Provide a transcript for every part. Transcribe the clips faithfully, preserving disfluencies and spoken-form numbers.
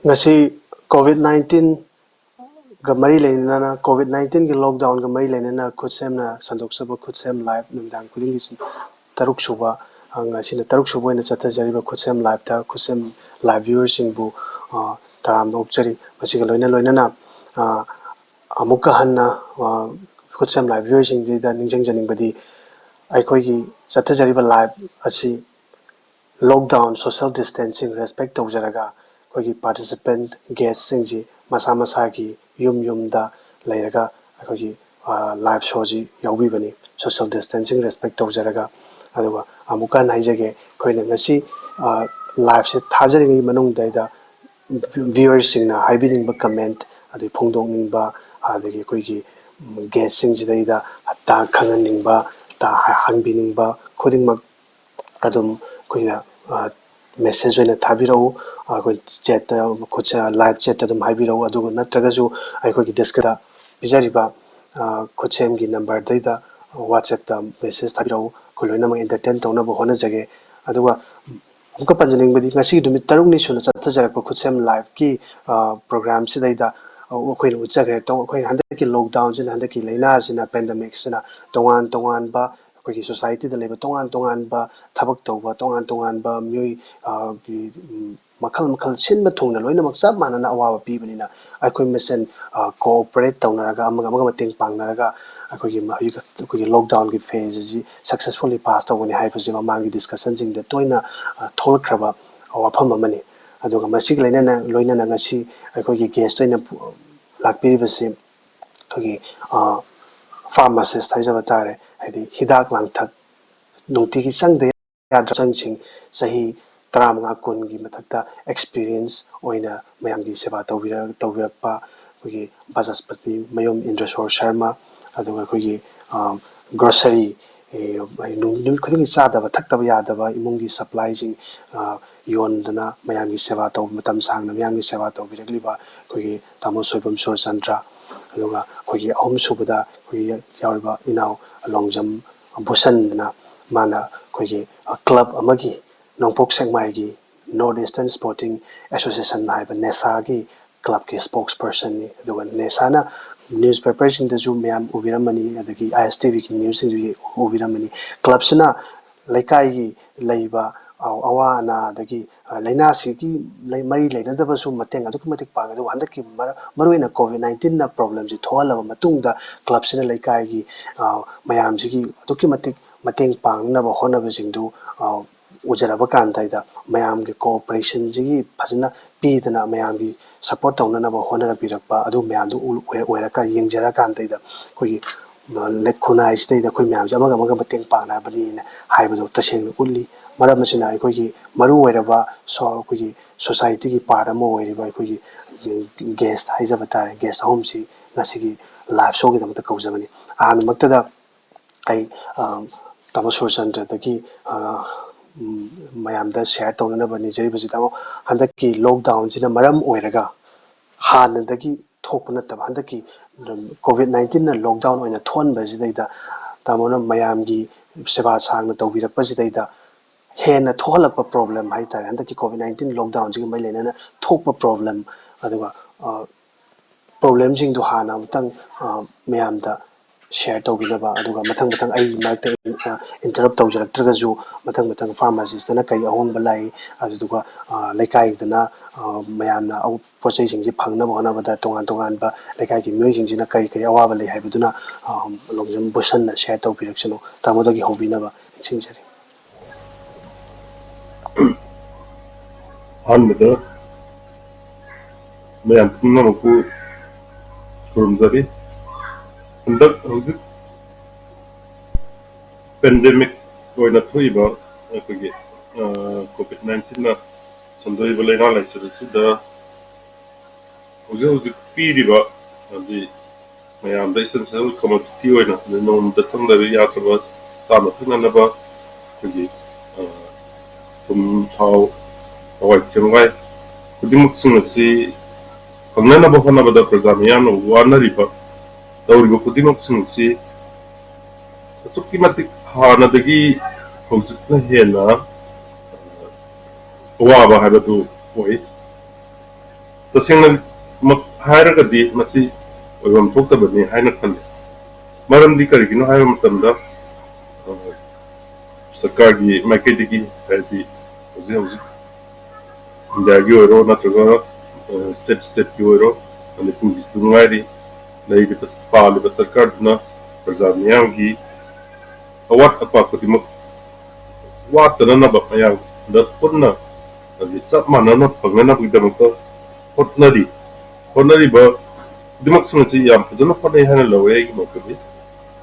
ꯉꯁꯤ ꯀꯣꯚꯤꯗ ꯅꯥꯏꯟꯇꯤꯟꯒ ꯃꯔꯤ ꯂꯩꯅꯅ, ꯀꯣꯚꯤꯗ ꯅꯥꯏꯟꯇꯤꯟꯒꯤ ꯂꯣꯛꯗꯥꯎꯟꯒ ꯃꯔꯤ ꯂꯩꯅꯅ ꯈꯨꯠꯁꯦꯝꯅ ꯁꯟꯗꯣꯛꯆꯕ ꯈꯨꯠꯁꯦꯝ ꯂꯥꯏꯚ ꯅꯨꯃꯤꯗꯥꯡ ꯈꯨꯗꯤꯡꯒꯤ ꯇꯔꯨꯛ ꯁꯨꯕ, ꯑ, ꯉꯁꯤꯅ ꯇꯔꯨꯛ ꯁꯨꯕ ꯑꯣꯏꯅ ꯆꯠꯊꯖꯔꯤꯕ ꯈꯨꯠꯁꯦꯝ ꯂꯥꯏꯚꯇ ꯈꯨꯠꯁꯦꯝ ꯂꯥꯏꯚ ꯚ꯭ꯌꯨꯋꯔꯁꯤꯡꯕꯨ, ꯑ, ꯇꯔꯥꯝꯅ ꯑꯣꯛꯆꯔꯤ꯫ ꯃꯁꯤꯒ ꯂꯣꯏꯅ ꯂꯣꯏꯅꯅ, ꯑ, ꯑꯃꯨꯛꯀ ꯍꯟꯅ, ꯑ, ꯈꯨꯠꯁꯦꯝ ꯂꯥꯏꯚ ꯚ꯭ꯌꯨꯋꯔꯁꯤꯡꯁꯤꯗ ꯅꯤꯡꯁꯤꯡꯖꯅꯤꯡꯕꯗꯤ, ꯑꯩꯈꯣꯏꯒꯤ ꯆꯠꯊꯖꯔꯤꯕ ꯂꯥꯏꯚ ꯑꯁꯤ ꯂꯣꯛꯗꯥꯎꯟ, ꯁꯣꯁꯤꯌꯦꯜ ꯗꯤꯁꯇꯦꯟꯁꯤꯡ ꯔꯦꯁꯄꯦꯛ ꯇꯧꯖꯔꯒ, ꯑꯩꯈꯣꯏꯒꯤ ꯄꯥꯔꯇꯤꯁꯤꯄꯦꯟꯠ ꯒꯦꯁꯁꯤꯡꯁꯤ ꯃꯁꯥ ꯃꯁꯥꯒꯤ ꯌꯨꯝ ꯌꯨꯝꯗ ꯂꯩꯔꯒ ꯑꯩꯈꯣꯏꯒꯤ, ꯑ, ꯂꯥꯏꯚ ꯁꯣꯁꯤ ꯌꯥꯎꯕꯤꯕꯅꯤ, ꯁꯣꯁꯤꯌꯦꯜ ꯗꯤꯁꯇꯦꯟꯁꯤꯡ ꯔꯦꯁꯄꯦꯛ ꯇꯧꯖꯔꯒ꯫ ꯑꯗꯨꯒ ꯑꯃꯨꯛꯀ ꯍꯟꯅ ꯍꯥꯏꯖꯒꯦ, ꯑꯩꯈꯣꯏꯅ ꯉꯁꯤ, ꯑ, ꯂꯥꯏꯚꯁꯦ ꯊꯥꯖꯔꯤꯉꯩ ꯃꯅꯨꯡꯗꯩꯗ ꯚ꯭ꯌꯨꯋꯔꯁꯤꯡꯅ ꯍꯥꯏꯕꯤꯅꯤꯡꯕ ꯀꯃꯦꯟꯠ, ꯑꯗꯩ ꯐꯣꯡꯗꯣꯛꯅꯤꯡꯕ, ꯑꯗꯒꯤ ꯑꯩꯈꯣꯏꯒꯤ ꯒꯦꯁꯁꯤꯡꯁꯤꯗꯩꯗ ꯇꯥꯛ ꯈꯪꯍꯟꯅꯤꯡꯕ, ꯇꯥꯛ ꯍꯪꯕꯤꯅꯤꯡꯕ ꯈꯨꯗꯤꯡꯃꯛ ꯑꯗꯨꯝ ꯑꯩꯈꯣꯏꯅ, ꯑ, ꯃꯦꯁꯦꯖ ꯑꯣꯏꯅ ꯊꯥꯕꯤꯔꯛꯎ, ꯑꯩꯈꯣꯏ ꯆꯦꯠꯇ, ꯈꯨꯠꯁꯦ ꯂꯥꯏꯚ ꯆꯦꯠꯇ ꯑꯗꯨꯝ ꯍꯥꯏꯕꯤꯔꯛꯎ꯫ ꯑꯗꯨꯒ ꯅꯠꯇ꯭ꯔꯒꯁꯨ ꯑꯩꯈꯣꯏꯒꯤ ꯗꯤꯁꯀ꯭ꯔꯤꯞꯇ ꯄꯤꯖꯔꯤꯕ, ꯑ, ꯈꯨꯠꯁꯦꯝꯒꯤ ꯅꯝꯕꯔꯗꯩꯗ ꯋꯥꯆꯦꯞꯇ ꯃꯦꯁꯦꯖ ꯊꯥꯕꯤꯔꯛꯎ꯫ ꯑꯩꯈꯣꯏ ꯂꯣꯏꯅꯃꯛ ꯑꯦꯟꯇꯔꯇꯦꯟ ꯇꯧꯅꯕ ꯍꯣꯠꯅꯖꯒꯦ꯫ ꯑꯗꯨꯒ ꯑꯃꯨꯛꯀ ꯄꯟꯖꯅꯤꯡꯕꯗꯤ, ꯉꯁꯤꯒꯤ ꯅꯨꯃꯤꯠ ꯇꯔꯨꯛꯅꯤ ꯁꯨꯅ ꯆꯠꯊꯖꯔꯛꯄ ꯈꯨꯠꯁꯦꯝ ꯂꯥꯏꯚꯀꯤ, ꯑ, ꯄ꯭ꯔꯣꯒ꯭ꯔꯥꯝꯁꯤꯗꯩꯗ, ꯑ, ꯑꯩꯈꯣꯏꯅ ꯎꯠꯆꯈ꯭ꯔꯦ꯫ ꯇꯧ-, ꯑꯩꯈꯣꯏ ꯍꯟꯗꯛꯀꯤ ꯂꯣꯛꯗꯥꯎꯟꯁꯤꯅ, ꯍꯟꯗꯛꯀꯤ ꯂꯥꯏꯅꯥꯁꯤꯅ, ꯄꯦꯟꯗꯃꯤꯛꯁꯤꯅ ꯇꯣꯉꯥꯟ ꯇꯣꯉꯥꯟꯕ ꯑꯩꯈꯣꯏꯒꯤ ꯁꯣꯁꯥꯏꯇꯤꯗ ꯂꯩꯕ ꯇꯣꯉꯥꯟ ꯇꯣꯉꯥꯟꯕ ꯊꯕꯛ ꯇꯧꯕ, ꯇꯣꯉꯥꯟ ꯇꯣꯉꯥꯟꯕ ꯃꯤꯑꯣꯏ, ꯑ, ꯒꯤ, ꯎꯝ, ꯃꯈꯜ ꯃꯈꯜ ꯁꯤꯟꯕ ꯊꯨꯡꯅ ꯂꯣꯏꯅꯃꯛ ꯆꯞ ꯃꯥꯟꯅꯅ ꯑꯋꯥꯕ ꯄꯤꯕꯅꯤꯅ, ꯑꯩꯈꯣꯏ ꯃꯁꯦꯟ, ꯑ, ꯀꯣꯑꯣꯄꯔꯦꯠ ꯇꯧꯅꯔꯒ, ꯑꯃꯒ ꯑꯃꯒ ꯃꯇꯦꯡ ꯄꯥꯡꯅꯔꯒ, ꯑꯩꯈꯣꯏꯒꯤ ꯃ-, ꯍꯧꯖꯤꯛ ꯑꯩꯈꯣꯏꯒꯤ ꯂꯣꯛꯗꯥꯎꯟꯒꯤ ꯐꯦꯁ ꯑꯁꯤ ꯁꯛꯁꯦꯁꯐꯨꯜꯂꯤ ꯄꯥꯁ ꯇꯧꯒꯅꯤ ꯍꯥꯏꯕꯁꯤ ꯃꯃꯥꯡꯒꯤ ꯗꯤꯁꯀꯁꯟꯁꯤꯡꯗ ꯇꯣꯏꯅ, ꯑ, ꯊꯣꯛꯂꯛꯈ꯭ꯔꯕ ꯋꯥꯐꯝ ꯑꯃꯅꯤ꯫ ꯑꯗꯨꯒ ꯃꯁꯤꯒ ꯂꯣꯏꯅꯅ, ꯂꯣꯏꯅꯅ ꯉꯁꯤ ꯑꯩꯈꯣꯏꯒꯤ ꯒꯦꯁ ꯑꯣꯏꯅ ꯄꯨ-, ꯂꯥꯛꯄꯤꯔꯤꯕꯁꯤ ꯑꯩꯈꯣꯏꯒꯤ, ꯑ, ꯐꯥꯔꯃꯥꯁꯤꯁ ꯍꯥꯏꯖꯕ ꯇꯥꯔꯦ, ꯍꯥꯏꯗꯤ ꯍꯤꯗꯥꯛ ꯂꯥꯡꯊꯛ ꯅꯨꯡꯇꯤꯒꯤ ꯆꯪꯗ ꯌꯥꯗ꯭ꯔꯕ ꯆꯪꯁꯤꯡ, ꯆꯍꯤ ꯇꯔꯥꯃꯉꯥ ꯀꯨꯟꯒꯤ ꯃꯊꯛꯇ ꯑꯦꯛꯁꯄꯤꯔꯤꯌꯦꯟꯁ ꯑꯣꯏꯅ ꯃꯌꯥꯝꯒꯤ ꯁꯦꯕꯥ ꯇꯧꯕꯤꯔ-, ꯇꯧꯕꯤꯔꯛꯄ ꯑꯩꯈꯣꯏꯒꯤ ꯕꯥꯆꯁꯄꯇꯤ ꯃꯌꯨꯝ ꯏꯟꯗ꯭ꯔꯁꯣꯔ ꯁꯔꯃ, ꯑꯗꯨꯒ ꯑꯩꯈꯣꯏꯒꯤ, ꯑ, ꯒ꯭ꯔꯣꯁꯔꯤ, ꯑꯦ, ꯅꯨꯃꯤꯠ ꯈꯨꯗꯤꯡꯒꯤ ꯆꯥꯗꯕ ꯊꯛꯇꯕ ꯌꯥꯗꯕ ꯏꯃꯨꯡꯒꯤ ꯁꯄ꯭ꯂꯥꯏꯁꯤꯡ, ꯑ, ꯌꯣꯟꯗꯨꯅ ꯃꯌꯥꯝꯒꯤ ꯁꯦꯕꯥ ꯇꯧꯕ, ꯃꯇꯝ ꯁꯥꯡꯅ ꯃꯌꯥꯝꯒꯤ ꯁꯦꯕꯥ ꯇꯧꯕꯤꯔꯛꯂꯤꯕ ꯑꯩꯈꯣꯏꯒꯤ ꯇꯥꯃꯣ ꯁꯣꯏꯕꯝ ꯁꯨꯔꯆꯟꯗ꯭ꯔ, ꯑꯗꯨꯒ ꯑꯩꯈꯣꯏꯒꯤ ꯑꯍꯨꯝꯁꯨꯕꯗ ꯑꯩꯈꯣꯏꯒꯤ ꯌꯥꯎꯔꯤꯕ ꯏꯅꯥꯎ ꯂꯣꯡꯖꯝ ꯚꯨꯁꯟꯅ, ꯃꯥꯅ ꯑꯩꯈꯣꯏꯒꯤ ꯀ꯭ꯂꯕ ꯑꯃꯒꯤ, ꯅꯣꯡꯄꯣꯛ ꯁꯦꯛꯃꯥꯏꯒꯤ North Eastern Sporting Association ꯍꯥꯏꯕ ꯅꯦꯁꯥꯒꯤ ꯀ꯭ꯂꯕꯀꯤ ꯏꯁꯄꯣꯛꯁ ꯄꯔꯁꯟꯅꯤ꯫ ꯑꯗꯨꯒ ꯅꯦꯁꯥꯅ ꯅ꯭ꯌꯨꯁꯄꯦꯄꯔꯁꯤꯡꯗꯁꯨ ꯃꯌꯥꯝ ꯎꯕꯤꯔꯝꯃꯅꯤ, ꯑꯗꯒꯤ ꯑꯥꯏ ꯑꯦꯁ ꯇꯤ ꯚꯤꯒꯤ ꯅ꯭ꯌꯨꯁꯁꯤꯡꯗꯁꯨ ꯎꯕꯤꯔꯝꯃꯅꯤ꯫ ꯀ꯭ꯂꯕꯁꯤꯅ ꯂꯩꯀꯥꯏꯒꯤ ꯂꯩꯕ ꯑꯋꯥ ꯑꯅꯥ, ꯑꯗꯒꯤ ꯂꯥꯏꯅꯥꯁꯤꯒꯤ ꯃꯔꯤ ꯂꯩꯅꯗꯕꯁꯨ ꯃꯇꯦꯡ ꯑꯗꯨꯛꯀꯤ ꯃꯇꯤꯛ ꯄꯥꯡꯉꯤ꯫ ꯑꯗꯨꯒ ꯍꯟꯗꯛꯀꯤ ꯃꯔꯨ ꯑꯣꯏꯅ ꯀꯣꯚꯤꯗ ꯅꯥꯏꯟꯇꯤꯟꯅ ꯄ꯭ꯔꯣꯕ꯭ꯂꯦꯝꯁꯤ ꯊꯣꯛꯍꯜꯂꯕ ꯃꯇꯨꯡꯗ ꯀ꯭ꯂꯕꯁꯤꯅ ꯂꯩꯀꯥꯏꯒꯤ ꯃꯌꯥꯝꯁꯤꯒꯤ ꯑꯗꯨꯛꯀꯤ ꯃꯇꯤꯛ ꯃꯇꯦꯡ ꯄꯥꯡꯅꯕ ꯍꯣꯠꯅꯕꯁꯤꯡꯗꯨ ꯎꯖꯔꯕ ꯀꯥꯟꯗꯩꯗ ꯃꯌꯥꯝꯒꯤ ꯀꯣꯑꯣꯄꯔꯦꯁꯟꯁꯤꯒꯤ ꯐꯖꯅ ꯄꯤꯗꯅ ꯃꯌꯥꯝꯒꯤ ꯁꯞꯄꯣꯔꯠ ꯇꯧꯅꯅꯕ ꯍꯣꯠꯅꯔꯛꯄꯤꯔꯛꯄ ꯑꯗꯨ ꯃꯌꯥꯝꯗꯨ ꯑꯣꯏꯔꯀꯥꯟꯗꯩꯗ ꯑꯩꯈꯣꯏꯒꯤ ꯈꯨꯟꯅꯥꯏꯁꯤꯗꯩꯗ ꯑꯩꯈꯣꯏ ꯃꯌꯥꯝꯁꯦ ꯑꯃꯒ ꯑꯃꯒ ꯃꯇꯦꯡ ꯄꯥꯡꯅꯕꯅꯤꯅ ꯍꯥꯏꯕꯗꯣ ꯇꯁꯦꯡꯅ ꯎꯠꯂꯤ꯫ ꯃꯔꯝ ꯑꯁꯤꯅ ꯑꯩꯈꯣꯏꯒꯤ ꯃꯔꯨ ꯑꯣꯏꯔꯕ ꯑꯩꯈꯣꯏꯒꯤ ꯁꯣꯁꯥꯏꯇꯤꯒꯤ ꯄꯥꯔꯠ ꯑꯃ ꯑꯣꯏꯔꯤꯕ ꯑꯩꯈꯣꯏꯒꯤ ꯒꯦꯁ ꯍꯥꯏꯖꯕ ꯇꯥꯔꯦ, ꯒꯦꯁ ꯑꯍꯨꯝꯁꯤ ꯉꯁꯤꯒꯤ ꯂꯥꯏꯚ ꯁꯣꯒꯤꯗꯃꯛꯇ ꯀꯧꯖꯕꯅꯤ꯫ ꯑꯍꯥꯟꯕꯃꯛꯇꯗ ꯑꯩ ꯇꯥꯃꯣ ꯁꯨꯔꯆꯟꯗ꯭ꯔꯗꯒꯤ ꯃꯌꯥꯝꯗ ꯁꯤꯌꯥꯔ ꯇꯧꯅꯅꯕ ꯅꯤꯖꯔꯤꯕꯁꯤ, ꯇꯥꯃꯣ, ꯍꯟꯗꯛꯀꯤ ꯂꯣꯛꯗꯥꯎꯟꯁꯤꯅ ꯃꯔꯝ ꯑꯣꯏꯔꯒ ꯍꯥꯟꯅꯗꯒꯤ ꯊꯣꯛꯄ ꯅꯠꯇꯕ ꯍꯟꯗꯛꯀꯤ ꯀꯣꯚꯤꯗ ꯅꯥꯏꯟꯇꯤꯟꯅ ꯂꯣꯛꯗꯥꯎꯟ ꯑꯣꯏꯅ ꯊꯣꯛꯍꯟꯕꯁꯤꯗꯩꯗ ꯇꯥꯃꯣꯅ ꯃꯌꯥꯝꯒꯤ ꯁꯦꯕꯥ ꯁꯥꯡꯅ ꯇꯧꯕꯤꯔꯛꯄꯁꯤꯗꯩꯗ ꯍꯦꯟꯅ ꯊꯣꯛꯍꯜꯂꯛꯄ ꯄ꯭ꯔꯣꯕ꯭ꯂꯦꯝ ꯍꯥꯏ ꯇꯥꯔꯦ, ꯍꯟꯗꯛꯀꯤ ꯀꯣꯚꯤꯗ ꯅꯥꯏꯟꯇꯤꯟ ꯂꯣꯛꯗꯥꯎꯟꯁꯤꯒ ꯃꯔꯤ ꯂꯩꯅꯅ ꯊꯣꯛꯄ ꯄ꯭ꯔꯣꯕ꯭ꯂꯦꯝ, ꯑꯗꯨꯒ ꯄ꯭ꯔꯣꯕ꯭ꯂꯦꯝꯁꯤꯡꯗꯣ ꯍꯥꯟꯅ ꯑꯃꯨꯛꯇꯪ ꯃꯌꯥꯝꯗ ꯁꯤꯌꯥꯔ ꯇꯧꯕꯤꯅꯕ, ꯑꯗꯨꯒ ꯃꯊꯪ ꯃꯊꯪ ꯑꯩ ꯃꯔꯛꯇ ꯏꯟꯇꯔꯞ ꯇꯧꯖꯔꯛꯇ꯭ꯔꯒꯁꯨ ꯃꯊꯪ ꯃꯊꯪ ꯐꯥꯔꯃꯥꯁꯤꯁꯇꯅ ꯀꯔꯤ ꯑꯍꯣꯡꯕ ꯂꯥꯛꯏ, ꯑꯗꯨꯗꯨꯒ ꯂꯩꯀꯥꯏꯗꯅ ꯃꯌꯥꯝꯅ ꯄꯣꯠ ꯆꯩꯁꯤꯡꯁꯤ ꯐꯪꯅꯕ ꯍꯣꯠꯅꯕꯗ ꯇꯣꯉꯥꯟ ꯇꯣꯉꯥꯟꯕ ꯂꯩꯀꯥꯏꯒꯤ ꯃꯤꯑꯣꯏꯁꯤꯡꯁꯤꯅ ꯀꯔꯤ ꯀꯔꯤ ꯑꯋꯥꯕ ꯂꯩ ꯍꯥꯏꯕꯗꯨꯅ ꯂꯣꯡꯖꯝ ꯕꯨꯁꯟꯅ ꯁꯤꯌꯥꯔ ꯇꯧꯕꯤꯔꯛꯁꯅꯨ꯫ ꯇꯥꯃꯣꯗꯒꯤ ꯍꯧꯕꯤꯅꯕ ꯅꯤꯡꯁꯤꯡꯖꯔꯤ꯫ ꯑꯍꯥꯟꯕꯗ ꯃꯌꯥꯝ ꯄꯨꯝꯅꯃꯛꯄꯨ ꯈꯨꯔꯨꯝꯖꯔꯤ꯫ ꯍꯟꯗꯛ ꯍꯧꯖꯤꯛ ꯄꯦꯟꯗꯦꯃꯤꯛ ꯑꯣꯏꯅ ꯊꯣꯛꯏꯕ ꯑꯩꯈꯣꯏꯒꯤ ꯀꯣꯚꯤꯗ ꯅꯥꯏꯟꯇꯤꯟꯅ ꯁꯟꯗꯣꯛꯏꯕ ꯂꯥꯏꯅꯥ ꯂꯥꯏꯆꯠ ꯑꯁꯤꯗ ꯍꯧꯖꯤꯛ ꯍꯧꯖꯤꯛ ꯄꯤꯔꯤꯕ, ꯍꯥꯏꯗꯤ ꯃꯌꯥꯝꯗ ꯏꯁꯦꯟꯁꯤꯌꯦꯜ ꯀꯃꯣꯗꯤꯇꯤ ꯑꯣꯏꯅ, ꯑꯗꯩ ꯅꯣꯡꯃꯗ ꯆꯪꯗꯕ ꯌꯥꯗ꯭ꯔꯕ ꯆꯥꯅ ꯊꯛꯅꯅꯕ ꯑꯩꯈꯣꯏꯒꯤ ꯊꯨꯝ, ꯊꯥꯎ, ꯍꯋꯥꯏ ꯆꯦꯡꯋꯥꯏ ꯈꯨꯗꯤꯡꯃꯛꯁꯤꯡ ꯑꯁꯤ ꯐꯪꯅꯅꯕ ꯍꯣꯠꯅꯕꯗ ꯄ꯭ꯔꯖꯥ ꯃꯤꯌꯥꯝꯅ ꯋꯥꯅꯔꯤꯕ, ꯇꯧꯔꯤꯕ ꯈꯨꯗꯤꯡꯃꯛꯁꯤꯡ ꯑꯁꯤ ꯑꯁꯨꯛꯀꯤ ꯃꯇꯤꯛ ꯍꯥꯟꯅꯗꯒꯤ ꯍꯧꯖꯤꯛꯅ ꯍꯦꯟꯅ ꯑꯋꯥꯕ ꯍꯥꯏꯕꯗꯨ ꯑꯣꯏ꯫ ꯇꯁꯦꯡꯅꯃꯛ ꯍꯥꯏꯔꯒꯗꯤ ꯃꯁꯤ ꯑꯣꯏꯐꯝ ꯊꯣꯛꯇꯕꯅꯤ ꯍꯥꯏꯅ ꯈꯜꯂꯤ꯫ ꯃꯔꯝꯗꯤ ꯀꯔꯤꯒꯤꯅꯣ ꯍꯥꯏꯕ ꯃꯇꯝꯗ, ꯑ, ꯁꯔꯀꯥꯔꯒꯤ ꯃꯥꯏꯀꯩꯗꯒꯤ, ꯍꯥꯏꯗꯤ ꯍꯧꯖꯤꯛ ꯍꯧꯖꯤꯛ ꯏꯟꯗꯤꯌꯥꯒꯤ ꯑꯣꯏꯔꯣ ꯅꯠꯇ꯭ꯔꯒ, ꯑ, ꯁ꯭ꯇꯦꯠ ꯁ꯭ꯇꯦꯠꯀꯤ ꯑꯣꯏꯔꯣ, ꯃꯅꯤꯄꯨꯔꯒꯤꯁꯨ ꯉꯥꯏꯔꯤ, ꯂꯩꯔꯤꯕ, ꯄꯥꯜꯂꯤꯕ ꯁꯔꯀꯥꯔꯗꯨꯅ ꯄ꯭ꯔꯖꯥ ꯃꯤꯌꯥꯝꯒꯤ ꯑꯋꯥꯠ ꯑꯄꯥ ꯈꯨꯗꯤꯡꯃꯛ ꯋꯥꯠꯇꯅꯅꯕ ꯃꯌꯥꯝꯗ ꯄꯨꯟꯅ, ꯍꯥꯏꯗꯤ ꯆꯞ ꯃꯥꯟꯅꯅ ꯐꯪꯅꯅꯕꯒꯤꯗꯃꯛꯇ ꯍꯣꯠꯅꯔꯤ꯫ ꯍꯣꯠꯅꯔꯤꯕ ꯈꯨꯗꯤꯡꯃꯛꯁꯤꯡ ꯑꯁꯤ ꯌꯥꯝ ꯐꯖꯅ ꯍꯣꯠꯅꯩ ꯍꯥꯏꯅ ꯂꯧꯋꯦ ꯑꯩꯒꯤ ꯃꯣꯠꯇꯗꯤ꯫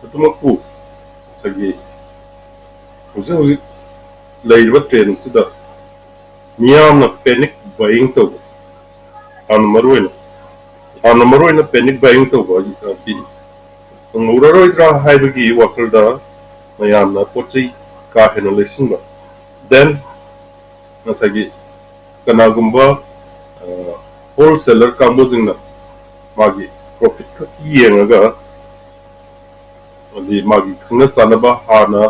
ꯑꯗꯨꯃꯛꯄꯨ ꯉꯁꯥꯏꯒꯤ ꯍꯧꯖꯤꯛ ꯍꯧꯖꯤꯛ ꯂꯩꯔꯤꯕ ꯇ꯭ꯔꯦꯟ ꯑꯁꯤꯗ ꯃꯤꯌꯥꯝꯅ ꯄꯦꯅꯤꯛ ꯕꯥꯏꯌꯤꯡ ꯇꯧꯕ, ꯌꯥꯝꯅ ꯃꯔꯨ ꯑꯣꯏꯅ, ꯌꯥꯝꯅ ꯃꯔꯨ ꯑꯣꯏꯅ ꯄꯦꯅꯤꯛ ꯕꯥꯏꯌꯤꯡ ꯇꯧꯕ, ꯍꯥꯏꯗꯤ ꯐꯪꯍꯧꯔꯔꯣꯏꯗ꯭ꯔꯥ ꯍꯥꯏꯕꯒꯤ ꯋꯥꯈꯜꯗ ꯃꯌꯥꯝꯅ ꯄꯣꯠ ꯆꯩ ꯀꯥ ꯍꯦꯟꯅ ꯂꯩꯁꯤꯟꯕ꯫ Then ꯉꯁꯥꯏꯒꯤ ꯀꯅꯥꯒꯨꯝꯕ ꯍꯣꯜꯁꯦꯂꯔ ꯀꯥꯡꯕꯨꯁꯤꯡꯅ ꯃꯥꯒꯤ ꯄ꯭ꯔꯣꯐꯤꯠ ꯈꯛ ꯌꯦꯡꯉꯒ, ꯍꯥꯏꯗꯤ ꯃꯥꯒꯤ ꯈꯪꯅ ꯆꯥꯟꯅꯕ ꯍꯥꯟꯅ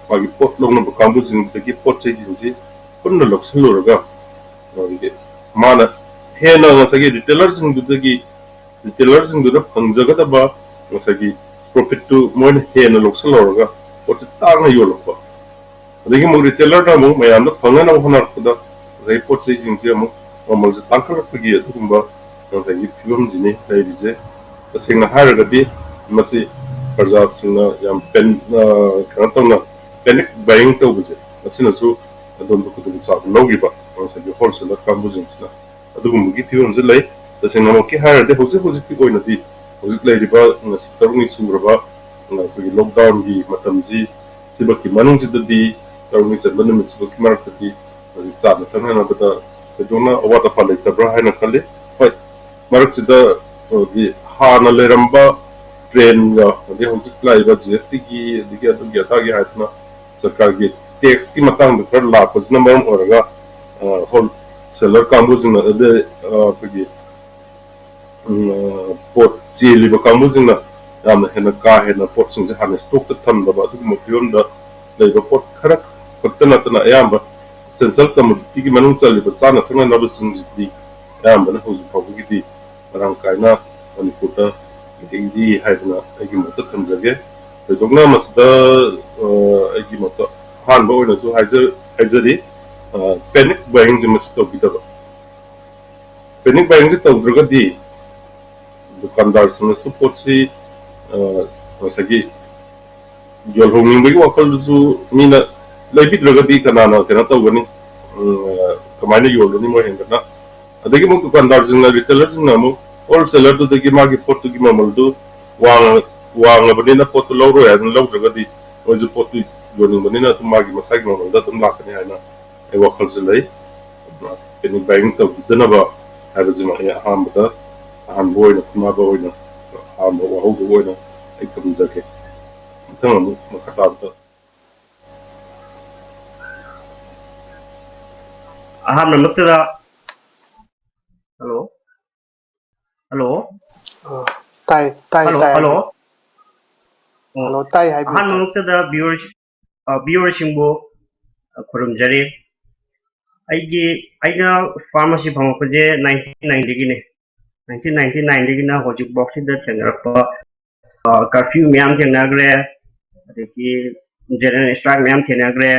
ꯃꯥꯒꯤ ꯄꯣꯠ ꯂꯧꯅꯕ ꯀꯥꯡꯕꯨꯁꯤꯡꯗꯒꯤ ꯄꯣꯠ ꯆꯩꯁꯤꯡꯁꯤ ꯄꯨꯟꯅ ꯂꯧꯁꯤꯜꯂꯨꯔꯒ, ꯑꯗꯒꯤ ꯃꯥꯅ ꯍꯦꯟꯅ ꯉꯁꯥꯏꯒꯤ ꯔꯤꯇꯦꯂꯔꯁꯤꯡꯗꯨꯗꯒꯤ, ꯔꯤꯇꯦꯂꯔꯁꯤꯡꯗꯨꯗ ꯐꯪꯖꯒꯗꯕ ꯉꯁꯥꯏꯒꯤ ꯄ꯭ꯔꯣꯐꯤꯠꯇꯨ ꯃꯣꯏꯅ ꯍꯦꯟꯅ ꯂꯧꯁꯤꯜꯍꯧꯔꯒ ꯄꯣꯠꯁꯦ ꯇꯥꯡꯅ ꯌꯣꯜꯂꯛꯄ꯫ ꯑꯗꯒꯤ ꯑꯃꯨꯛ ꯔꯤꯇꯦꯂꯔꯅ ꯑꯃꯨꯛ ꯃꯌꯥꯝꯗ ꯐꯪꯅꯅꯕ ꯍꯣꯠꯅꯔꯛꯄꯗ ꯉꯁꯥꯏꯒꯤ ꯄꯣꯠ ꯆꯩꯁꯤꯡꯁꯦ ꯑꯃꯨꯛ ꯃꯃꯜꯁꯦ ꯇꯥꯡꯈꯠꯂꯛꯄꯒꯤ ꯑꯗꯨꯒꯨꯝꯕ ꯉꯁꯥꯏꯒꯤ ꯐꯤꯕꯝꯁꯤꯅꯤ ꯂꯩꯔꯤꯁꯦ꯫ ꯇꯁꯦꯡꯅ ꯍꯥꯏꯔꯒꯗꯤ ꯃꯁꯤ ꯄ꯭ꯔꯖꯥꯁꯤꯡꯅ ꯌꯥꯝ ꯄꯦꯟ-, ꯑ, ꯀꯩꯅꯣ ꯇꯧꯅ ꯄꯦꯅꯤꯛ ꯕꯥꯏꯌꯤꯡ ꯇꯧꯕꯁꯦ, ꯃꯁꯤꯅꯁꯨ ꯑꯗꯣꯝꯗ ꯈꯨꯗꯣꯡꯆꯥꯕ ꯂꯧꯈꯤꯕ ꯉꯁꯥꯏꯒꯤ ꯍꯣꯜꯁꯦꯂꯔ ꯀꯥꯡꯕꯨꯁꯤꯡꯁꯤꯅ꯫ ꯑꯗꯨꯒꯨꯝꯕꯒꯤ ꯐꯤꯕꯝꯁꯤ ꯂꯩ꯫ ꯇꯁꯦꯡꯅꯃꯛꯀꯤ ꯍꯥꯏꯔꯗꯤ ꯍꯧꯖꯤꯛ ꯍꯧꯖꯤꯛꯀꯤ ꯑꯣꯏꯅꯗꯤ ꯍꯧꯖꯤꯛ ꯂꯩꯔꯤꯕ ꯉꯁꯤ ꯇꯔꯨꯛꯅꯤ ꯁꯨꯔꯕ, ꯑ, ꯑꯩꯈꯣꯏꯒꯤ ꯂꯣꯛꯗꯥꯎꯟꯒꯤ ꯃꯇꯝꯁꯤ, ꯁꯤꯃꯛꯀꯤ ꯃꯅꯨꯡꯁꯤꯗꯗꯤ, ꯇꯔꯨꯛꯅꯤ ꯆꯟꯕ ꯅꯨꯃꯤꯠꯁꯤꯃꯛꯀꯤ ꯃꯔꯛꯇꯗꯤ ꯍꯧꯖꯤꯛ ꯆꯥꯅ ꯊꯛꯅꯅꯕꯗ ꯊꯣꯏꯗꯣꯛꯅ ꯑꯋꯥꯠ ꯑꯄꯥ ꯂꯩꯇꯕ꯭ꯔꯥ ꯍꯥꯏꯅ ꯈꯜꯂꯤ꯫ ꯍꯣꯏ, ꯃꯔꯛꯁꯤꯗ, ꯑ, ꯍꯥꯟꯅ ꯂꯩꯔꯝꯕ ꯇ꯭ꯔꯦꯟꯒ ꯑꯗꯩ ꯍꯧꯖꯤꯛ ꯂꯥꯛꯏꯕ ꯖꯤ ꯑꯦꯁ ꯇꯤꯒꯤ ꯑꯗꯒꯤ ꯑꯗꯨꯒꯤ ꯑꯗꯥꯒꯤ ꯍꯥꯏꯗꯅ ꯁꯔꯀꯥꯔꯒꯤ ꯇꯦꯛꯁꯀꯤ ꯃꯇꯥꯡꯗ ꯈꯔ ꯂꯥꯛꯄꯁꯤꯅ ꯃꯔꯝ ꯑꯣꯏꯔꯒ, ꯑ, ꯍꯣꯜꯁꯦꯂꯔ ꯀꯥꯡꯕꯨꯁꯤꯡꯅ ꯑꯗꯩ, ꯑ, ꯑꯩꯈꯣꯏꯒꯤ, ꯎꯝ, ꯑ, ꯄꯣꯠ ꯆꯦꯜꯂꯤꯕ ꯀꯥꯡꯕꯨꯁꯤꯡꯅ ꯌꯥꯝꯅ ꯍꯦꯟꯅ ꯀꯥ ꯍꯦꯟꯅ ꯄꯣꯠꯁꯤꯡꯁꯦ ꯍꯥꯟꯅ ꯁ꯭ꯇꯣꯛꯇ ꯊꯝꯗꯕ ꯑꯗꯨꯒꯨꯝꯕ ꯐꯤꯕꯝꯗ ꯂꯩꯕ ꯄꯣꯠ ꯈꯔ ꯈꯛꯇ ꯅꯠꯇꯅ ꯑꯌꯥꯝꯕ ꯁꯦꯟꯁꯔ ꯀꯝꯃꯣꯗꯤꯇꯤꯒꯤ ꯃꯅꯨꯡ ꯆꯜꯂꯤꯕ ꯆꯥꯅ ꯊꯛꯅꯅꯕꯁꯤꯡꯁꯤꯗꯤ ꯑꯌꯥꯝꯕꯅ ꯍꯧꯖꯤꯛ ꯐꯥꯎꯕꯒꯤꯗꯤ ꯃꯔꯥꯡ ꯀꯥꯏꯅ ꯃꯅꯤꯄꯨꯔꯗ ꯂꯩꯔꯤ ꯍꯥꯏꯗꯅ ꯑꯩꯒꯤ ꯃꯣꯠꯇ ꯊꯝꯖꯒꯦ꯫ ꯊꯣꯏꯗꯣꯛꯅ ꯃꯁꯤꯗ, ꯑ, ꯑꯩꯒꯤ ꯃꯣꯠꯇ ꯑꯍꯥꯟꯕ ꯑꯣꯏꯅꯁꯨ ꯍꯥꯏꯖ-, ꯍꯥꯏꯖꯔꯤ, ꯑ, ꯄꯦꯅꯤꯛ ꯕꯥꯏꯌꯤꯡꯁꯦ ꯃꯁꯤ ꯇꯧꯕꯤꯗꯕ꯫ ꯄꯦꯅꯤꯛ ꯕꯥꯏꯌꯤꯡꯁꯦ ꯇꯧꯗ꯭ꯔꯒꯗꯤ ꯗꯨꯀꯥꯟꯗꯥꯔꯁꯤꯡꯅꯁꯨ ꯄꯣꯠꯁꯤ, ꯑ, ꯉꯁꯥꯏꯒꯤ ꯌꯣꯜꯍꯧꯅꯤꯡꯕꯒꯤ ꯋꯥꯈꯜꯗꯨꯁꯨ ꯃꯤꯅ ꯂꯩꯕꯤꯗ꯭ꯔꯒꯗꯤ ꯀꯅꯥꯅ ꯀꯩꯅꯣ ꯇꯧꯒꯅꯤ? ꯎꯝ, ꯀꯃꯥꯏꯅ ꯌꯣꯜꯂꯨꯅꯤ ꯃꯣꯏ ꯍꯦꯟꯒꯠꯅ? ꯑꯗꯒꯤ ꯑꯃꯨꯛ ꯗꯨꯀꯥꯟꯗꯥꯔꯁꯤꯡꯅ, ꯔꯤꯇꯦꯂꯔꯁꯤꯡꯅ ꯑꯃꯨꯛ ꯍꯣꯜꯁꯦꯂꯔꯗꯨꯗꯒꯤ ꯃꯥꯒꯤ ꯄꯣꯠꯇꯨꯒꯤ ꯃꯃꯜꯗꯨ ꯋꯥꯡꯉ-, ꯋꯥꯡꯉꯕꯅꯤꯅ ꯄꯣꯠꯇꯨ ꯂꯧꯔꯣꯏ ꯍꯥꯏꯗꯅ ꯂꯧꯗ꯭ꯔꯒꯗꯤ ꯃꯣꯏꯁꯨ ꯄꯣꯠꯇꯨ ꯌꯣꯟꯅꯤꯡꯕꯅꯤꯅ ꯑꯗꯨꯝ ꯃꯥꯒꯤ ꯃꯁꯥꯒꯤ ꯃꯃꯜꯗ ꯑꯗꯨꯝ ꯂꯥꯛꯀꯅꯤ ꯍꯥꯏꯅ ꯑꯩ ꯋꯥꯈꯜꯁꯦ ꯂꯩ꯫ ꯑꯗꯨꯅ ꯄꯦꯅꯤꯛ ꯕꯥꯏꯌꯤꯡ ꯇꯧꯕꯤꯗꯅꯕ ꯍꯥꯏꯕꯁꯤꯃ ꯑꯩ ꯑꯍꯥꯟꯕꯗ, ꯑꯍꯥꯟꯕ ꯑꯣꯏꯅ, ꯈꯨꯟꯅꯥꯕ ꯑꯣꯏꯅ, ꯑꯍꯥꯟꯕ ꯋꯥꯍꯧꯗꯣꯛ ꯑꯣꯏꯅ ꯑꯩ ꯊꯝꯖꯒꯦ꯫ ꯃꯊꯪ ꯑꯃꯨꯛ ꯃꯈꯥ ꯇꯥꯕꯗ꯫ ꯑꯍꯥꯟꯕꯃꯛꯇꯗ, ꯍꯜꯂꯣ? ꯍꯜꯂꯣ? ꯑ, ꯇꯥꯏ, ꯇꯥꯏ, ꯍꯜꯂꯣ? ꯇꯥꯏ, ꯍꯜꯂꯣ? ꯍꯥꯏꯕꯤꯌꯨ꯫ ꯑꯣ, ꯍꯜꯂꯣ, ꯇꯥꯏ, ꯍꯥꯏꯕꯤꯌꯨ, ꯇꯥꯏ꯫ ꯑꯍꯥꯟꯕꯃꯛꯇꯗ viewers, ꯑ, viewerꯁꯤꯡꯕꯨ, ꯑ, ꯈꯨꯔꯨꯝꯖꯔꯤ꯫ ꯑꯩꯒꯤ, ꯑꯩꯅ ꯐꯥꯔꯃꯥꯁꯤ ꯐꯪꯉꯛꯄꯁꯦ nineteen ninetyꯒꯤꯅꯦ꯫ Nineteen ninety nineꯗꯒꯤꯅ ꯍꯧꯖꯤꯛꯐꯥꯎꯁꯤꯗ ꯊꯦꯡꯅꯔꯛꯄ, ꯑ, curfew ꯃꯌꯥꯝ ꯊꯦꯡꯅꯈ꯭ꯔꯦ, ꯑꯗꯒꯤ general strike ꯃꯌꯥꯝ ꯊꯦꯡꯅꯈ꯭ꯔꯦ,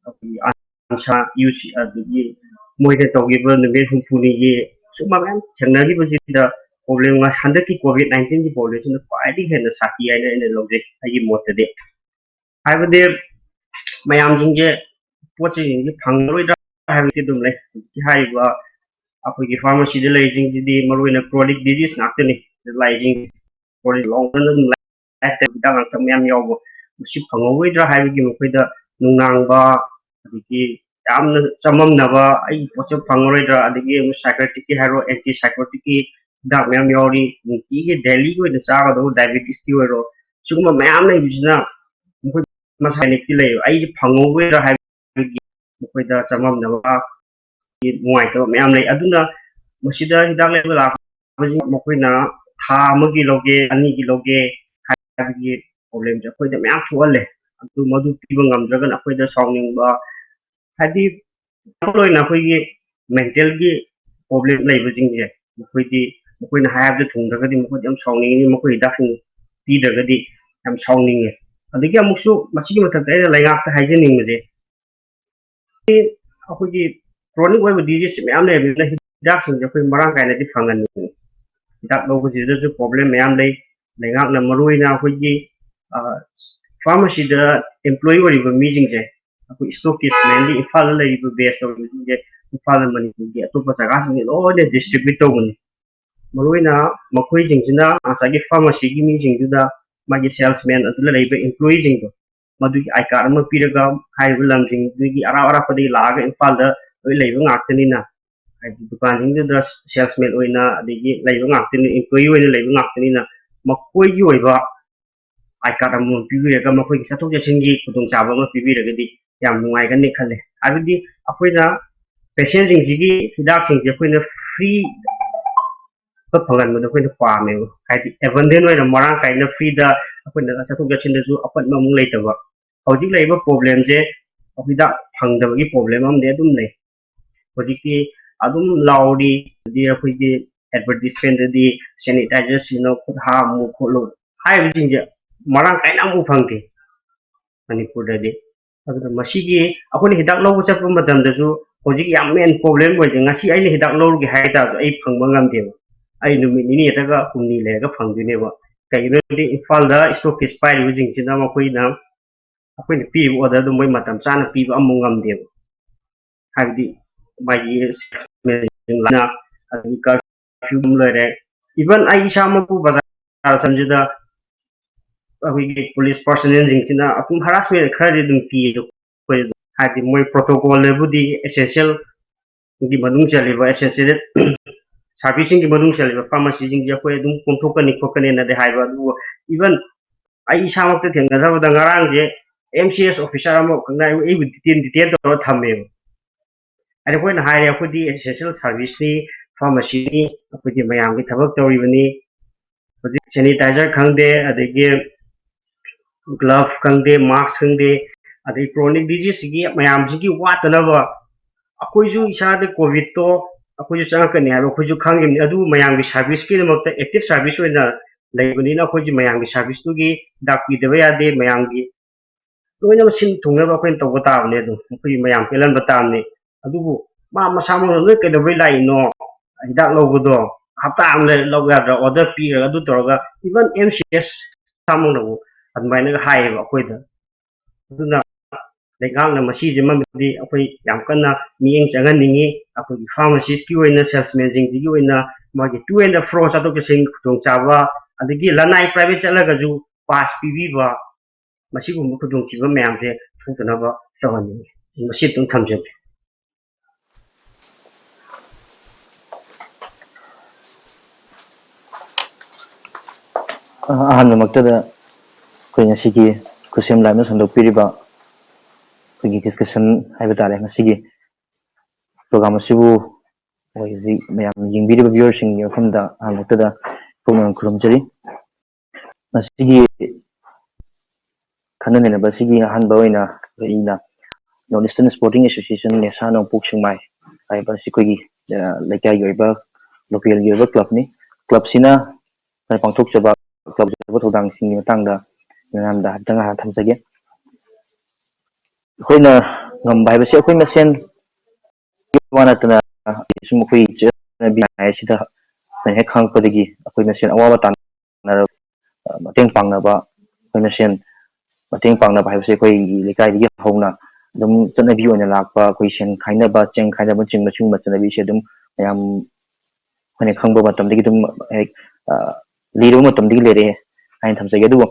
ꯑꯩꯈꯣꯏꯒꯤ ꯑꯥꯟꯁꯥ ꯌꯨ ꯁꯤ, ꯑꯗꯒꯤ ꯃꯣꯏꯗ ꯇꯧꯈꯤꯕ ꯅꯨꯃꯤꯠ ꯍꯨꯝꯐꯨꯅꯤꯒꯤ ꯁꯨꯝꯕ ꯃꯌꯥꯝ ꯊꯦꯡꯅꯈꯤꯕꯁꯤꯗ problem, ꯍꯟꯗꯛꯀꯤ COVID nineteenꯒꯤ problemꯁꯤꯅ ꯈ꯭ꯋꯥꯏꯗꯒꯤ ꯍꯦꯟꯅ ꯁꯥꯊꯤ ꯍꯥꯏꯅ ꯑꯩꯅ ꯂꯧꯖꯩ, ꯑꯩꯒꯤ ꯃꯣꯠꯇꯗꯤ꯫ ꯍꯥꯏꯕꯗꯤ ꯃꯌꯥꯝꯁꯤꯡꯁꯦ ꯄꯣꯠ ꯆꯩꯁꯤꯡꯁꯦ ꯐꯪꯉꯔꯣꯏꯗ꯭ꯔꯥ ꯍꯥꯏꯕꯗꯤ ꯑꯗꯨꯝ ꯂꯩ꯫ ꯍꯧꯖꯤꯛꯀꯤ ꯍꯥꯏꯔꯤꯕ ꯑꯩꯈꯣꯏꯒꯤ ꯐꯥꯔꯃꯥꯁꯤꯗ ꯂꯩꯔꯤꯁꯤꯡꯁꯤꯗꯤ ꯃꯔꯨꯑꯣꯏꯅ chronic disease ꯉꯥꯛꯇꯅꯤ꯫ ꯂꯥꯏꯁꯤꯡ chronic long term ꯑꯗꯨꯝ ꯂꯥꯏꯐꯇ ꯍꯤꯗꯥꯛ ꯂꯥꯡꯊꯛ ꯃꯌꯥꯝ ꯌꯥꯎꯕ, ꯃꯁꯤ ꯐꯪꯍꯧꯔꯣꯏꯗ꯭ꯔꯥ ꯍꯥꯏꯕꯒꯤ ꯃꯈꯣꯏꯗ ꯅꯨꯡꯅꯥꯡꯕ, ꯑꯗꯒꯤ ꯌꯥꯝꯅ ꯆꯃꯝꯅꯕ, "ꯑꯩꯒꯤ ꯄꯣꯠꯁꯦ ꯐꯪꯉꯔꯣꯏꯗ꯭ꯔꯥ?" ꯑꯗꯒꯤ ꯑꯃꯨꯛ psychiatricꯀꯤ ꯍꯥꯏꯔꯣ, anti psychoticꯀꯤ ꯍꯤꯗꯥꯛ ꯃꯌꯥꯝ ꯌꯥꯎꯔꯤ, ꯅꯨꯡꯇꯤꯒꯤ dailyꯒꯤ ꯑꯣꯏꯅ ꯆꯥꯒꯗꯧꯕ diabetesꯀꯤ ꯑꯣꯏꯔꯣ, ꯁꯤꯒꯨꯝꯕ ꯃꯌꯥꯝ ꯂꯩꯕꯁꯤꯅ ꯃꯈꯣꯏ ꯃꯁꯥ ꯂꯩꯕ, "ꯑꯩꯁꯦ ꯐꯪꯍꯧꯔꯣꯏꯗ꯭ꯔꯥ?" ꯍꯥꯏꯕꯒꯤ ꯃꯈꯣꯏꯗ ꯆꯃꯝꯅꯕ, ꯅꯨꯡꯉꯥꯏꯇꯕ ꯃꯌꯥꯝ ꯂꯩ꯫ ꯑꯗꯨꯅ ꯃꯁꯤꯗ ꯍꯤꯗꯥꯛ ꯂꯩꯕ ꯂꯥꯛꯄꯁꯤꯡ ꯃꯈꯣꯏꯅ ꯊꯥ ꯑꯃꯒꯤ ꯂꯧꯒꯦ, ꯑꯅꯤꯒꯤ ꯂꯧꯒꯦ ꯍꯥꯏꯕꯒꯤ problemꯁꯦ ꯑꯩꯈꯣꯏꯗ ꯃꯌꯥꯝ ꯊꯣꯛꯍꯜꯂꯦ꯫ ꯑꯗꯨ ꯃꯗꯨ ꯄꯤꯕ ꯉꯝꯗ꯭ꯔꯒꯅ ꯑꯩꯈꯣꯏꯗ ꯁꯥꯎꯅꯤꯡꯕ, ꯍꯥꯏꯗꯤ ꯑꯣꯏꯅ ꯑꯩꯈꯣꯏꯒꯤ ꯃꯦꯟꯇꯦꯜꯒꯤ ꯄ꯭ꯔꯣꯕ꯭ꯂꯦꯝ ꯂꯩꯕꯁꯤꯡꯁꯦ, ꯃꯈꯣꯏꯗꯤ ꯃꯈꯣꯏꯅ ꯍꯥꯏꯕꯗ ꯊꯨꯡꯗ꯭ꯔꯒꯗꯤ ꯃꯈꯣꯏꯗꯤ ꯌꯥꯝ ꯁꯥꯎꯅꯤꯡꯉꯤ, ꯃꯈꯣꯏ ꯍꯤꯗꯥꯛꯁꯤꯡ ꯄꯤꯗ꯭ꯔꯒꯗꯤ ꯌꯥꯝ ꯁꯥꯎꯅꯤꯡꯉꯦ꯫ ꯑꯗꯒꯤ ꯑꯃꯨꯛꯁꯨ ꯃꯁꯤꯒꯤ ꯃꯊꯛꯇ ꯑꯩꯅ ꯂꯩꯉꯥꯛꯇ ꯍꯥꯏꯖꯅꯤꯡꯕꯁꯦ, ꯑꯩꯈꯣꯏꯒꯤ ꯀ꯭ꯔꯣꯅꯤꯛ ꯑꯣꯏꯕ ꯗꯤꯖꯤꯁ ꯃꯌꯥꯝ ꯂꯩꯔꯕꯅꯤꯅ ꯍꯤꯗꯥꯛꯁꯤꯡꯁꯦ ꯑꯩꯈꯣꯏ ꯃꯔꯥꯡ ꯀꯥꯏꯅꯗꯤ ꯐꯪꯍꯟꯅꯤꯡꯉꯤ꯫ ꯍꯤꯗꯥꯛ ꯂꯧꯕꯁꯤꯗꯁꯨ ꯄ꯭ꯔꯣꯕ꯭ꯂꯦꯝ ꯃꯌꯥꯝ ꯂꯩ꯫ ꯂꯩꯉꯥꯛꯅ ꯃꯔꯨꯑꯣꯏꯅ ꯑꯩꯈꯣꯏꯒꯤ ꯐꯥꯔꯃꯥꯁꯤꯗ ꯑꯦꯝꯄ꯭ꯂꯣꯏ ꯑꯣꯏꯔꯤꯕ ꯃꯤꯁꯤꯡꯁꯦ, ꯑꯩꯈꯣꯏ ꯏꯁꯇꯣꯛꯀꯤꯁ ꯃꯦꯟꯂꯤ ꯏꯝꯐꯥꯜꯗ ꯂꯩꯔꯤꯕ ꯕꯦꯁ ꯇꯧꯔꯤꯕꯁꯤꯡꯁꯦ ꯏꯝꯐꯥꯜꯗ ꯃꯅꯤꯄꯨꯔꯒꯤ ꯑꯇꯣꯞꯄ ꯖꯒꯥꯁꯤꯡꯗ ꯂꯣꯏꯅ ꯗꯤꯁꯇ꯭ꯔꯤꯕ꯭ꯌꯨꯠ ꯇꯧꯕꯅꯤ꯫ ꯃꯔꯨꯑꯣꯏꯅ ꯃꯈꯣꯏꯁꯤꯡꯁꯤꯅ ꯉꯁꯥꯏꯒꯤ ꯐꯥꯔꯃꯥꯁꯤꯒꯤ ꯃꯤꯁꯤꯡꯗꯨꯗ ꯃꯥꯒꯤ ꯁꯦꯜꯁꯃꯦꯟ ꯑꯗꯨꯗ ꯂꯩꯕ ꯏꯝꯄ꯭ꯂꯣꯌꯤꯁꯤꯡꯗꯣ ꯃꯗꯨꯒꯤ ꯑꯥꯏ ꯀꯥꯔꯗ ꯑꯃ ꯄꯤꯔꯒ ꯍꯥꯏꯔꯤꯕ ꯂꯝꯁꯤꯡꯗꯨꯒꯤ ꯑꯔꯥꯞ ꯑꯔꯥꯞꯄꯗꯒꯤ ꯂꯥꯛꯑꯒ ꯏꯝꯐꯥꯜꯗ ꯂꯣꯏ ꯂꯩꯕ ꯉꯥꯛꯇꯅꯤꯅ, ꯍꯥꯏꯗꯤ ꯗꯨꯀꯥꯟꯁꯤꯡꯗꯨꯗ ꯁꯦꯜꯁꯃꯦꯟ ꯑꯣꯏꯅ ꯑꯗꯒꯤ ꯂꯩꯕ ꯉꯥꯛꯇꯅꯤ, ꯏꯝꯄ꯭ꯂꯣꯌꯤ ꯑꯣꯏꯅ ꯂꯩꯕ ꯉꯥꯛꯇꯅꯤꯅ ꯃꯈꯣꯏꯒꯤ ꯑꯣꯏꯕ ꯑꯥꯏ ꯀꯥꯔꯗ ꯑꯃꯃꯝ ꯄꯤꯕꯤꯔꯒ ꯃꯈꯣꯏꯒꯤ ꯆꯠꯊꯣꯛ ꯆꯠꯁꯤꯟꯒꯤ ꯈꯨꯗꯣꯡꯆꯥꯕ ꯑꯃ ꯄꯤꯕꯤꯔꯒꯗꯤ ꯌꯥꯝ ꯅꯨꯡꯉꯥꯏꯒꯅꯤ ꯈꯜꯂꯦ꯫ ꯍꯥꯏꯕꯗꯤ ꯑꯩꯈꯣꯏꯅ ꯄꯦꯁꯦꯟꯁꯤꯡꯁꯤꯒꯤ ꯍꯤꯗꯥꯛꯁꯤꯡꯁꯦ ꯑꯩꯈꯣꯏꯅ ꯐ꯭ꯔꯤ ꯐꯪꯍꯟꯕꯗꯣ ꯑꯩꯈꯣꯏꯅ ꯄꯥꯝꯃꯦꯕ꯫ ꯍꯥꯏꯗꯤ ꯑꯦꯕꯟꯗꯦꯟ ꯑꯣꯏꯅ ꯃꯔꯥꯡ ꯀꯥꯏꯅ ꯐ꯭ꯔꯤꯗ ꯑꯩꯈꯣꯏꯅ ꯆꯠꯊꯣꯛ ꯆꯠꯁꯤꯟꯗꯁꯨ ꯑꯄꯟꯕ ꯑꯃꯨꯛ ꯂꯩꯇꯕ꯫ ꯍꯧꯖꯤꯛ ꯂꯩꯔꯤꯕ ꯄ꯭ꯔꯣꯕ꯭ꯂꯦꯝꯁꯦ ꯍꯤꯗꯥꯛ ꯐꯪꯗꯕꯒꯤ ꯄ꯭ꯔꯣꯕ꯭ꯂꯦꯝ ꯑꯃꯗꯤ ꯑꯗꯨꯝ ꯂꯩ꯫ ꯍꯧꯖꯤꯛꯇꯤ ꯑꯗꯨꯝ ꯂꯥꯎꯔꯤ, ꯑꯗꯨꯗꯤ ꯑꯩꯈꯣꯏꯒꯤ ꯑꯦꯗꯚꯔꯇꯤꯁꯃꯦꯟꯗꯗꯤ ꯁꯦꯅꯤꯇꯥꯏꯖꯔ ꯁꯤꯖꯤꯟꯅꯧ, ꯈꯨꯠ ꯍꯥꯝꯃꯨ ꯈꯣꯠꯂꯨ ꯍꯥꯏꯔꯤꯕꯁꯤꯡꯁꯦ ꯃꯔꯥꯡ ꯀꯥꯏꯅ ꯑꯃꯨꯛ ꯐꯪꯗꯦ ꯃꯅꯤꯄꯨꯔꯗꯗꯤ꯫ ꯑꯗꯨꯅ ꯃꯁꯤꯒꯤ ꯑꯩꯈꯣꯏꯅ ꯍꯤꯗꯥꯛ ꯂꯧꯕ ꯆꯠꯄ ꯃꯇꯝꯗꯁꯨ ꯍꯧꯖꯤꯛ ꯌꯥꯝ ꯃꯦꯟ ꯄ꯭ꯔꯣꯕ꯭ꯂꯦꯝ ꯑꯣꯏꯁꯦ, ꯉꯁꯤ ꯑꯩꯅ ꯍꯤꯗꯥꯛ ꯂꯧꯔꯨꯒꯦ ꯍꯥꯏ ꯇꯥꯔꯁꯨ ꯑꯩ ꯐꯪꯕ ꯉꯝꯗꯦꯕ꯫ ꯑꯩ ꯅꯨꯃꯤꯠ ꯅꯤꯅꯤ ꯅꯠꯇ꯭ꯔꯒ ꯍꯨꯝꯅꯤ ꯂꯩꯔꯒ ꯐꯪꯗꯣꯏꯅꯦꯕ꯫ ꯀꯩꯒꯤꯅꯣ ꯍꯥꯏꯗꯤ ꯏꯝꯐꯥꯜꯗ ꯏꯁꯇꯣꯛꯀꯤꯁ ꯄꯥꯏꯔꯤꯕꯁꯤꯡꯁꯤꯅ ꯃꯈꯣꯏꯅ ꯑꯩꯈꯣꯏꯅ ꯄꯤꯔꯤꯕ ꯑꯣꯔꯗꯔꯗꯨ ꯃꯣꯏ ꯃꯇꯝ ꯆꯥꯅ ꯄꯤꯕ ꯑꯃꯨꯛ ꯉꯝꯗꯦꯕ꯫ ꯍꯥꯏꯕꯗꯤ ꯃꯥꯒꯤ ꯑꯗꯒꯤ ꯀꯔꯐ꯭ꯌꯨ ꯑꯃ ꯂꯩꯔꯦ꯫ ꯏꯚꯟ ꯑꯩ ꯏꯁꯥꯃꯛꯄꯨ ꯕꯖꯥꯔ ꯁꯟꯁꯤꯗ ꯑꯩꯈꯣꯏꯒꯤ ꯄꯨꯂꯤꯁ ꯄꯥꯔꯁꯣꯅꯦꯜꯁꯤꯡꯁꯤꯅ ꯑꯗꯨꯝ ꯍꯔꯥꯁꯃꯦꯟ ꯈꯔꯗꯤ ꯑꯗꯨꯝ ꯄꯤꯌꯦ ꯑꯩꯈꯣꯏ꯫ ꯍꯥꯏꯗꯤ ꯃꯣꯏ ꯄ꯭ꯔꯣꯇꯣꯀꯣꯜꯗꯕꯨꯗꯤ ꯑꯦꯁꯦꯟꯁꯤꯌꯦꯜꯒꯤ ꯃꯅꯨꯡ ꯆꯜꯂꯤꯕ, ꯑꯦꯁꯦꯟꯁꯤꯌꯦꯜ ꯁꯥꯔꯚꯤꯁꯁꯤꯡꯒꯤ ꯃꯅꯨꯡ ꯆꯜꯂꯤꯕ ꯐꯥꯔꯃꯥꯁꯤꯁꯤꯡꯁꯦ ꯑꯩꯈꯣꯏ ꯑꯗꯨꯝ ꯀꯣꯝꯊꯣꯛꯀꯅꯤ ꯈꯣꯠꯀꯅꯤꯅꯗꯤ ꯍꯥꯏꯕ, ꯑꯗꯨꯕꯨ ꯏꯚꯟ ꯑꯩ ꯏꯁꯥꯃꯛꯇ ꯊꯦꯡꯅꯖꯕꯗ ꯉꯔꯥꯡꯁꯦ ꯑꯦꯝ ꯁꯤ ꯑꯦꯁ ꯑꯣꯐꯤꯁꯥꯔ ꯑꯃꯈꯛꯅ ꯑꯩꯕꯨ ꯗꯤꯇꯦꯟ ꯗꯤꯇꯦꯟ ꯇꯧꯔꯒ ꯊꯝꯃꯦꯕ꯫ ꯍꯥꯏꯗꯤ ꯑꯩꯈꯣꯏꯅ ꯍꯥꯏꯔꯦ ꯑꯩꯈꯣꯏꯗꯤ ꯑꯦꯁꯦꯟꯁꯤꯌꯦꯜ ꯁꯥꯔꯚꯤꯁꯅꯤ, ꯐꯥꯔꯃꯥꯁꯤꯅꯤ, ꯑꯩꯈꯣꯏꯗꯤ ꯃꯌꯥꯝꯒꯤ ꯊꯕꯛ ꯇꯧꯔꯤꯕꯅꯤ꯫ ꯍꯧꯖꯤꯛ ꯁꯦꯅꯤꯇꯥꯏꯖꯔ ꯈꯪꯗꯦ, ꯑꯗꯒꯤ ꯒ꯭ꯂꯚ ꯈꯪꯗꯦ, ꯃꯥꯛꯁ ꯈꯪꯗꯦ, ꯑꯗꯩ chronic diseaseꯁꯤꯒꯤ ꯃꯌꯥꯝꯁꯤꯒꯤ ꯋꯥꯠꯇꯅꯕ ꯑꯩꯈꯣꯏꯁꯨ ꯏꯁꯥꯗ ꯀꯣꯚꯤꯠꯇꯣ ꯑꯩꯈꯣꯏꯁꯨ ꯆꯪꯉꯛꯀꯅꯤ ꯍꯥꯏꯕ ꯑꯩꯈꯣꯏꯁꯨ ꯈꯪꯉꯤꯕꯅꯤ꯫ ꯑꯗꯨꯕꯨ ꯃꯌꯥꯝꯒꯤ serviceꯀꯤꯗꯃꯛꯇ active service ꯑꯣꯏꯅ ꯂꯩꯕꯅꯤꯅ ꯑꯩꯈꯣꯏꯒꯤ ꯃꯌꯥꯝꯒꯤ serviceꯇꯨꯒꯤ ꯍꯤꯗꯥꯛ ꯄꯤꯗꯕ ꯌꯥꯗꯦ꯫ ꯃꯌꯥꯝꯒꯤ ꯂꯣꯏꯅꯃꯛ ꯁꯤꯟ ꯊꯨꯡꯅꯕ ꯑꯩꯈꯣꯏꯅ ꯇꯧꯕ ꯇꯥꯕꯅꯤ꯫ ꯑꯗꯨꯝ ꯑꯩꯈꯣꯏꯒꯤ ꯃꯌꯥꯝ ꯄꯦꯜꯍꯟꯕ ꯇꯥꯕꯅꯤ꯫ ꯑꯗꯨꯕꯨ ꯃꯥ ꯃꯁꯥꯃꯛꯅ ꯅꯣꯏ ꯀꯩꯗꯧꯕꯩ ꯂꯥꯛꯏꯅꯣ? ꯍꯤꯗꯥꯛ ꯂꯧꯕꯗꯣ ꯍꯞꯇꯥ ꯑꯃ ꯂꯩꯔ ꯂꯧ ꯌꯥꯗ꯭ꯔꯥ? Order ꯄꯤꯔꯒ ꯑꯗꯨ ꯇꯧꯔꯒ even MCS ꯃꯁꯥꯃꯛꯅꯕꯨ ꯑꯗꯨꯃꯥꯏꯅꯒ ꯍꯥꯏꯌꯦꯕ ꯑꯩꯈꯣꯏꯗ꯫ ꯑꯗꯨꯅ ꯂꯩꯉꯥꯛꯅ ꯃꯁꯤꯁꯤꯃꯗꯤ ꯑꯩꯈꯣꯏ ꯌꯥꯝ ꯀꯟꯅ ꯃꯤꯠꯌꯦꯡ ꯆꯪꯍꯟꯅꯤꯡꯉꯤ꯫ ꯑꯩꯈꯣꯏꯒꯤ pharmacistꯀꯤ ꯑꯣꯏꯅ, salesmanꯁꯤꯡꯁꯤꯒꯤ ꯑꯣꯏꯅ ꯃꯥꯒꯤ to and fro ꯆꯠꯊꯣꯛ ꯆꯠꯁꯤꯟ ꯈꯨꯗꯣꯡꯆꯥꯕ, ꯑꯗꯒꯤ ꯂꯅꯥꯏ private ꯆꯠꯂꯒꯁꯨ pass ꯄꯤꯕꯤꯕ, ꯃꯁꯤꯒꯨꯝꯕ ꯈꯨꯗꯣꯡꯊꯤꯕ ꯃꯌꯥꯝꯁꯦ ꯊꯣꯛꯇꯅꯕ ꯇꯧꯍꯟꯅꯤꯡꯉꯤ꯫ ꯃꯁꯤ ꯑꯗꯨꯝ ꯊꯝꯖꯒꯦ꯫ ꯑ-, ꯑꯍꯥꯟꯕꯃꯛꯇꯗ ꯑꯩꯈꯣꯏ ꯉꯁꯤꯒꯤ ꯈꯨꯠꯁꯦꯝ ꯂꯥꯏꯞꯅ ꯁꯟꯗꯣꯛꯄꯤꯔꯤꯕ ꯑꯩꯈꯣꯏꯒꯤ discussion ꯍꯥꯏꯕ ꯇꯥꯔꯦ, ꯉꯁꯤꯒꯤ program ꯑꯁꯤꯕꯨ ꯑꯩꯈꯣꯏ ꯍꯧꯖꯤꯛ ꯃꯌꯥꯝ ꯌꯦꯡꯕꯤꯔꯤꯕ viewerꯁꯤꯡꯒꯤ ꯃꯐꯝꯗ ꯑꯍꯥꯟꯕꯃꯛꯇꯗ ꯄꯨꯛꯅꯤꯡ ꯈꯨꯔꯨꯝꯖꯔꯤ꯫ ꯃꯁꯤꯒꯤ ꯈꯟꯅ ꯅꯩꯅꯕꯁꯤꯒꯤ ꯑꯍꯥꯟꯕ ꯑꯣꯏꯅ ꯑꯩꯅ North Eastern Sporting Association, ꯅꯦꯁꯥ, ꯅꯣꯡꯄꯣꯛ ꯁꯦꯛꯃꯥꯏ ꯍꯥꯏꯕ ꯑꯁꯤ ꯑꯩꯈꯣꯏꯒꯤ, ꯑ, ꯂꯩꯀꯥꯏꯒꯤ ꯑꯣꯏꯕ, localꯒꯤ ꯑꯣꯏꯕ clubꯅꯤ꯫ Clubꯁꯤꯅ ꯄꯥꯡꯊꯣꯛꯆꯕ club ꯊꯧꯗꯥꯡꯁꯤꯡꯒꯤ ꯃꯇꯥꯡꯗ ꯃꯌꯥꯝꯗ ꯍꯥꯏꯐꯦꯠꯇꯪ ꯉꯥꯏꯍꯥꯛ ꯊꯝꯖꯒꯦ꯫ ꯑꯩꯈꯣꯏꯅ ꯉꯝꯕ ꯍꯥꯏꯕꯁꯤ ꯑꯩꯈꯣꯏ ꯃꯁꯦꯟ ꯋꯥ ꯅꯠꯇꯅ ꯁꯨꯝ ꯑꯩꯈꯣꯏ ꯆꯠꯅꯕꯤ ꯍꯥꯏꯁꯤꯗ ꯍꯦꯛ ꯈꯪꯉꯛꯄꯗꯒꯤ ꯑꯩꯈꯣꯏ ꯃꯁꯦꯟ ꯑꯋꯥꯕ ꯇꯥꯟꯅꯔ ꯃꯇꯦꯡ ꯄꯥꯡꯅꯕ, ꯑꯩꯈꯣꯏ ꯃꯁꯦꯟ ꯃꯇꯦꯡ ꯄꯥꯡꯅꯕ ꯍꯥꯏꯕꯁꯦ ꯑꯩꯈꯣꯏꯒꯤ ꯂꯩꯀꯥꯏꯗꯒꯤ ꯍꯧꯅ ꯑꯗꯨꯝ ꯆꯠꯅꯕꯤ ꯑꯣꯏꯅ ꯂꯥꯛꯄ, ꯑꯩꯈꯣꯏ ꯁꯦꯟ ꯈꯥꯏꯅꯕ, ꯆꯦꯡ ꯈꯥꯏꯅꯕꯅꯆꯤꯡꯕ ꯁꯤꯒꯨꯝꯕ ꯆꯠꯅꯕꯤꯁꯦ ꯑꯗꯨꯝ ꯃꯌꯥꯝ ꯑꯩꯈꯣꯏꯅ ꯈꯪꯕ ꯃꯇꯝꯗꯒꯤ ꯑꯗꯨꯝ ꯍꯦꯛ, ꯑ, ꯂꯤꯔꯕ ꯃꯇꯝꯗꯒꯤ ꯂꯩꯔꯛꯑꯦ ꯍꯥꯏꯅ ꯊꯝꯖꯒꯦ꯫ ꯑꯗꯨꯕꯨ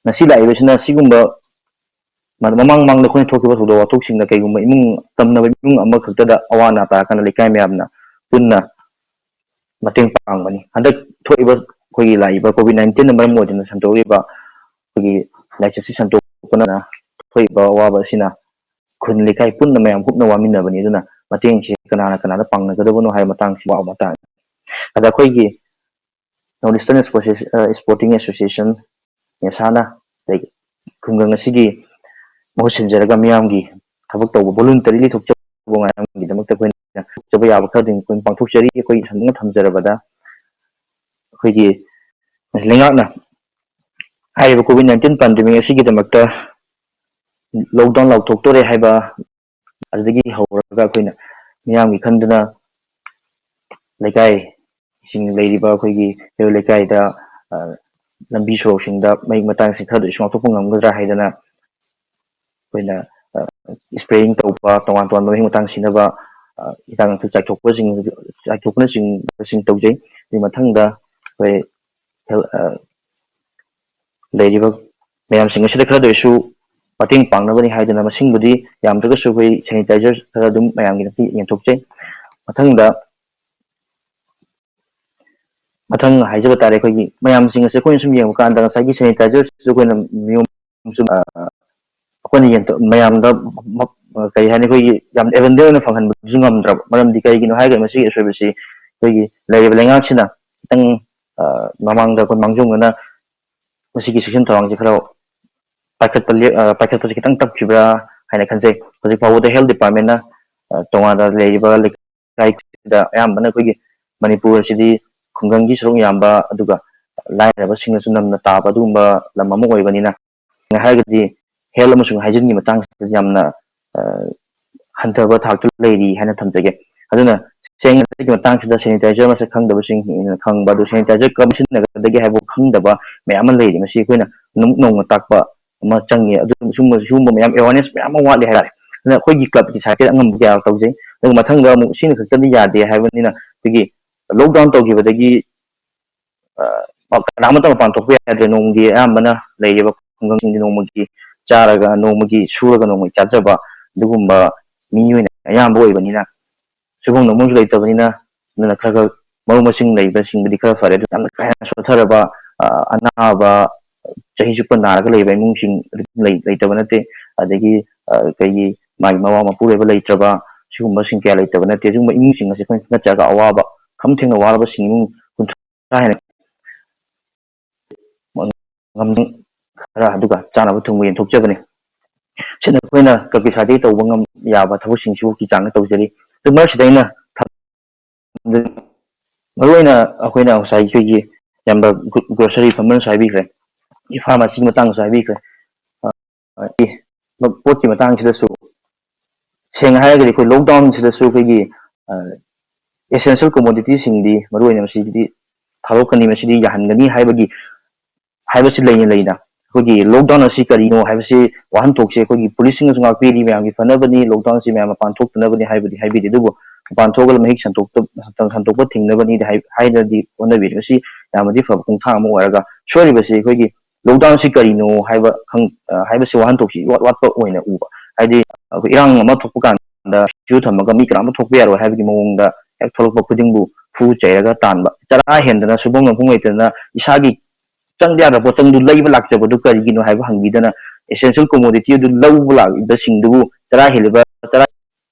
ꯉꯁꯤ ꯂꯥꯛꯏꯕꯁꯤꯅ ꯁꯤꯒꯨꯝꯕ ꯃ-, ꯃꯃꯥꯡ ꯃꯃꯥꯡꯗ ꯑꯩꯈꯣꯏꯅ ꯊꯣꯛꯈꯤꯕ ꯊꯧꯗꯣꯛ ꯋꯥꯊꯣꯛꯁꯤꯡꯗ ꯀꯩꯒꯨꯝꯕ ꯏꯃꯨꯡ, ꯇꯝꯅꯕ ꯏꯃꯨꯡ ꯑꯃꯈꯛꯇꯗ ꯑꯋꯥ ꯑꯅꯥ ꯇꯥꯔꯀꯥꯟꯗ ꯂꯩꯀꯥꯏ ꯃꯌꯥꯝꯅ ꯄꯨꯟꯅ ꯃꯇꯦꯡ ꯄꯥꯡꯕꯅꯤ꯫ ꯍꯟꯗꯛ ꯊꯣꯛꯏꯕ ꯑꯩꯈꯣꯏꯒꯤ ꯂꯥꯛꯏꯕ COVID nineteenꯅ ꯃꯔꯝ ꯑꯣꯏꯗꯨꯅ ꯁꯟꯗꯣꯛꯂꯤꯕ ꯑꯩꯈꯣꯏꯒꯤ ꯂꯥꯏꯆꯠꯁꯤ ꯁꯟꯗꯣꯛꯄꯅ ꯊꯣꯛꯏꯕ ꯑꯋꯥꯕ ꯑꯁꯤꯅ ꯈꯨꯟ ꯂꯩꯀꯥꯏ ꯄꯨꯟꯅ ꯃꯌꯥꯝ ꯍꯨꯞꯅ ꯋꯥꯃꯤꯟꯅꯕꯅꯤ꯫ ꯑꯗꯨꯅ ꯃꯇꯦꯡꯁꯤ ꯀꯅꯥꯅ ꯀꯅꯥꯗ ꯄꯥꯡꯅꯒꯗꯕꯅꯣ ꯍꯥꯏꯕ ꯃꯇꯥꯡꯁꯤ ꯋꯥꯕ ꯃꯇꯥꯡꯅꯤ꯫ ꯑꯗ ꯑꯩꯈꯣꯏꯒꯤ North Eastern Sports-, ꯑ, Sporting Association, ꯅꯦꯁꯥꯅ, ꯑꯗꯒꯤ ꯈꯨꯡꯒꯪ ꯑꯁꯤꯒꯤ ꯃꯍꯨꯠ ꯁꯤꯟꯖꯔꯒ ꯃꯤꯌꯥꯝꯒꯤ ꯊꯕꯛ ꯇꯧꯕ, voluntarily ꯊꯣꯛꯆꯕ ꯃꯌꯥꯝꯒꯤꯗꯃꯛꯇ ꯑꯩꯈꯣꯏꯅ ꯊꯣꯛꯆꯕ ꯌꯥꯕ ꯈꯔꯗꯤ ꯑꯩꯈꯣꯏꯅ ꯄꯥꯡꯊꯣꯛꯆꯔꯤ꯫ ꯑꯩꯈꯣꯏ ꯁꯝꯂꯞꯅ ꯊꯝꯖꯔꯕꯗ, ꯑꯩꯈꯣꯏꯒꯤ ꯂꯩꯉꯥꯛꯅ ꯍꯥꯏꯔꯤꯕ COVID nineteen pandemic ꯑꯁꯤꯒꯤꯗꯃꯛꯇ lockdown ꯂꯥꯎꯊꯣꯛꯇꯣꯔꯦ ꯍꯥꯏꯕ ꯑꯗꯨꯗꯒꯤ ꯍꯧꯔꯒ ꯑꯩꯈꯣꯏꯅ ꯃꯤꯌꯥꯝꯒꯤ ꯈꯟꯗꯨꯅ ꯂꯩꯀꯥꯏꯁꯤꯡ ꯂꯩꯔꯤꯕ ꯑꯩꯈꯣꯏꯒꯤ ꯀꯩꯔꯣꯏ ꯂꯩꯀꯥꯏꯗ, ꯑ, ꯂꯝꯕꯤ ꯁꯣꯔꯣꯛꯁꯤꯡꯗ ꯃꯍꯤꯛ ꯃꯇꯥꯡꯁꯤꯡ ꯈꯔꯗ ꯑꯣꯏꯔꯁꯨ ꯉꯥꯛꯊꯣꯛꯄ ꯉꯝꯒꯗ꯭ꯔꯥ ꯍꯥꯏꯗꯅ ꯑꯩꯈꯣꯏꯅ, ꯑ, spraying ꯇꯧꯕ, ꯇꯣꯉꯥꯟ ꯇꯣꯉꯥꯟꯕ ꯃꯍꯤꯛ ꯃꯇꯥꯡ ꯁꯤꯅꯕ, ꯑ, ꯍꯤꯗꯥꯛ ꯂꯥꯡꯊꯛ ꯆꯥꯏꯊꯣꯛꯄꯁꯤꯡ, ꯆꯥꯏꯊꯣꯛꯄꯅꯆꯤꯡꯕꯁꯤꯡ ꯇꯧꯖꯩ꯫ ꯑꯗꯨꯒꯤ ꯃꯊꯪꯗ ꯑꯩꯈꯣꯏ ꯍꯦꯜ-, ꯑ, ꯂꯩꯔꯤꯕ ꯃꯌꯥꯝꯁꯤꯡ ꯑꯁꯤꯗ ꯈꯔꯗ ꯑꯣꯏꯔꯁꯨ ꯃꯇꯦꯡ ꯄꯥꯡꯅꯕꯅꯤ ꯍꯥꯏꯗꯨꯅ, ꯃꯁꯤꯡꯕꯨꯗꯤ ꯌꯥꯝꯗ꯭ꯔꯒꯁꯨ ꯑꯩꯈꯣꯏ sanitizer ꯈꯔ ꯑꯗꯨꯝ ꯃꯌꯥꯝꯒꯤꯗꯃꯛꯇ ꯌꯦꯟꯊꯣꯛꯆꯩ꯫ ꯃꯊꯪꯗ, ꯃꯊꯪ ꯍꯥꯏꯖꯕ ꯇꯥꯔꯦ, ꯑꯩꯈꯣꯏꯒꯤ ꯃꯌꯥꯝꯁꯤꯡ ꯑꯁꯦ ꯑꯩꯈꯣꯏꯅ ꯁꯨꯝ ꯌꯦꯡꯕ ꯀꯥꯟꯗ ꯉꯁꯥꯏꯒꯤ sanitizer ꯁꯤꯁꯨ ꯑꯩꯈꯣꯏꯅ ꯃꯤꯌꯣꯝ ꯁꯨꯝ, ꯑ, ꯑꯩꯈꯣꯏꯅ ꯌꯦꯟꯊꯣꯛ-, ꯃꯌꯥꯝꯗ ꯃ-, ꯀꯔꯤ ꯍꯥꯏꯅꯤ, ꯑꯩꯈꯣꯏꯒꯤ ꯌꯥꯝ available ꯑꯣꯏꯅ ꯐꯪꯍꯟꯕꯁꯨ ꯉꯝꯗ꯭ꯔꯕ꯫ ꯃꯔꯝꯗꯤ ꯀꯩꯒꯤꯅꯣ ꯍꯥꯏꯔꯒꯗꯤ ꯃꯁꯤꯒꯤ ꯑꯁꯣꯏꯕꯁꯤ ꯑꯩꯈꯣꯏꯒꯤ ꯂꯩꯔꯤꯕ ꯂꯩꯉꯥꯛꯁꯤꯅ ꯈꯤꯇꯪ, ꯑ, ꯃꯃꯥꯡꯗ ꯑꯩꯈꯣꯏ ꯃꯥꯡꯖꯧꯅꯅ ꯃꯁꯤꯒꯤ ꯆꯦꯛꯁꯤꯟ ꯊꯧꯔꯥꯡꯁꯦ ꯈꯔ ꯄꯥꯏꯈꯠꯄ ꯂꯦꯞ-, ꯑ, ꯄꯥꯏꯈꯠꯄꯁꯦ ꯈꯤꯇꯪ ꯇꯞꯈꯤꯕ꯭ꯔꯥ ꯍꯥꯏꯅ ꯈꯟꯖꯩ꯫ ꯍꯧꯖꯤꯛ ꯐꯥꯎꯕꯗ health department ꯅ, ꯑ, ꯇꯣꯉꯥꯟꯅ ꯂꯩꯔꯤꯕ ꯂꯩꯀꯥꯏꯁꯤꯗ, ꯑꯌꯥꯝꯕꯅ ꯑꯩꯈꯣꯏꯒꯤ ꯃꯅꯤꯄꯨꯔ ꯑꯁꯤꯗꯤ ꯈꯨꯡꯒꯪꯒꯤ ꯁꯔꯨꯛ ꯌꯥꯝꯕ, ꯑꯗꯨꯒ ꯂꯥꯏꯔꯕꯁꯤꯡꯅꯁꯨ ꯅꯝꯅ ꯇꯥꯕ ꯑꯗꯨꯒꯨꯝꯕ ꯂꯝ ꯑꯃ ꯑꯣꯏꯕꯅꯤꯅ, ꯍꯥꯏꯔꯒꯗꯤ health ꯑꯃꯁꯨꯡ hygiene ꯒꯤ ꯃꯇꯥꯡꯁꯤꯗ ꯌꯥꯝꯅ, ꯑ, ꯍꯟꯊꯕ ꯊꯥꯛꯇ ꯂꯩꯔꯤ ꯍꯥꯏꯅ ꯊꯝꯖꯒꯦ꯫ ꯑꯗꯨꯅ ꯁꯦꯡꯅ ꯃꯇꯥꯡꯁꯤꯗ sanitizer ꯃꯁꯛ ꯈꯪꯗꯕꯁꯤꯡ ꯍꯦꯟꯅ ꯈꯪꯕ, ꯑꯗꯨ sanitizer ꯀꯔꯝꯅ ꯁꯤꯖꯤꯟꯅꯒꯗꯒꯦ ꯍꯥꯏꯕ ꯈꯪꯗꯕ ꯃꯌꯥꯝ ꯑꯃ ꯂꯩꯔꯤ꯫ ꯃꯁꯤ ꯑꯩꯈꯣꯏꯅ ꯅꯨꯃꯤꯠ ꯅꯣꯡꯃ ꯇꯥꯛꯄ ꯑꯃ ꯆꯪꯉꯤ꯫ ꯑꯗꯨ ꯁꯨꯝꯕ, ꯁꯤꯒꯨꯝꯕ ꯃꯌꯥꯝ awareness ꯃꯌꯥꯝ ꯑꯃ ꯋꯥꯠꯂꯤ ꯍꯥꯏꯇꯥꯔꯦ꯫ ꯑꯗꯨꯅ ꯑꯩꯈꯣꯏꯒꯤ club ꯀꯤ side ꯇꯒꯤ ꯑꯉꯝꯕ ꯀꯌꯥ ꯇꯧꯖꯩ꯫ ꯑꯗꯨꯒ ꯃꯊꯪꯗ ꯑꯃꯨꯛ ꯁꯤꯅ ꯈꯛꯇꯗꯤ ꯌꯥꯗꯦ ꯍꯥꯏꯕꯅꯤꯅ, ꯑꯩꯈꯣꯏꯒꯤ lockdown ꯇꯧꯈꯤꯕꯗꯒꯤ, ꯑ, ꯀꯅꯥꯃꯠꯇ ꯃꯄꯥꯟ ꯊꯣꯛꯄ ꯌꯥꯗ꯭ꯔꯦ꯫ ꯅꯣꯡꯃꯒꯤ ꯑꯌꯥꯝꯕꯅ ꯂꯩꯔꯤꯕ ꯈꯨꯡꯒꯪꯁꯤꯡꯗꯤ ꯅꯣꯡꯃꯒꯤ ꯆꯥꯔꯒ, ꯅꯣꯡꯃꯒꯤ ꯁꯨꯔꯒ, ꯅꯣꯡꯃꯒꯤ ꯆꯥꯖꯕ ꯑꯗꯨꯒꯨꯝꯕ ꯃꯤ ꯑꯣꯏꯅ ꯑꯌꯥꯝꯕ ꯑꯣꯏꯕꯅꯤꯅ, ꯁꯨꯐꯝ ꯅꯣꯝꯐꯝꯁꯨ ꯂꯩꯇꯕꯅꯤꯅ, ꯑꯗꯨꯅ ꯈꯔ ꯈꯔ ꯃꯔꯨ ꯃꯁꯤꯡ ꯂꯩꯕꯁꯤꯡꯕꯨꯗꯤ ꯈꯔ ꯐꯔꯦ꯫ ꯑꯗꯨ ꯌꯥꯝꯅ ꯀꯥ ꯍꯦꯟꯅ ꯁꯣꯠꯊꯔꯕ, ꯑ, ꯑꯅꯥꯕ, ꯆꯍꯤ ꯆꯨꯞꯄ ꯅꯥꯔꯒ ꯂꯩꯕ ꯏꯃꯨꯡꯁꯤꯡ ꯑꯗꯨꯝ ꯂꯩ-, ꯂꯩꯇꯕ ꯅꯠꯇꯦ꯫ ꯑꯗꯒꯤ, ꯑ, ꯑꯩꯈꯣꯏꯒꯤ ꯃꯥꯒꯤ ꯃꯋꯥ ꯃꯄꯨꯔꯣꯏꯕ ꯂꯩꯇ꯭ꯔꯕ, ꯁꯤꯒꯨꯝꯕꯁꯤꯡ ꯀꯌꯥ ꯂꯩꯇꯕ ꯅꯠꯇꯦ꯫ ꯑꯗꯨꯒꯨꯝꯕ ꯏꯃꯨꯡꯁꯤꯡ ꯑꯁꯤ ꯑꯩꯈꯣꯏꯅ ꯅꯠꯇ꯭ꯔꯒ ꯑꯋꯥꯕ, ꯈꯝ ꯊꯦꯡꯅ ꯋꯥꯔꯕꯁꯤꯡ ꯏꯃꯨꯡ ꯀꯨꯟꯊ꯭ꯔꯥ ꯍꯦꯟꯅ ꯉꯝ-, ꯈꯔ ꯑꯗꯨꯒ ꯆꯥꯅꯕ ꯊꯨꯝꯕ ꯌꯦꯟꯊꯣꯛꯆꯕꯅꯤ꯫ ꯁꯤꯅ ꯑꯩꯈꯣꯏꯅ ꯀꯪꯀ꯭ꯔꯤꯠ ꯁꯥꯏꯠꯇꯒꯤ ꯇꯧꯕ ꯉꯝ ꯌꯥꯕ ꯊꯕꯛꯁꯤꯡꯁꯤꯐꯥꯎꯒꯤ ꯆꯥꯡꯗ ꯇꯧꯖꯔꯤ꯫ ꯑꯗꯨ ꯃꯔꯛꯁꯤꯗ ꯑꯩꯅ ꯊꯝ-, ꯃꯔꯨꯑꯣꯏꯅ ꯑꯩꯈꯣꯏꯅ ꯉꯁꯥꯏ ꯑꯩꯈꯣꯏꯒꯤ ꯏꯌꯥꯝꯕ ꯒ꯭ꯔꯣ-, ꯒ꯭ꯔꯣꯁꯔꯤ ꯐꯝꯕꯅꯁꯨ ꯍꯥꯏꯕꯤꯈ꯭ꯔꯦ, ꯐꯥꯔꯃꯥꯁꯤꯒꯤ ꯃꯇꯥꯡꯗꯁꯨ ꯍꯥꯏꯕꯤꯈ꯭ꯔꯦ꯫ ꯑ, ꯑꯦ, ꯄꯣꯠꯀꯤ ꯃꯇꯥꯡꯁꯤꯗꯁꯨ ꯁꯦꯡꯅ ꯍꯥꯏꯔꯒꯗꯤ ꯑꯩꯈꯣꯏ ꯂꯣꯛꯗꯥꯎꯟꯁꯤꯗꯁꯨ ꯑꯩꯈꯣꯏꯒꯤ, ꯑ, essential commodityꯁꯤꯡꯗꯤ ꯃꯔꯨꯑꯣꯏꯅ ꯃꯁꯤꯗꯤ ꯊꯥꯗꯣꯛꯀꯅꯤ, ꯃꯁꯤꯗꯤ ꯌꯥꯍꯟꯒꯅꯤ ꯍꯥꯏꯕꯒꯤ, ꯍꯥꯏꯕꯁꯤ ꯂꯩꯅ ꯂꯩꯅ ꯑꯩꯈꯣꯏꯒꯤ ꯂꯣꯛꯗꯥꯎꯟ ꯑꯁꯤ ꯀꯔꯤꯅꯣ ꯍꯥꯏꯕꯁꯤ ꯋꯥꯍꯟꯊꯣꯛꯁꯦ ꯑꯩꯈꯣꯏꯒꯤ ꯄꯨꯂꯤꯁꯁꯤꯡꯅꯁꯨ ꯉꯥꯛꯄꯤꯔꯤ, ꯃꯌꯥꯝꯒꯤ ꯐꯅꯕꯅꯤ, ꯂꯣꯛꯗꯥꯎꯟ ꯑꯁꯤ ꯃꯌꯥꯝ ꯃꯄꯥꯟ ꯊꯣꯛꯇꯅꯕꯅꯤ ꯍꯥꯏꯕꯗꯤ ꯍꯥꯏꯕꯤꯔꯤ, ꯑꯗꯨꯕꯨ ꯃꯄꯥꯟ ꯊꯣꯛꯑꯒ ꯃꯍꯤꯛ ꯁꯟꯗꯣꯛꯇ-, ꯁꯟꯗꯣꯛꯄ ꯊꯤꯡꯅꯕꯅꯤꯗꯤ ꯍꯥꯏ-, ꯍꯥꯏꯅꯗꯤ ꯍꯣꯠꯅꯕꯤꯔꯤ꯫ ꯃꯁꯤ ꯌꯥꯝꯅꯗꯤ ꯐꯕ ꯈꯣꯡꯊꯥꯡ ꯑꯃ ꯑꯣꯏꯔꯒ, ꯁꯣꯏꯔꯤꯕꯁꯤ ꯑꯩꯈꯣꯏꯒꯤ ꯂꯣꯛꯗꯥꯎꯟ ꯑꯁꯤ ꯀꯔꯤꯅꯣ ꯍꯥꯏꯕ ꯈꯪ-, ꯑ, ꯍꯥꯏꯕꯁꯤ ꯋꯥꯍꯟꯊꯣꯛꯁꯤ ꯏꯋꯥꯠ ꯋꯥꯠꯄ ꯑꯣꯏꯅ ꯎꯕ꯫ ꯍꯥꯏꯗꯤ ꯑꯩꯈꯣꯏ ꯏꯔꯥꯡ ꯑꯃ ꯊꯣꯛꯄ ꯀꯥꯟꯗ ꯁꯤꯁꯨ ꯊꯝꯃꯒ ꯃꯤ ꯀꯅꯥꯝꯇ ꯊꯣꯛꯄ ꯌꯥꯔꯣꯏ ꯍꯥꯏꯕꯒꯤ ꯃꯑꯣꯡꯗ ꯍꯦꯛ ꯊꯣꯛꯂꯛꯄ ꯈꯨꯗꯤꯡꯕꯨ ꯐꯨ ꯆꯩꯔꯒ ꯇꯥꯟꯕ, ꯆꯔꯥ ꯍꯦꯟꯗꯅ ꯁꯨꯐꯝ ꯅꯣꯝꯐꯝ ꯂꯩꯇꯗꯅ ꯏꯁꯥꯒꯤ ꯆꯪꯗ ꯌꯥꯗꯕ ꯄꯣꯠꯆꯪꯗꯨ ꯂꯩꯕ ꯂꯥꯛꯆꯕꯗꯨ ꯀꯔꯤꯒꯤꯅꯣ ꯍꯥꯏꯕ ꯍꯪꯕꯤꯗꯅ essential commodity ꯑꯗꯨ ꯂꯧꯕ ꯂꯥꯛꯂꯤꯕꯁꯤꯡꯗꯨꯕꯨ ꯆꯔꯥ ꯍꯦꯜꯂꯤꯕ, ꯆꯔꯥ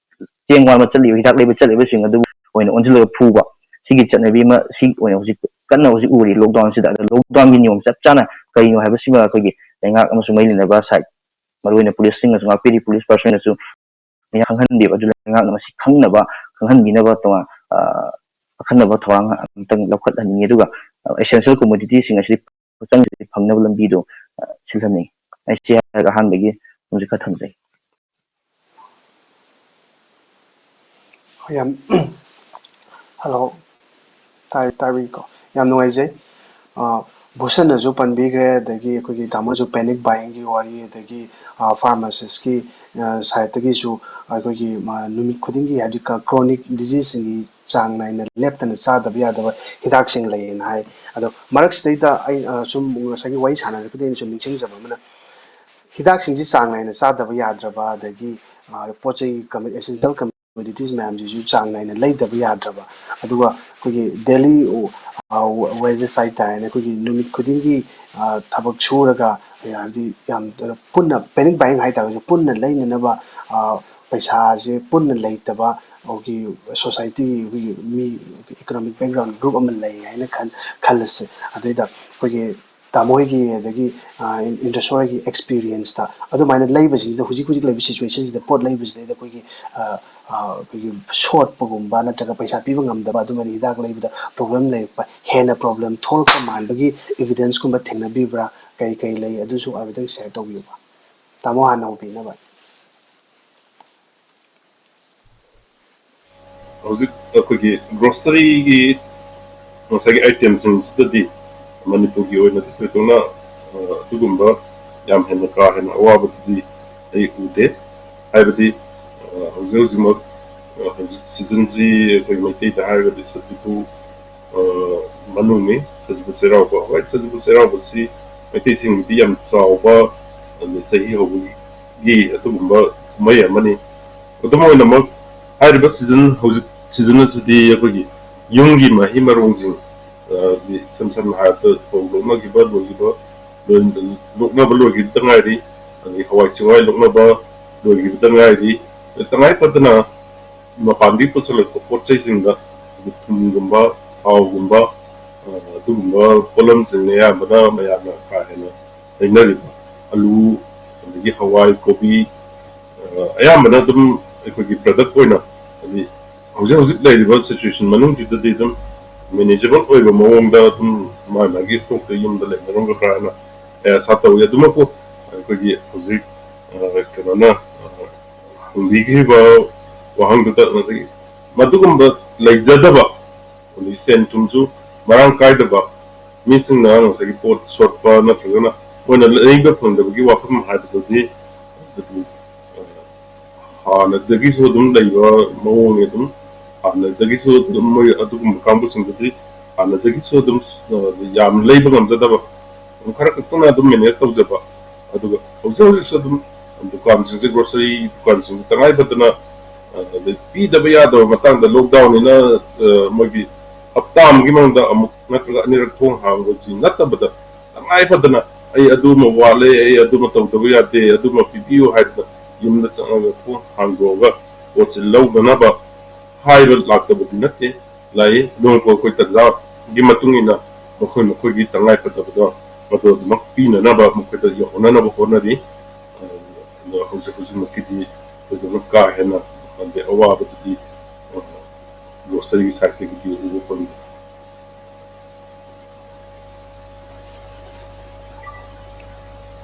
ꯆꯦꯡ ꯋꯥꯟꯕ ꯆꯠꯂꯤꯕ, ꯍꯤꯗꯥꯛ ꯂꯩꯕ ꯆꯠꯂꯤꯕꯁꯤꯡ ꯑꯗꯨꯕꯨ ꯑꯣꯏꯅ ꯑꯣꯟꯁꯤꯜꯂꯒ ꯐꯨꯕ, ꯁꯤꯒꯤ ꯆꯠꯅꯕꯤ ꯑꯃ ꯁꯤ ꯑꯣꯏꯅ ꯍꯧꯖꯤꯛ ꯀꯟꯅ ꯍꯧꯖꯤꯛ ꯎꯔꯤ ꯂꯣꯛꯗꯥꯎꯟꯁꯤꯗ꯫ ꯑꯗꯣ ꯂꯣꯛꯗꯥꯎꯟꯒꯤ ꯅꯤꯌꯣꯝ ꯆꯞ ꯆꯥꯅ ꯀꯔꯤꯅꯣ ꯍꯥꯏꯕꯁꯤꯃ ꯑꯩꯈꯣꯏꯒꯤ ꯂꯩꯉꯥꯛ ꯑꯃꯁꯨꯡ ꯃꯔꯤ ꯂꯩꯅꯕ ꯁꯥꯏꯠ, ꯃꯔꯨꯑꯣꯏꯅ ꯄꯨꯂꯤꯁꯁꯤꯡꯅꯁꯨ ꯉꯥꯛꯄꯤꯔꯤ, ꯄꯨꯂꯤꯁ ꯄꯥꯔꯁꯟꯅꯁꯨ ꯃꯤꯅ ꯈꯪꯍꯟꯕꯤꯕ, ꯑꯗꯨ ꯂꯩꯉꯥꯛꯅ ꯃꯁꯤ ꯈꯪꯅꯕ, ꯈꯪꯍꯟꯕꯤꯅꯕ ꯇꯣꯉꯥꯟ, ꯑ, ꯑꯈꯟꯅꯕ ꯊꯧꯔꯥꯡ ꯑꯃꯇꯪ ꯂꯧꯈꯠꯍꯟꯅꯤꯡꯉꯤ꯫ ꯑꯗꯨꯒ essential commodityꯁꯤꯡ ꯑꯁꯤ ꯍꯛꯆꯥꯡꯁꯤꯗ ꯐꯪꯅꯕ ꯂꯝꯕꯤꯗꯣ, ꯑ, ꯁꯤꯜꯍꯟꯅꯤꯡꯉꯤ꯫ ꯑꯩ ꯁꯤ ꯍꯥꯏꯔꯒ ꯑꯍꯥꯟꯕꯒꯤ ꯋꯥꯐꯝꯁꯦ ꯈꯔ ꯊꯝꯖꯒꯦ꯫ ꯍꯣꯏ, ꯌꯥꯝ, ꯍꯜꯂꯣ, ꯇꯥꯏ, ꯇꯥꯕꯤꯀꯣ? ꯌꯥꯝ ꯅꯨꯡꯉꯥꯏꯖꯩ꯫ ꯑ, ꯚꯨꯁꯟꯅꯁꯨ ꯄꯟꯕꯤꯈ꯭ꯔꯦ, ꯑꯗꯒꯤ ꯑꯩꯈꯣꯏꯒꯤ ꯇꯥꯃꯣꯁꯨ panic buyingꯒꯤ ꯋꯥꯔꯤ, ꯑꯗꯒꯤ, ꯑ, pharmacistꯀꯤ, ꯑ, sideꯇꯒꯤꯁꯨ ꯑꯩꯈꯣꯏꯒꯤ, ꯃ-, ꯅꯨꯃꯤꯠ ꯈꯨꯗꯤꯡꯒꯤ, ꯍꯥꯏꯕꯗꯤ ꯀ-, chronic diseaseꯁꯤꯡꯒꯤ ꯆꯥꯡ ꯅꯥꯏꯅ ꯂꯦꯞꯇꯅ ꯆꯥꯗꯕ ꯌꯥꯗꯕ ꯍꯤꯗꯥꯛꯁꯤꯡ ꯂꯩꯌꯦꯅ ꯍꯥꯏ꯫ ꯑꯗꯣ ꯃꯔꯛꯁꯤꯗꯩꯗ ꯑꯩ, ꯑ, ꯁꯨꯝ ꯉꯁꯥꯏꯒꯤ ꯋꯥꯔꯤ ꯁꯥꯟꯅꯔꯛꯄꯗꯒꯤ ꯑꯩꯅ ꯁꯨꯝ ꯅꯤꯡꯁꯤꯡꯖꯕ ꯑꯃꯅ, ꯍꯤꯗꯥꯛꯁꯤꯡꯁꯤ ꯆꯥꯡ ꯅꯥꯏꯅ ꯆꯥꯗꯕ ꯌꯥꯗ꯭ꯔꯕ, ꯑꯗꯒꯤ, ꯑ, ꯄꯣꯠ ꯆꯩ ꯀꯝ-, essential commodities ꯃꯌꯥꯝꯁꯤꯁꯨ ꯆꯥꯡ ꯅꯥꯏꯅ ꯂꯩꯗꯕ ꯌꯥꯗ꯭ꯔꯕ, ꯑꯗꯨꯒ ꯑꯩꯈꯣꯏꯒꯤ daily, ꯑ, wages ꯍꯥꯏꯇꯥꯔꯦꯅꯦ, ꯑꯩꯈꯣꯏꯒꯤ ꯅꯨꯃꯤꯠ ꯈꯨꯗꯤꯡꯒꯤ, ꯑ, ꯊꯕꯛ ꯁꯨꯔꯒ, ꯍꯥꯏꯕꯗꯤ ꯌꯥꯝ ꯄꯨꯟꯅ panic buying ꯍꯥꯏꯇꯥꯔꯒꯁꯨ ꯄꯨꯟꯅ ꯂꯩꯅꯅꯕ, ꯑ, ꯄꯩꯁꯥꯁꯦ ꯄꯨꯟꯅ ꯂꯩꯇꯕ, ꯑꯩꯈꯣꯏꯒꯤ societyꯒꯤ ꯑꯩꯈꯣꯏꯒꯤ ꯃꯤ economic background group ꯑꯃ ꯂꯩ ꯍꯥꯏꯅ ꯈꯟ-, ꯈꯜꯂꯁꯦ꯫ ꯑꯗꯩꯗ ꯑꯩꯈꯣꯏꯒꯤ ꯇꯥꯃꯣ ꯍꯣꯏꯒꯤ ꯑꯗꯒꯤ ꯏꯟꯗꯁꯣꯔꯒꯤ ꯑꯦꯛꯁꯄꯤꯔꯤꯌꯦꯟꯁꯇ ꯑꯗꯨꯃꯥꯏꯅ ꯂꯩꯕꯁꯤꯡꯁꯤꯗ, ꯍꯧꯖꯤꯛ ꯍꯧꯖꯤꯛ ꯂꯩꯕ ꯁꯤꯆꯨꯋꯦꯁꯟꯁꯤꯗ, ꯄꯣꯠ ꯂꯩꯕꯁꯤꯗꯩꯗ ꯑꯩꯈꯣꯏꯒꯤ ꯑꯩꯈꯣꯏꯒꯤ ꯁꯣꯠꯄꯒꯨꯝꯕ ꯅꯠꯇ꯭ꯔꯒ ꯄꯩꯁꯥ ꯄꯤꯕ ꯉꯝꯗꯕ, ꯑꯗꯨꯃꯥꯏꯅ ꯍꯤꯗꯥꯛ ꯂꯩꯕꯗ ꯄ꯭ꯔꯣꯕ꯭ꯂꯦꯝ ꯂꯩꯔꯛꯄ, ꯍꯦꯟꯅ ꯄ꯭ꯔꯣꯕ꯭ꯂꯦꯝ ꯊꯣꯛꯂꯛꯄ ꯃꯥꯟꯕꯒꯤ ꯏꯕꯤꯗꯦꯟꯁꯀꯨꯝꯕ ꯊꯦꯡꯅꯕꯤꯕ꯭ꯔꯥ? ꯀꯩ ꯀꯩ ꯂꯩ? ꯑꯗꯨꯁꯨ ꯍꯥꯏꯐꯦꯠꯇꯪ ꯁꯤꯌꯔ ꯇꯧꯕꯤꯌꯨꯕ, ꯇꯥꯃꯣ ꯍꯥꯟꯅ ꯍꯧꯕꯤꯅꯕ꯫ ꯍꯧꯖꯤꯛ ꯑꯩꯈꯣꯏꯒꯤ ꯒ꯭ꯔꯣꯁꯔꯤꯒꯤ ꯉꯁꯥꯏꯒꯤ ꯑꯥꯏꯇꯦꯝꯁꯤꯡꯁꯤꯗꯗꯤ ꯃꯅꯤꯄꯨꯔꯒꯤ ꯑꯣꯏꯅꯗꯤ ꯊꯣꯏꯗꯣꯛꯅ ꯑꯗꯨꯒꯨꯝꯕ ꯌꯥꯝ ꯍꯦꯟꯅ ꯀꯥ ꯍꯦꯟꯅ ꯑꯋꯥꯕꯗꯨꯗꯤ ꯑꯩ ꯎꯗꯦ꯫ ꯍꯥꯏꯕꯗꯤ ꯍꯧꯖꯤꯛ ꯍꯧꯖꯤꯛꯃꯛ ꯍꯧꯖꯤꯛ ꯁꯤꯖꯟꯁꯤ ꯑꯩꯈꯣꯏ ꯃꯩꯇꯩꯗ ꯍꯥꯏꯔꯒꯗꯤ ꯁꯖꯤꯕꯨ ꯃꯅꯨꯡꯅꯤ꯫ ꯁꯖꯤꯕꯨ ꯆꯩꯔꯥꯎꯕ, ꯍꯣꯏ, ꯁꯖꯤꯕꯨ ꯆꯩꯔꯥꯎꯕꯁꯤ ꯃꯩꯇꯩꯁꯤꯡꯒꯤꯗꯤ ꯌꯥꯝ ꯆꯥꯎꯕ ꯆꯍꯤ ꯍꯧꯕꯒꯤ ꯑꯗꯨꯒꯨꯝꯕ ꯀꯨꯝꯍꯩ ꯑꯃꯅꯤ꯫ ꯑꯗꯨꯝ ꯑꯣꯏꯅꯃꯛ ꯍꯥꯏꯔꯤꯕ ꯁꯤꯖꯟ, ꯍꯧꯖꯤꯛ ꯁꯤꯖꯟ ꯑꯁꯤꯗꯤ ꯑꯩꯈꯣꯏꯒꯤ ꯌꯨꯝꯒꯤ ꯃꯍꯩ ꯃꯔꯣꯡꯁꯤꯡ, ꯏꯁꯝ ꯁꯝꯅ ꯍꯥꯏꯔꯕꯗ ꯐꯧ ꯂꯣꯛꯅꯈꯤꯕ ꯂꯣꯏꯈꯤꯕ, ꯂꯣꯛꯅꯕ ꯂꯣꯏꯈꯤꯕꯇ ꯉꯥꯏꯔꯤ, ꯑꯗꯒꯤ ꯍꯋꯥꯏ ꯆꯦꯡꯋꯥꯏ ꯂꯣꯛꯅꯕ ꯂꯣꯏꯈꯤꯕꯇ ꯉꯥꯏꯔꯤ꯫ ꯇꯉꯥꯏ ꯐꯗꯅ ꯃꯄꯥꯟꯗꯒꯤ ꯄꯨꯁꯤꯜꯂꯛꯄ ꯄꯣꯠ ꯆꯩꯁꯤꯡꯗ ꯊꯨꯝꯒꯨꯝꯕ, ꯊꯥꯎꯒꯨꯝꯕ, ꯑꯗꯨꯒꯨꯝꯕ ꯄꯣꯠꯂꯝꯁꯤꯡꯅ ꯑꯌꯥꯝꯕꯅ ꯃꯌꯥꯝꯅ ꯀꯥ ꯍꯦꯟꯅ ꯂꯩꯅꯔꯤꯕ꯫ ꯑꯂꯨ, ꯑꯗꯒꯤ ꯍꯋꯥꯏ, ꯀꯣꯕꯤ, ꯑꯌꯥꯝꯕꯅ ꯑꯗꯨꯝ ꯑꯩꯈꯣꯏꯒꯤ ꯄ꯭ꯔꯗꯛ ꯑꯣꯏꯅ, ꯍꯥꯏꯗꯤ ꯍꯧꯖꯤꯛ ꯍꯧꯖꯤꯛ ꯂꯩꯔꯤꯕ ꯁꯤꯆꯨꯋꯦꯁꯟ ꯃꯅꯨꯡꯁꯤꯗꯗꯤ ꯑꯗꯨꯝ ꯃꯦꯅꯦꯖꯦꯕꯜ ꯑꯣꯏꯕ ꯃꯑꯣꯡꯗ ꯑꯗꯨꯝ ꯃꯥ ꯃꯥꯒꯤ ꯁ꯭ꯇꯣꯛꯇ ꯌꯨꯝꯗ ꯂꯩꯅꯔꯝꯒꯗ꯭ꯔꯥ ꯍꯥꯏꯅ ꯑꯦ, ꯑꯁꯥ ꯇꯧꯏ꯫ ꯑꯗꯨꯃꯛꯄꯨ ꯑꯩꯈꯣꯏꯒꯤ ꯍꯧꯖꯤꯛ ꯀꯩꯅꯣꯅ ꯍꯪꯕꯤꯈꯤꯕ ꯋꯥꯍꯪꯗꯨꯗ ꯉꯁꯥꯏꯒꯤ ꯃꯗꯨꯒꯨꯝꯕ ꯂꯩꯖꯗꯕ, ꯑꯗꯒꯤ ꯁꯦꯟ ꯊꯨꯝꯁꯨ ꯃꯔꯥꯡ ꯀꯥꯏꯗꯕ ꯃꯤꯁꯤꯡꯅ ꯉꯁꯥꯏꯒꯤ ꯄꯣꯠ ꯁꯣꯠꯄ ꯅꯠꯇ꯭ꯔꯒꯅ ꯃꯣꯏꯅ ꯂꯩꯕ ꯐꯪꯗꯕꯒꯤ ꯋꯥꯐꯝ ꯍꯥꯏꯕꯗꯨꯗꯤ ꯑꯗꯨꯕꯨ ꯍꯥꯟꯅꯗꯒꯤꯁꯨ ꯑꯗꯨꯝ ꯂꯩꯕ ꯃꯑꯣꯡꯅꯤ꯫ ꯑꯗꯨꯝ ꯍꯥꯟꯅꯗꯒꯤꯁꯨ ꯑꯗꯨꯝ ꯃꯣꯏ ꯑꯗꯨꯒꯨꯝꯕ ꯀꯥꯡꯕꯨꯁꯤꯡꯗꯨꯗꯤ ꯍꯥꯟꯅꯗꯒꯤꯁꯨ ꯑꯗꯨꯝ ꯌꯥꯝ ꯂꯩꯕ ꯉꯝꯖꯗꯕ ꯑꯗꯨꯝ ꯈꯔ ꯈꯛꯇꯅ ꯑꯗꯨꯝ ꯃꯦꯅꯦꯖ ꯇꯧꯖꯕ꯫ ꯑꯗꯨꯒ ꯍꯧꯖꯤꯛ ꯍꯧꯖꯤꯛꯁꯨ ꯑꯗꯨꯝ ꯗꯨꯀꯥꯟꯁꯤꯡꯁꯦ, ꯒ꯭ꯔꯣꯁꯔꯤ ꯗꯨꯀꯥꯟꯁꯤꯡꯁꯦ ꯇꯉꯥꯏ ꯐꯗꯅ ꯑꯗꯩ ꯄꯤꯗꯕ ꯌꯥꯗꯕ ꯃꯇꯥꯡꯗ, ꯂꯣꯛꯗꯥꯎꯟꯅꯤꯅ ꯃꯣꯏꯒꯤ ꯍꯞꯇꯥ ꯑꯃꯒꯤ ꯃꯅꯨꯡꯗ ꯑꯃꯨꯛ ꯅꯠꯇ꯭ꯔꯒ ꯑꯅꯤꯔꯛ ꯊꯣꯡ ꯍꯥꯡꯕꯁꯤ ꯅꯠꯇꯕꯗ, ꯇꯉꯥꯏ ꯐꯗꯅ ꯑꯩ ꯑꯗꯨꯃ ꯋꯥꯠꯂꯦ, ꯑꯩ ꯑꯗꯨꯃ ꯇꯧꯗꯕ ꯌꯥꯗꯦ, ꯑꯗꯨꯃ ꯄꯤꯕꯤꯌꯨ ꯍꯥꯏꯗꯅ ꯌꯨꯝꯗ ꯆꯪꯉꯒ ꯊꯣꯡ ꯍꯥꯡꯗꯣꯛꯑꯒ ꯄꯣꯠꯁꯤ ꯂꯧꯅꯅꯕ ꯍꯥꯏꯕ ꯂꯥꯛꯇꯕꯗꯤ ꯅꯠꯇꯦ꯫ ꯂꯥꯛꯏ꯫ ꯅꯣꯡꯃ ꯑꯩꯈꯣꯏ ꯇꯟꯖꯥꯒꯤ ꯃꯇꯨꯡ ꯏꯟꯅ ꯃꯈꯣꯏ ꯃꯈꯣꯏꯒꯤ ꯇꯉꯥꯏ ꯐꯗꯕꯗꯣ ꯃꯗꯨ ꯑꯗꯨꯃꯛ ꯄꯤꯅꯅꯕ ꯃꯈꯣꯏꯗ ꯌꯧꯍꯟꯅꯅꯕ ꯍꯣꯠꯅꯔꯤ꯫ ꯑꯗꯣ ꯍꯧꯖꯤꯛ ꯍꯧꯖꯤꯛꯃꯛꯀꯤꯗꯤ ꯊꯣꯏꯗꯣꯛꯅ ꯀꯥ ꯍꯦꯟꯅ ꯑꯋꯥꯕꯗꯨꯗꯤ ꯒ꯭ꯔꯣꯁꯔꯤꯒꯤ ꯁꯥꯏꯠꯇꯒꯤꯗꯤ ꯎꯕ ꯐꯪꯗꯦ꯫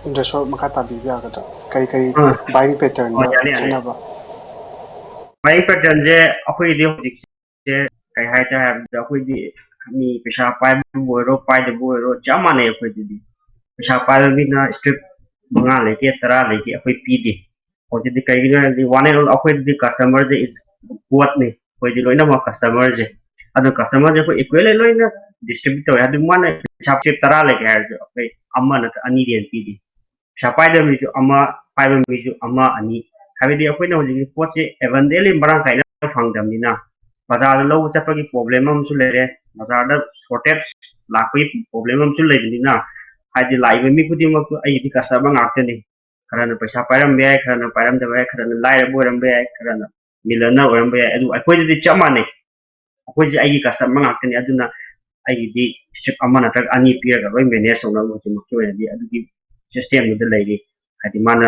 ꯏꯟꯗ꯭ꯔꯁꯣꯔ, ꯃꯈꯥ ꯇꯥꯕꯤꯕ ꯌꯥꯒꯗ꯭ꯔꯥ? ꯀꯔꯤ ꯀꯔꯤ ꯑꯥ꯫ Buying pattern ꯗ ꯑꯣ, ꯌꯥꯅꯤ, ꯌꯥꯅꯤ꯫ ꯈꯦꯠꯅꯕ? Buying pattern ꯁꯦ ꯑꯩꯈꯣꯏꯒꯤꯗꯤ ꯍꯧꯖꯤꯛꯁꯦ ꯀꯩ ꯍꯥꯏꯇꯥꯔꯦ ꯍꯥꯏꯕꯗ, ꯑꯩꯈꯣꯏꯗꯤ ꯃꯤ ꯄꯩꯁꯥ ꯄꯥꯏꯕꯕꯨ ꯑꯣꯏꯔꯣ ꯄꯥꯏꯗꯕꯕꯨ ꯑꯣꯏꯔꯣ ꯆꯞ ꯃꯥꯟꯅꯩ꯫ ꯑꯩꯈꯣꯏꯗꯗꯤ ꯄꯩꯁꯥ ꯄꯥꯏꯕ ꯃꯤꯅ strip ꯃꯉꯥ ꯂꯩꯒꯦ ꯇꯔꯥ ꯂꯩꯒꯦ ꯑꯩꯈꯣꯏ ꯄꯤꯗꯦ꯫ ꯍꯧꯖꯤꯛꯇꯤ ꯀꯩꯒꯤꯅꯣ ꯍꯥꯏꯔꯗꯤ one and all ꯑꯩꯈꯣꯏꯗꯗꯤ customer ꯁꯦ is God ꯅꯤ꯫ ꯑꯩꯈꯣꯏꯗꯤ ꯂꯣꯏꯅꯃꯛ customer ꯁꯦ꯫ ꯑꯗꯣ customer ꯁꯦ ꯑꯩꯈꯣꯏ equally ꯂꯣꯏꯅ distribute ꯇꯧꯋꯦ꯫ ꯑꯗꯨ ꯃꯥꯅ ꯄꯩꯁꯥ strip ꯇꯔꯥ ꯂꯩꯒꯦ ꯍꯥꯏꯔꯁꯨ ꯑꯩꯈꯣꯏ ꯑꯃ ꯅꯠꯇ꯭ꯔ ꯑꯅꯤꯗꯤ ꯍꯦꯟꯅ ꯄꯤꯗꯦ꯫ ꯄꯩꯁꯥ ꯄꯥꯏꯗꯕ ꯃꯤꯁꯨ ꯑꯃ, ꯄꯥꯏꯕ ꯃꯤꯁꯨ ꯑꯃ ꯑꯅꯤ꯫ ꯍꯥꯏꯕꯗꯤ ꯑꯩꯈꯣꯏꯅ ꯍꯧꯖꯤꯛꯇꯤ ꯄꯣꯠꯁꯦ abundantly ꯃꯔꯥꯡ ꯀꯥꯏꯅ ꯐꯪꯗꯕꯅꯤꯅ ꯕꯖꯥꯔꯗ ꯂꯧꯕ ꯆꯠꯄꯒꯤ problem ꯑꯃꯁꯨ ꯂꯩꯔꯦ, ꯕꯖꯥꯔꯗ shortage ꯂꯥꯛꯄꯒꯤ problem ꯑꯃꯁꯨ ꯂꯩꯕꯅꯤꯅ, ꯍꯥꯏꯗꯤ ꯂꯥꯛꯏꯕ ꯃꯤ ꯈꯨꯗꯤꯡꯃꯛꯇꯨ ꯑꯩꯒꯤꯗꯤ customer ꯉꯥꯛꯇꯅꯤ꯫ ꯈꯔꯅ ꯄꯩꯁꯥ ꯄꯥꯏꯔꯝꯕ ꯌꯥꯏ, ꯈꯔꯅ ꯄꯥꯏꯔꯝꯗꯕ ꯌꯥꯏ, ꯈꯔꯅ ꯂꯥꯏꯔꯕ ꯑꯣꯏꯔꯝꯕ ꯌꯥꯏ, ꯈꯔꯅ millionaire ꯑꯣꯏꯔꯝꯕ ꯌꯥꯏ꯫ ꯑꯗꯨ ꯑꯩꯈꯣꯏꯗꯗꯤ ꯆꯞ ꯃꯥꯟꯅꯩ꯫ ꯑꯩꯈꯣꯏꯁꯦ ꯑꯩꯒꯤ customer ꯉꯥꯛꯇꯅꯤ꯫ ꯑꯗꯨꯅ ꯑꯩꯒꯤꯗꯤ strip ꯑꯃ ꯅꯠꯇ꯭ꯔꯒ ꯑꯅꯤ ꯄꯤꯔꯒ ꯂꯣꯏ manage ꯇꯧꯅꯕ ꯍꯧꯖꯤꯛꯃꯛꯀꯤ ꯑꯣꯏꯅꯗꯤ ꯑꯗꯨꯒꯤ system ꯗꯨꯗ ꯂꯩꯔꯤ꯫ ꯍꯥꯏꯗꯤ ꯃꯥꯅ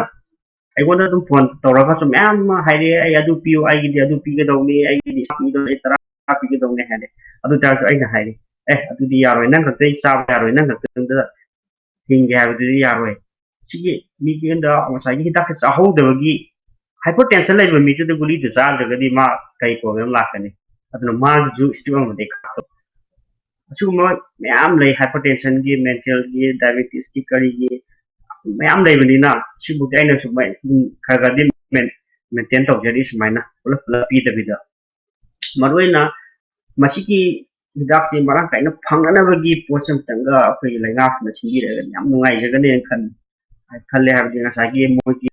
ꯑꯩꯉꯣꯟꯗ ꯑꯗꯨꯝ phone ꯇꯧꯔꯒꯁꯨ ꯃꯌꯥꯝ ꯑꯃ ꯍꯥꯏꯔꯛꯑꯦ, "ꯑꯩ ꯑꯗꯨ ꯄꯤꯌꯨ, ꯑꯩꯒꯤꯗꯤ ꯑꯗꯨ ꯄꯤꯒꯗꯧꯅꯤ, ꯑꯩꯒꯤꯗꯤ ꯏꯁꯥ ꯄꯤꯒꯗꯧꯅꯤ, ꯇꯔꯥ ꯄꯤꯒꯗꯧꯅꯤ" ꯍꯥꯏꯔꯦ꯫ ꯑꯗꯨ ꯇꯥꯔꯁꯨ ꯑꯩꯅ ꯍꯥꯏꯔꯤ, "ꯑꯦ, ꯑꯗꯨꯗꯤ ꯌꯥꯔꯣꯏ, ꯅꯪ ꯈꯛꯇ ꯆꯥꯕ ꯌꯥꯔꯣꯏ, ꯅꯪ ꯈꯛꯇꯗ ꯍꯤꯡꯒꯦ ꯍꯥꯏꯕꯗꯨꯗꯤ ꯌꯥꯔꯣꯏ꯫ ꯁꯤꯒꯤ ꯃꯤꯉꯣꯟꯗ ꯉꯁꯥꯏꯒꯤ ꯍꯤꯗꯥꯛꯁꯦ ꯆꯥꯍꯧꯗꯕꯒꯤ hypertension ꯂꯩꯕ ꯃꯤꯗꯨꯗ ꯒꯨꯂꯤꯗꯨ ꯆꯥꯗ꯭ꯔꯒꯗꯤ ꯃꯥ ꯀꯔꯤ problem ꯂꯥꯛꯀꯅꯤ?" ꯑꯗꯨꯅ ꯃꯥꯒꯤꯁꯨ strip ꯑꯃꯗꯤ ꯀꯥꯞꯄꯣ꯫ ꯑꯁꯤꯒꯨꯝꯕ ꯃꯌꯥꯝ ꯂꯩ, hypertension ꯒꯤ, mental ꯒꯤ, diabetes ꯀꯤ, ꯀꯔꯤꯒꯤ ꯃꯌꯥꯝ ꯂꯩꯕꯅꯤꯅ ꯁꯤꯕꯨꯗꯤ ꯑꯩꯅꯁꯨ ꯃ-, ꯑꯗꯨꯝ ꯈꯔ ꯈꯔꯗꯤ ꯃꯦꯟ-, maintain ꯇꯧꯖꯔꯤ ꯁꯨꯃꯥꯏꯅ ꯄꯨꯂꯞ ꯄꯨꯂꯞ ꯄꯤꯗꯕꯤꯗ꯫ ꯃꯔꯨꯑꯣꯏꯅ ꯃꯁꯤꯒꯤ ꯍꯤꯗꯥꯛꯁꯤ ꯃꯔꯥꯡ ꯀꯥꯏꯅ ꯐꯪꯅꯅꯕꯒꯤ ꯄꯣꯠꯁꯦ ꯑꯃꯨꯛꯇꯪꯒ ꯑꯩꯈꯣꯏꯒꯤ ꯂꯩꯉꯥꯛꯁꯤꯅ ꯁꯤꯟꯕꯤꯔꯒꯗꯤ ꯌꯥꯝ ꯅꯨꯡꯉꯥꯏꯖꯒꯅꯦꯅ ꯈꯜꯂꯤ, ꯈꯜꯂꯦ꯫ ꯍꯥꯏꯕꯗꯤ ꯉꯁꯥꯏꯒꯤ ꯃꯣꯏꯒꯤ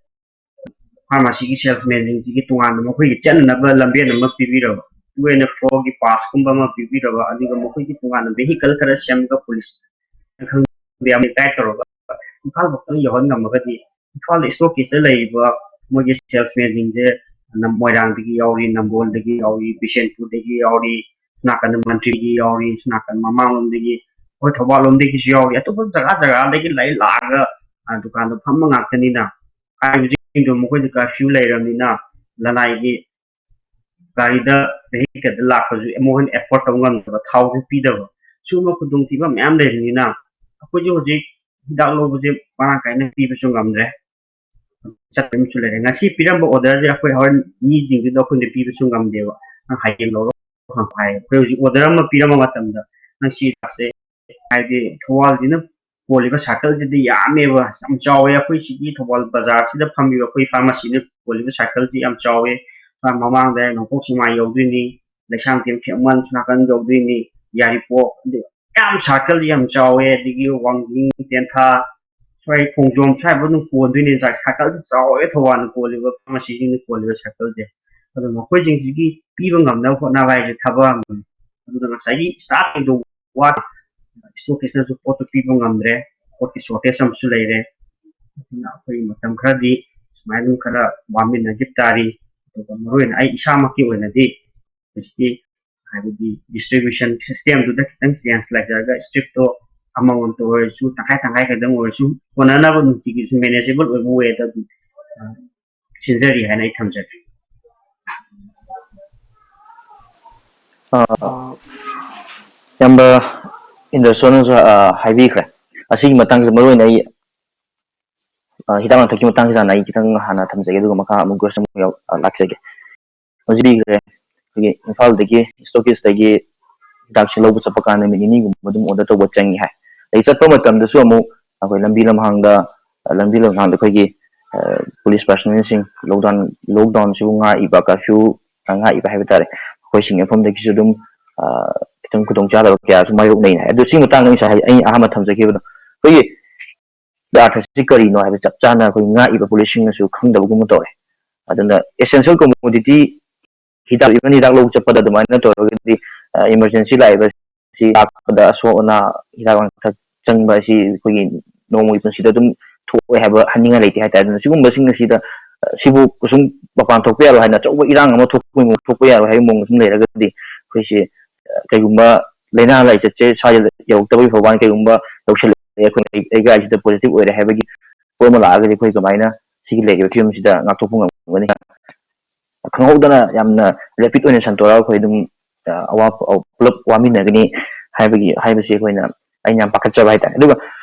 pharmacy ꯒꯤ salesman ꯁꯤꯡꯁꯤꯒꯤ ꯇꯣꯉꯥꯟꯅ ꯃꯈꯣꯏꯒꯤ ꯆꯠꯅꯅꯕ ꯂꯝꯕꯦꯟ ꯑꯃ ꯄꯤꯕꯤꯔꯕ, ꯃꯔꯨꯑꯣꯏꯅ floor ꯒꯤ pass ꯀꯨꯝꯕ ꯑꯃ ꯄꯤꯕꯤꯔꯕ, ꯑꯗꯨꯒ ꯃꯈꯣꯏꯒꯤ ꯇꯣꯉꯥꯟꯅ vehicle ꯈꯔ ꯁꯦꯝꯃꯒ police ꯈꯪꯗꯦ, ꯑꯃ guide ꯇꯧꯔꯒ ꯏꯝꯐꯥꯜ ꯐꯥꯎꯇꯪ ꯌꯧꯍꯟ ꯉꯝꯃꯒꯗꯤ ꯏꯝꯐꯥꯜ stockist ꯇ ꯂꯩꯔꯤꯕ ꯃꯣꯏꯒꯤ salesman ꯁꯤꯡꯁꯦ ꯅꯝ-, ꯃꯣꯏꯔꯥꯡꯗꯒꯤ ꯌꯥꯎꯔꯤ, ꯅꯝꯕꯣꯜꯗꯒꯤ ꯌꯥꯎꯔꯤ, ꯕꯤꯁꯦꯟꯄꯨꯔꯗꯒꯤ ꯌꯥꯎꯔꯤ, ꯅꯥꯀꯟꯗ ꯃꯟꯇ꯭ꯔꯤꯒꯤ ꯌꯥꯎꯔꯤ, ꯅꯥꯀꯟ ꯃꯃꯥꯡꯂꯣꯝꯗꯒꯤ ꯑꯩꯈꯣꯏ ꯊꯧꯕꯥꯜ ꯂꯣꯝꯗꯒꯤꯁꯨ ꯌꯥꯎꯔꯤ, ꯑꯇꯣꯞꯄ ꯖꯒꯥ ꯖꯒꯥꯗꯒꯤ ꯂꯩ ꯂꯥꯛꯑꯒ, ꯑ, ꯗꯨꯀꯥꯟꯗꯣ ꯐꯝꯕ ꯉꯥꯛꯇꯅꯤꯅ, ꯍꯥꯏꯕꯁꯤꯡꯗꯣ ꯃꯈꯣꯏꯗꯤ curfew ꯂꯩꯔꯕꯅꯤꯅ, ꯂꯅꯥꯏꯒꯤ ꯒꯥꯔꯤꯗ, vehicle ꯗ ꯂꯥꯛꯄꯁꯨ ꯑꯃꯨꯛ ꯍꯦꯟꯅ afford ꯇꯧꯕ ꯉꯝꯗꯕ, ꯊꯥꯎꯁꯨ ꯄꯤꯗꯕ, ꯁꯤꯒꯨꯝꯕ ꯈꯨꯗꯣꯡꯊꯤꯕ ꯃꯌꯥꯝ ꯂꯩꯕꯅꯤꯅ, ꯑꯩꯈꯣꯏꯁꯨ ꯍꯧꯖꯤꯛ ꯍꯤꯗꯥꯛ ꯂꯧꯕꯁꯦ ꯃꯔꯥꯡ ꯀꯥꯏꯅ ꯄꯤꯕꯁꯨ ꯉꯝꯗ꯭ꯔꯦ꯫ ꯆꯠꯄ ꯑꯃꯁꯨ ꯂꯩꯔꯦ꯫ ꯉꯁꯤ ꯄꯤꯔꯝꯕ order ꯁꯦ ꯑꯩꯈꯣꯏ ꯍꯣꯔꯦꯟ ꯃꯤꯁꯤꯡꯗꯨꯗ ꯑꯩꯈꯣꯏꯅ ꯄꯤꯕꯁꯨ ꯉꯝꯗꯦꯕ꯫ ꯅꯪ ꯍꯌꯦꯡ ꯂꯧꯔꯣ ꯍꯥꯏ꯫ ꯑꯩꯈꯣꯏ ꯍꯧꯖꯤꯛ order ꯑꯃ ꯄꯤꯔꯝꯕ ꯃꯇꯝꯗ, "ꯅꯪ ꯁꯤ ꯍꯤꯗꯥꯛꯁꯦ ꯍꯥꯏꯗꯤ ꯊꯧꯕꯥꯜꯁꯤꯅ ꯀꯣꯜꯂꯤꯕ circle ꯁꯤꯗꯤ ꯌꯥꯝꯃꯦꯕ, ꯌꯥꯝ ꯆꯥꯎꯋꯦ꯫ ꯑꯩꯈꯣꯏ ꯁꯤꯒꯤ ꯊꯧꯕꯥꯜ ꯕꯖꯥꯔꯁꯤꯗ ꯐꯝꯃꯤꯕ ꯑꯩꯈꯣꯏ pharmacy ꯅ ꯀꯣꯜꯂꯤꯕ circle ꯁꯤ ꯌꯥꯝ ꯆꯥꯎꯋꯦ꯫ ꯃꯃꯥꯡꯗ ꯅꯣꯡꯄꯣꯛ ꯁꯦꯛꯃꯥꯏ ꯌꯧꯗꯣꯏꯅꯤ, ꯂꯩꯁꯥꯡꯊꯦꯝ ꯈꯦꯛꯃꯟ ꯁꯣꯝ ꯅꯥꯀꯟ ꯌꯧꯗꯣꯏꯅꯤ, ꯌꯥꯏꯔꯤꯄꯣꯛ, ꯑꯗꯨ ꯌꯥꯝ circle ꯁꯤ ꯌꯥꯝ ꯆꯥꯎꯋꯦ꯫ ꯑꯗꯒꯤ ꯋꯥꯡꯖꯤꯡ, ꯇꯦꯟꯊꯥ, ꯁ꯭ꯋꯥꯏ ꯈꯣꯡꯖꯣꯝ ꯁ꯭ꯋꯥꯏꯕꯨ ꯑꯗꯨꯝ ꯀꯣꯟꯗꯣꯏꯅꯦ꯫ Circle ꯁꯤ ꯆꯥꯎꯋꯦ, ꯊꯧꯕꯥꯜꯅ ꯀꯣꯜꯂꯤꯕ, pharmacy ꯁꯤꯡꯅ ꯀꯣꯜꯂꯤꯕ circle ꯁꯦ꯫ ꯑꯗꯣ ꯃꯈꯣꯏꯁꯤꯡꯁꯤꯒꯤ ꯄꯤꯕ ꯉꯝꯅꯕ ꯍꯣꯠꯅꯕ ꯍꯥꯏꯁꯦ ꯊꯕꯛ ꯑꯃꯅꯤ꯫ ꯑꯗꯨꯅ ꯉꯁꯥꯏꯒꯤ staff ꯁꯤꯡꯗꯣ ꯋꯥ-, stockist ꯅꯁꯨ ꯄꯣꯠꯇꯨ ꯄꯤꯕ ꯉꯝꯗ꯭ꯔꯦ, ꯄꯣꯠꯀꯤ shortage ꯑꯃꯁꯨ ꯂꯩꯔꯦ꯫ ꯑꯗꯨꯅ ꯑꯩꯈꯣꯏ ꯃꯇꯝ ꯈꯔꯗꯤ ꯁꯨꯃꯥꯏꯅ ꯑꯗꯨꯝ ꯈꯔ ꯋꯥꯃꯤꯟꯅꯈꯤꯕ ꯇꯥꯔꯤ꯫ ꯑꯗꯨꯒ ꯃꯔꯨꯑꯣꯏꯅ ꯑꯩ ꯏꯁꯥꯃꯛꯀꯤ ꯑꯣꯏꯅꯗꯤ ꯍꯧꯖꯤꯛꯀꯤ ꯍꯥꯏꯕꯗꯤ distribution system ꯗꯨꯗ ꯈꯤꯇꯪ change ꯂꯥꯛꯆꯔꯒ, strip ꯇꯣ ꯑꯃꯃꯝꯇ ꯑꯣꯏꯔꯁꯨ, ꯇꯪꯈꯥꯏ ꯇꯪꯈꯥꯏ ꯈꯛꯇꯪ ꯑꯣꯏꯔꯁꯨ, ꯀꯣꯟꯅꯅꯕ ꯅꯨꯡꯇꯤꯒꯤꯁꯨ manageable ꯑꯣꯏꯕ way ꯗ ꯑꯗꯨꯝ, ꯑ, ꯁꯤꯟꯖꯔꯤ ꯍꯥꯏꯅ ꯑꯩ ꯊꯝꯖꯒꯦ꯫ ꯑ, ꯑ, ꯏꯌꯥꯝꯕ ꯏꯟꯗ꯭ꯔꯁꯣꯟꯅꯁꯨ, ꯑ, ꯍꯥꯏꯕꯤꯈ꯭ꯔꯦ꯫ ꯑꯁꯤꯒꯤ ꯃꯇꯥꯡꯁꯤꯗ ꯃꯔꯨꯑꯣꯏꯅ ꯑꯩ, ꯑ, ꯍꯤꯗꯥꯛ ꯂꯥꯡꯊꯛꯀꯤ ꯃꯇꯥꯡꯁꯤꯗ ꯍꯥꯟꯅ ꯑꯩ ꯈꯤꯇꯪ ꯍꯥꯟꯅ ꯊꯝꯖꯒꯦ, ꯑꯗꯨꯒ ꯃꯈꯥ ꯑꯃꯨꯛ ꯒ꯭ꯔꯣꯁ ꯑꯃꯨꯛ ꯌꯥꯎ-, ꯑ, ꯂꯥꯛꯆꯒꯦ꯫ ꯍꯧꯖꯤꯛ ꯄꯤꯈ꯭ꯔꯦ꯫ ꯑꯩꯈꯣꯏꯒꯤ ꯏꯝꯐꯥꯜꯗꯒꯤ, stockist ꯇꯒꯤ ꯍꯤꯗꯥꯛꯁꯦ ꯂꯧꯕ ꯆꯠꯄ ꯀꯥꯟꯗ ꯅꯨꯃꯤꯠ ꯅꯤꯅꯤꯒꯨꯝꯕ ꯑꯗꯨꯝ order ꯇꯧꯕ ꯆꯪꯉꯤ ꯍꯥꯏ꯫ ꯑꯗꯩ ꯆꯠꯄ ꯃꯇꯝꯗꯁꯨ ꯑꯃꯨꯛ ꯑꯩꯈꯣꯏ ꯂꯝꯕꯤ ꯂꯝꯍꯥꯡꯗ, ꯂꯝꯕꯤ ꯂꯝꯍꯥꯡꯗ ꯑꯩꯈꯣꯏꯒꯤ, ꯑ, police personnel ꯁꯤꯡ lockdown, lockdown ꯁꯤꯕꯨ ꯉꯥꯛꯏꯕ, curfew ꯉꯥꯛꯏꯕ ꯍꯥꯏꯕ ꯇꯥꯔꯦ, ꯑꯩꯈꯣꯏ ꯁꯤꯡ ꯃꯐꯝꯗꯒꯤꯁꯨ ꯑꯗꯨꯝ, ꯑ, ꯈꯤꯇꯪ ꯈꯨꯗꯣꯡꯆꯥꯗꯕ ꯀꯌꯥꯁꯨ ꯃꯥꯌꯣꯛꯅꯩ ꯍꯥꯏ꯫ ꯑꯗꯨ ꯁꯤꯒꯤ ꯃꯇꯥꯡꯗ ꯑꯩ ꯉꯁꯥꯏ ꯍꯥꯏ-, ꯑꯩ ꯑꯍꯥꯟꯕ ꯊꯝꯖꯈꯤꯕꯗꯣ, ꯑꯩꯈꯣꯏꯒꯤ ꯑꯥꯔꯊꯁꯤ ꯀꯔꯤꯅꯣ ꯍꯥꯏꯕ ꯆꯞ ꯆꯥꯅ ꯑꯩꯈꯣꯏ ꯉꯥꯛꯏꯕ police ꯁꯤꯡꯅꯁꯨ ꯈꯪꯗꯕꯒꯨꯝꯕ ꯇꯧꯋꯦ꯫ ꯑꯗꯨꯅ essential commodity ꯍꯤꯗꯥꯛ, even ꯍꯤꯗꯥꯛ ꯂꯧꯕ ꯆꯠꯄꯗ ꯑꯗꯨꯃꯥꯏꯅ ꯇꯧꯔꯒꯗꯤ, ꯑ, emergency ꯂꯥꯛꯏꯕ ꯁꯤ ꯂꯥꯛꯄꯗ ꯑꯁꯣꯛ ꯑꯅꯥ, ꯍꯤꯗꯥꯛ ꯂꯥꯡꯊꯛ ꯆꯪꯕ ꯑꯁꯤ ꯑꯩꯈꯣꯏꯒꯤ ꯅꯣꯡꯃꯒꯤ ꯄꯨꯟꯁꯤꯗ ꯑꯗꯨꯝ ꯊꯣꯛꯑꯦ ꯍꯥꯏꯕ ꯍꯥꯏꯅꯤꯡꯉꯥꯏ ꯂꯩꯇꯦ ꯍꯥꯏꯇꯥꯔꯦ꯫ ꯑꯗꯨꯅ ꯁꯤꯒꯨꯝꯕꯁꯤꯡ ꯑꯁꯤꯗ, ꯑ, ꯁꯤꯕꯨ ꯀꯩꯁꯨꯝ ꯃꯄꯥꯟ ꯊꯣꯛꯄ ꯌꯥꯔꯣꯏ ꯍꯥꯏꯅ, ꯑꯆꯧꯕ ꯏꯔꯥꯡ ꯑꯃ ꯊꯣꯛꯄꯒꯤ ꯃꯑꯣꯡ, ꯊꯣꯛꯄ ꯌꯥꯔꯣꯏ ꯍꯥꯏꯕꯒꯤ ꯃꯑꯣꯡꯗ ꯁꯨꯝ ꯂꯩꯔꯒꯗꯤ, ꯑꯩꯈꯣꯏꯁꯦ, ꯑ, ꯀꯩꯒꯨꯝꯕ ꯂꯥꯏꯅꯥ ꯂꯥꯏꯆꯠꯁꯦ ꯁ꯭ꯋꯥꯏꯗ ꯌꯧꯔꯛꯇꯕꯒꯤ ꯐꯥꯎꯕ ꯀꯩꯒꯨꯝꯕ ꯌꯧꯁꯜꯂꯛꯑꯦ, ꯑꯩꯈꯣꯏ ꯑꯩꯒꯥꯏꯁꯤꯗ ꯄꯣꯖꯤꯇꯤꯚ ꯑꯣꯏꯔꯦ ꯍꯥꯏꯕꯒꯤ ꯄꯣꯠ ꯑꯃ ꯂꯥꯛꯑꯒꯗꯤ ꯑꯩꯈꯣꯏ ꯀꯃꯥꯏꯅ ꯁꯤꯒꯤ ꯂꯩꯔꯤꯕ ꯐꯤꯕꯝꯁꯤꯗ ꯉꯥꯛꯊꯣꯛꯄ ꯉꯝꯒꯅꯤ? ꯈꯪꯍꯧꯗꯅ ꯌꯥꯝꯅ ꯔꯦꯄꯤꯠ ꯑꯣꯏꯅ ꯁꯟꯗꯣꯔꯛꯑꯒ ꯑꯩꯈꯣꯏ ꯑꯗꯨꯝ ꯑꯋꯥ ꯄꯨꯂꯞ ꯋꯥꯃꯤꯟꯅꯒꯅꯤ ꯍꯥꯏꯕꯒꯤ ꯍꯥꯏꯕꯁꯤ ꯑꯩꯈꯣꯏꯅ, ꯑꯩꯅ ꯌꯥꯝ ꯄꯥꯈꯠꯆꯕ ꯍꯥꯏꯇꯥꯔꯦ꯫ ꯑꯗꯨꯒ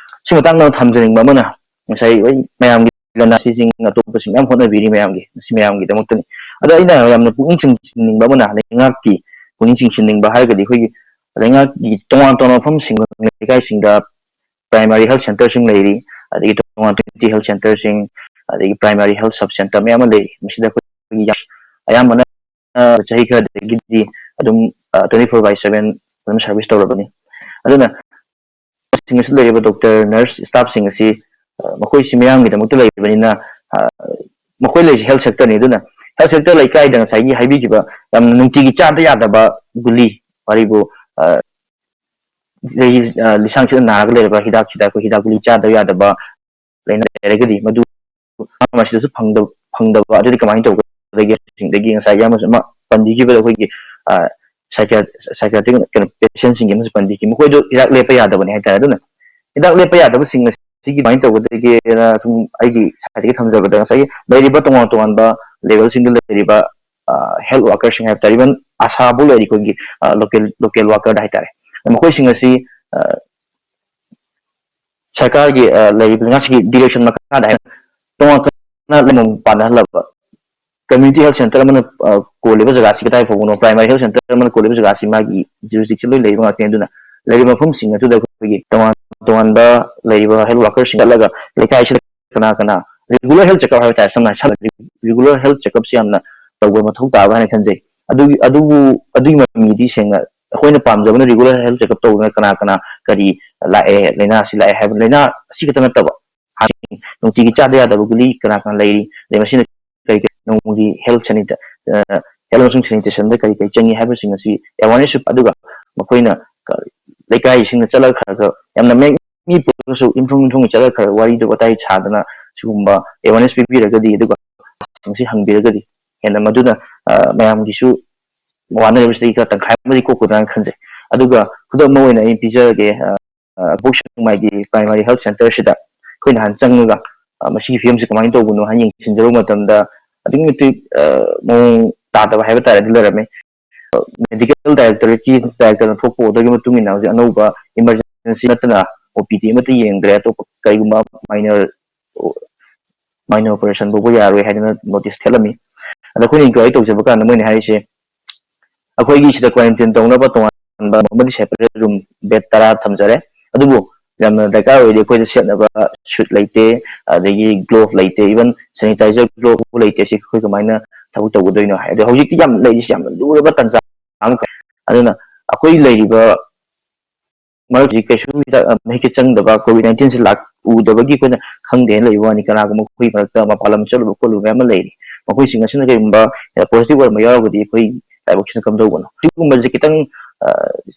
ꯁꯤ ꯃꯇꯥꯡꯗ ꯊꯝꯖꯅꯤꯡꯕ ꯑꯃꯅ, ꯉꯁꯥꯏ ꯑꯩ ꯃꯌꯥꯝꯒꯤ ꯂꯟꯅꯥꯁꯤꯁꯤꯡ ꯑꯇꯣꯞꯄꯁꯤꯡ ꯌꯥꯝ ꯍꯣꯠꯅꯕꯤꯔꯤ ꯃꯌꯥꯝꯒꯤ, ꯃꯁꯤ ꯃꯌꯥꯝꯒꯤꯗꯃꯛꯇꯅꯤ꯫ ꯑꯗꯣ ꯑꯩꯅ ꯌꯥꯝꯅ ꯄꯨꯛꯅꯤꯡ ꯆꯤꯡꯁꯤꯟꯅꯤꯡꯕ ꯑꯃꯅ, ꯂꯩꯉꯥꯛꯀꯤ ꯄꯨꯛꯅꯤꯡ ꯆꯤꯡꯁꯤꯟꯅꯤꯡꯕ ꯍꯥꯏꯔꯒꯗꯤ ꯑꯩꯈꯣꯏꯒꯤ ꯂꯩꯉꯥꯛꯀꯤ ꯇꯣꯉꯥꯟ ꯇꯣꯉꯥꯟꯕ ꯃꯐꯝꯁꯤꯡ, ꯂꯩꯀꯥꯏꯁꯤꯡꯗ ꯄ꯭ꯔꯥꯏꯃꯥꯔꯤ ꯍꯦꯜꯊ ꯁꯦꯟꯇꯔꯁꯤꯡ ꯂꯩꯔꯤ, ꯑꯗꯒꯤ ꯇꯣꯉꯥꯟ ꯇꯣꯉꯥꯟ ꯍꯦꯜꯊ ꯁꯦꯟꯇꯔꯁꯤꯡ, ꯑꯗꯒꯤ ꯄ꯭ꯔꯥꯏꯃꯥꯔꯤ ꯍꯦꯜꯊ ꯁꯕ ꯁꯦꯟꯇꯔ ꯃꯌꯥꯝ ꯑꯃ ꯂꯩꯔꯤ꯫ ꯃꯁꯤꯗ ꯑꯩꯈꯣꯏꯒꯤ ꯑꯌꯥꯝꯕꯅ ꯆꯍꯤ ꯈꯔꯗꯒꯤꯗꯤ ꯑꯗꯨꯝ twenty four by seven ꯑꯗꯨꯝ ꯁꯥꯔꯚꯤꯁ ꯇꯧꯔꯕꯅꯤ꯫ ꯑꯗꯨꯅ ꯁꯤꯡ ꯑꯁꯤ ꯂꯩꯔꯤꯕ ꯗꯣꯛꯇꯔ, ꯅꯔꯁ, ꯁ꯭ꯇꯥꯐꯁꯤꯡ ꯑꯁꯤ ꯃꯈꯣꯏꯁꯤ ꯃꯤꯌꯥꯝꯒꯤꯗꯃꯛꯇ ꯂꯩꯔꯤꯕꯅꯤꯅ, ꯃꯈꯣꯏ ꯂꯩꯔꯤꯁꯤ ꯍꯦꯜꯊ ꯁꯦꯛꯇꯔꯅꯤ꯫ ꯑꯗꯨꯅ ꯍꯦꯜꯊ ꯁꯦꯛꯇꯔ ꯂꯩꯀꯥꯏꯗ ꯉꯁꯥꯏꯒꯤ ꯍꯥꯏꯕꯤꯈꯤꯕ ꯌꯥꯝꯅ ꯅꯨꯡꯇꯤꯒꯤ ꯆꯥꯗ ꯌꯥꯗꯕ ꯒꯨꯂꯤ, ꯋꯥꯔꯤꯕꯨ ꯂꯤꯁꯥꯡꯁꯤꯗ ꯅꯥꯔꯒ ꯂꯩꯔꯕ ꯍꯤꯗꯥꯛꯁꯤꯗ ꯑꯩꯈꯣꯏ ꯍꯤꯗꯥꯛ ꯒꯨꯂꯤ ꯆꯥꯗꯕ ꯌꯥꯗꯕ ꯂꯩꯅꯥ ꯂꯩꯔꯒꯗꯤ ꯃꯗꯨ ꯃꯁꯤꯗꯁꯨ ꯐꯪꯗꯕ, ꯐꯪꯗꯕ ꯑꯗꯨꯗꯤ ꯀꯃꯥꯏꯅ ꯇꯧꯒꯗꯒꯦ? ꯁꯤꯡꯗꯒꯤ ꯉꯁꯥꯏꯒꯤ ꯑꯃꯁꯨ ꯑꯃ ꯄꯟꯕꯤꯈꯤꯕꯗ ꯑꯩꯈꯣꯏꯒꯤ ꯁꯥꯏꯀ꯭ꯔꯦꯇꯤꯛ ꯀꯩꯅꯣ ꯄꯦꯁꯦꯟꯁꯤꯡꯒꯤ ꯑꯃꯁꯨ ꯄꯟꯕꯤꯈꯤ, ꯃꯈꯣꯏꯗꯣ ꯍꯤꯗꯥꯛ ꯂꯦꯞꯄ ꯌꯥꯗꯕꯅꯤ ꯍꯥꯏꯇꯥꯔꯦ꯫ ꯑꯗꯨꯅ ꯍꯤꯗꯥꯛ ꯂꯦꯞꯄ ꯌꯥꯗꯕꯁꯤꯡ ꯑꯁꯤꯒꯤ ꯀꯃꯥꯏꯅ ꯇꯧꯒꯗꯒꯦꯅ ꯁꯨꯝ ꯑꯩꯒꯤ ꯁꯥꯏꯠꯇꯒꯤ ꯊꯝꯖꯕꯗ, ꯉꯁꯥꯏꯒꯤ ꯂꯩꯔꯤꯕ ꯇꯣꯉꯥꯟ ꯇꯣꯉꯥꯟꯕ ꯂꯦꯚꯦꯜꯁꯤꯡꯗ ꯂꯩꯔꯤꯕ ꯍꯦꯜꯊ ꯋꯥꯔꯀꯔꯁꯤꯡ ꯍꯥꯏꯕ ꯇꯥꯔꯦ, ꯏꯚꯟ ꯑꯥꯁꯥꯕꯨ ꯂꯩꯔꯤ ꯑꯩꯈꯣꯏꯒꯤ ꯂꯣꯀꯦꯜ ꯂꯣꯀꯦꯜ ꯋꯥꯔꯀꯔꯗ ꯍꯥꯏꯇꯥꯔꯦ꯫ ꯃꯈꯣꯏꯁꯤꯡ ꯑꯁꯤ ꯁꯔꯀꯥꯔꯒꯤ ꯂꯩꯔꯤꯕ ꯂꯩꯉꯥꯛꯁꯤꯒꯤ ꯗꯤꯔꯦꯛꯁꯟ ꯃꯈꯥꯗ ꯍꯥꯏꯅ ꯇꯣꯉꯥꯟ ꯇꯣꯉꯥꯟꯅ ꯂꯩꯐꯝ ꯄꯥꯟꯅꯍꯜꯂꯕ ꯀꯝꯃ꯭ꯌꯨꯅꯤꯇꯤ ꯍꯦꯜꯊ ꯁꯦꯟꯇꯔ ꯑꯃꯅ ꯀꯣꯜꯂꯤꯕ ꯖꯒꯥꯁꯤ ꯀꯗꯥꯏ ꯐꯥꯎꯕꯅꯣ, ꯄ꯭ꯔꯥꯏꯃꯥꯔꯤ ꯍꯦꯜꯊ ꯁꯦꯟꯇꯔ ꯑꯃꯅ ꯀꯣꯜꯂꯤꯕ ꯖꯒꯥꯁꯤ ꯃꯥꯒꯤ ꯖꯨꯔꯤꯁꯗꯤꯛꯁꯟ ꯂꯣꯏ ꯂꯩꯕ ꯉꯥꯛꯇꯅꯤ꯫ ꯑꯗꯨꯅ ꯂꯩꯔꯤꯕ ꯃꯐꯝꯁꯤꯡ ꯑꯗꯨꯗ ꯑꯩꯈꯣꯏꯒꯤ ꯇꯣꯉꯥꯟ ꯇꯣꯉꯥꯟꯕ ꯂꯩꯔꯤꯕ ꯍꯦꯜꯊ ꯋꯥꯔꯀꯔꯁꯤꯡ ꯆꯠꯂꯒ ꯂꯩꯀꯥꯏꯁꯤꯗ ꯀꯅꯥ ꯀꯅꯥ ꯔꯤꯒꯨꯂꯔ ꯍꯦꯜꯊ ꯆꯦꯛꯑꯞ ꯍꯥꯏꯕ ꯇꯥꯔꯦ, ꯁꯝꯅ ꯍꯥꯏꯔꯕꯗ ꯔꯤꯒꯨꯂꯔ ꯍꯦꯜꯊ ꯆꯦꯛꯑꯞꯁꯤ ꯌꯥꯝꯅ ꯇꯧꯕ ꯃꯊꯧ ꯇꯥꯕ ꯍꯥꯏꯅ ꯈꯟꯖꯩ꯫ ꯑꯗꯨꯒꯤ ꯑꯗꯨꯕꯨ ꯑꯗꯨꯒꯤ ꯃꯃꯤꯗꯤ ꯁꯦꯡꯅ ꯑꯩꯈꯣꯏꯅ ꯄꯥꯝꯖꯕꯅ ꯔꯤꯒꯨꯂꯔ ꯍꯦꯜꯊ ꯆꯦꯛꯑꯞ ꯇꯧꯗꯅ ꯀꯅꯥ ꯀꯅꯥ ꯀꯔꯤ ꯂꯥꯛꯑꯦ, ꯂꯥꯏꯅꯥ ꯑꯁꯤ ꯂꯥꯛꯑꯦ ꯍꯥꯏꯕ, ꯂꯥꯏꯅꯥ ꯑꯁꯤ ꯈꯛꯇ ꯅꯠꯇꯕ ꯅꯨꯡꯇꯤꯒꯤ ꯆꯥꯗ ꯌꯥꯗꯕ ꯒꯨꯂꯤ ꯀꯅꯥ ꯀꯅꯥ ꯂꯩꯔꯤ, ꯑꯗꯩ ꯃꯁꯤꯅ ꯀꯔꯤ ꯀꯔꯤ ꯅꯣꯡꯃꯒꯤ ꯍꯦꯜꯊ ꯁꯦꯅꯤꯇ-, ꯑ, ꯍꯦꯜꯊ ꯑꯃꯁꯨꯡ ꯁꯦꯅꯤꯇꯦꯁꯟꯗ ꯀꯔꯤ ꯀꯔꯤ ꯆꯪꯉꯤ ꯍꯥꯏꯕꯁꯤꯡ ꯑꯁꯤ ꯑꯦꯋꯥꯔꯅꯦꯁ, ꯑꯗꯨꯒ ꯃꯈꯣꯏꯅ ꯀ-, ꯂꯩꯀꯥꯏꯁꯤꯡꯗ ꯆꯠꯂꯒ ꯈꯔ ꯈꯔ ꯌꯥꯝꯅ ꯃꯦꯛ-, ꯃꯤ ꯄꯨꯜꯂꯒꯁꯨ ꯌꯨꯝꯊꯣꯡ ꯌꯨꯝꯊꯣꯡꯒꯤ ꯆꯠꯂꯒ ꯈꯔ ꯋꯥꯔꯤꯗꯣ ꯋꯥꯇꯥꯏ ꯁꯥꯗꯅ ꯁꯤꯒꯨꯝꯕ ꯑꯦꯋꯥꯔꯅꯦꯁ ꯄꯤꯕꯤꯔꯒꯗꯤ, ꯑꯗꯨꯒ ꯃꯁꯤ ꯍꯪꯕꯤꯔꯒꯗꯤ ꯍꯦꯟꯅ ꯃꯗꯨꯅ, ꯑ, ꯃꯌꯥꯝꯒꯤꯁꯨ ꯋꯥꯅꯔꯤꯕꯁꯤꯗꯒꯤ ꯈꯔ ꯇꯪꯈꯥꯏ ꯑꯃꯗꯤ ꯀꯣꯛꯀꯗ꯭ꯔꯥꯅ ꯈꯟꯖꯩ꯫ ꯑꯗꯨꯒ ꯈꯨꯗꯝ ꯑꯃ ꯑꯣꯏꯅ ꯑꯩ ꯄꯤꯖꯔꯒꯦ, ꯑ, ꯑ, ꯀꯕꯣꯛ ꯁꯦꯛꯃꯥꯏꯒꯤ Primary Health Centre ꯁꯤꯗ ꯑꯩꯈꯣꯏ ꯅꯍꯥꯟ ꯆꯪꯉꯒ, ꯑ, ꯃꯁꯤꯒꯤ ꯐꯤꯕꯝꯁꯤ ꯀꯃꯥꯏꯅ ꯇꯧꯕꯅꯣ ꯍꯥꯏꯅ ꯌꯦꯡꯁꯤꯟꯖꯔꯨꯕ ꯃꯇꯝꯗ ꯑꯗꯨꯛꯀꯤ ꯃꯇꯤꯛ, ꯑ, ꯃꯑꯣꯡ ꯇꯥꯗꯕ ꯍꯥꯏꯕ ꯇꯥꯔꯦ, ꯑꯗꯨ ꯂꯩꯔꯝꯃꯦ꯫ Medical Directorate ꯀꯤ Director ꯅ ꯊꯣꯛꯄ order ꯒꯤ ꯃꯇꯨꯡ ꯏꯟꯅ ꯍꯧꯖꯤꯛ ꯑꯅꯧꯕ emergency ꯅꯠꯇꯅ O P D ꯑꯃꯠꯇ ꯌꯦꯡꯗ꯭ꯔꯦ꯫ ꯑꯇꯣꯞꯄ ꯀꯔꯤꯒꯨꯝꯕ minor, minor operation ꯐꯥꯎꯕ ꯌꯥꯔꯣꯏ ꯍꯥꯏꯗꯅ notice ꯊꯦꯠꯂꯝꯃꯤ꯫ ꯑꯗ ꯑꯩꯈꯣꯏꯅ inquiry ꯇꯧꯖꯕ ꯀꯥꯟꯗ ꯃꯣꯏꯅ ꯍꯥꯏꯔꯤꯁꯦ, ꯑꯩꯈꯣꯏꯒꯤ ꯁꯤꯗ quarantine ꯇꯧꯅꯕ ꯇꯣꯉꯥꯟꯕ ꯑꯃꯗꯤ separate room bed ꯇꯔꯥ ꯊꯝꯖꯔꯦ, ꯑꯗꯨꯕꯨ ꯌꯥꯝꯅ ꯗꯔꯀꯥꯔ ꯑꯣꯏꯔꯗꯤ ꯑꯩꯈꯣꯏꯗ ꯁꯦꯠꯅꯕ suit ꯂꯩꯇꯦ, ꯑꯗꯒꯤ glove ꯂꯩꯇꯦ, even sanitizer glove ꯐꯥꯎ ꯂꯩꯇꯦ꯫ ꯁꯤ ꯑꯩꯈꯣꯏ ꯀꯃꯥꯏꯅ ꯊꯕꯛ ꯇꯧꯒꯗꯣꯏꯅꯣ ꯍꯥꯏ꯫ ꯑꯗꯣ ꯍꯧꯖꯤꯛꯇꯤ ꯌꯥꯝ ꯂꯩꯔꯤꯁꯤ ꯌꯥꯝꯅ ꯂꯨꯔꯕ ꯇꯥꯟꯖꯥ ꯑꯃꯈꯛ꯫ ꯑꯗꯨꯅ ꯑꯩꯈꯣꯏ ꯂꯩꯔꯤꯕ ꯃꯔꯛꯁꯤ ꯀꯩꯁꯨ ꯍꯤꯗꯥꯛ, ꯑ, ꯃꯍꯤꯛꯇ ꯆꯪꯗꯕ COVID nineteen ꯁꯤ ꯂꯥꯛ-, ꯎꯗꯕꯒꯤ ꯑꯩꯈꯣꯏꯅ ꯈꯪꯗꯦꯅ ꯂꯩꯕ ꯋꯥꯅꯤ꯫ ꯀꯅꯥꯒꯨꯝꯕ ꯑꯩꯈꯣꯏ ꯃꯔꯛꯇ ꯃꯄꯥꯟ ꯂꯝ ꯆꯠꯂꯨꯕ ꯈꯣꯠꯂꯨꯕ ꯃꯌꯥꯝ ꯑꯃ ꯂꯩꯔꯤ꯫ ꯃꯈꯣꯏꯁꯤꯡ ꯑꯁꯤꯅ ꯀꯔꯤꯒꯨꯝꯕ, ꯑ, positive ꯑꯣꯏꯔꯝꯕ ꯌꯥꯎꯔꯒꯗꯤ ꯑꯩꯈꯣꯏ ꯂꯥꯏꯕꯛꯁꯤꯅ ꯀꯝꯗꯧꯕꯅꯣ? ꯁꯤꯒꯨꯝꯕꯁꯦ ꯈꯤꯇꯪ, ꯑ,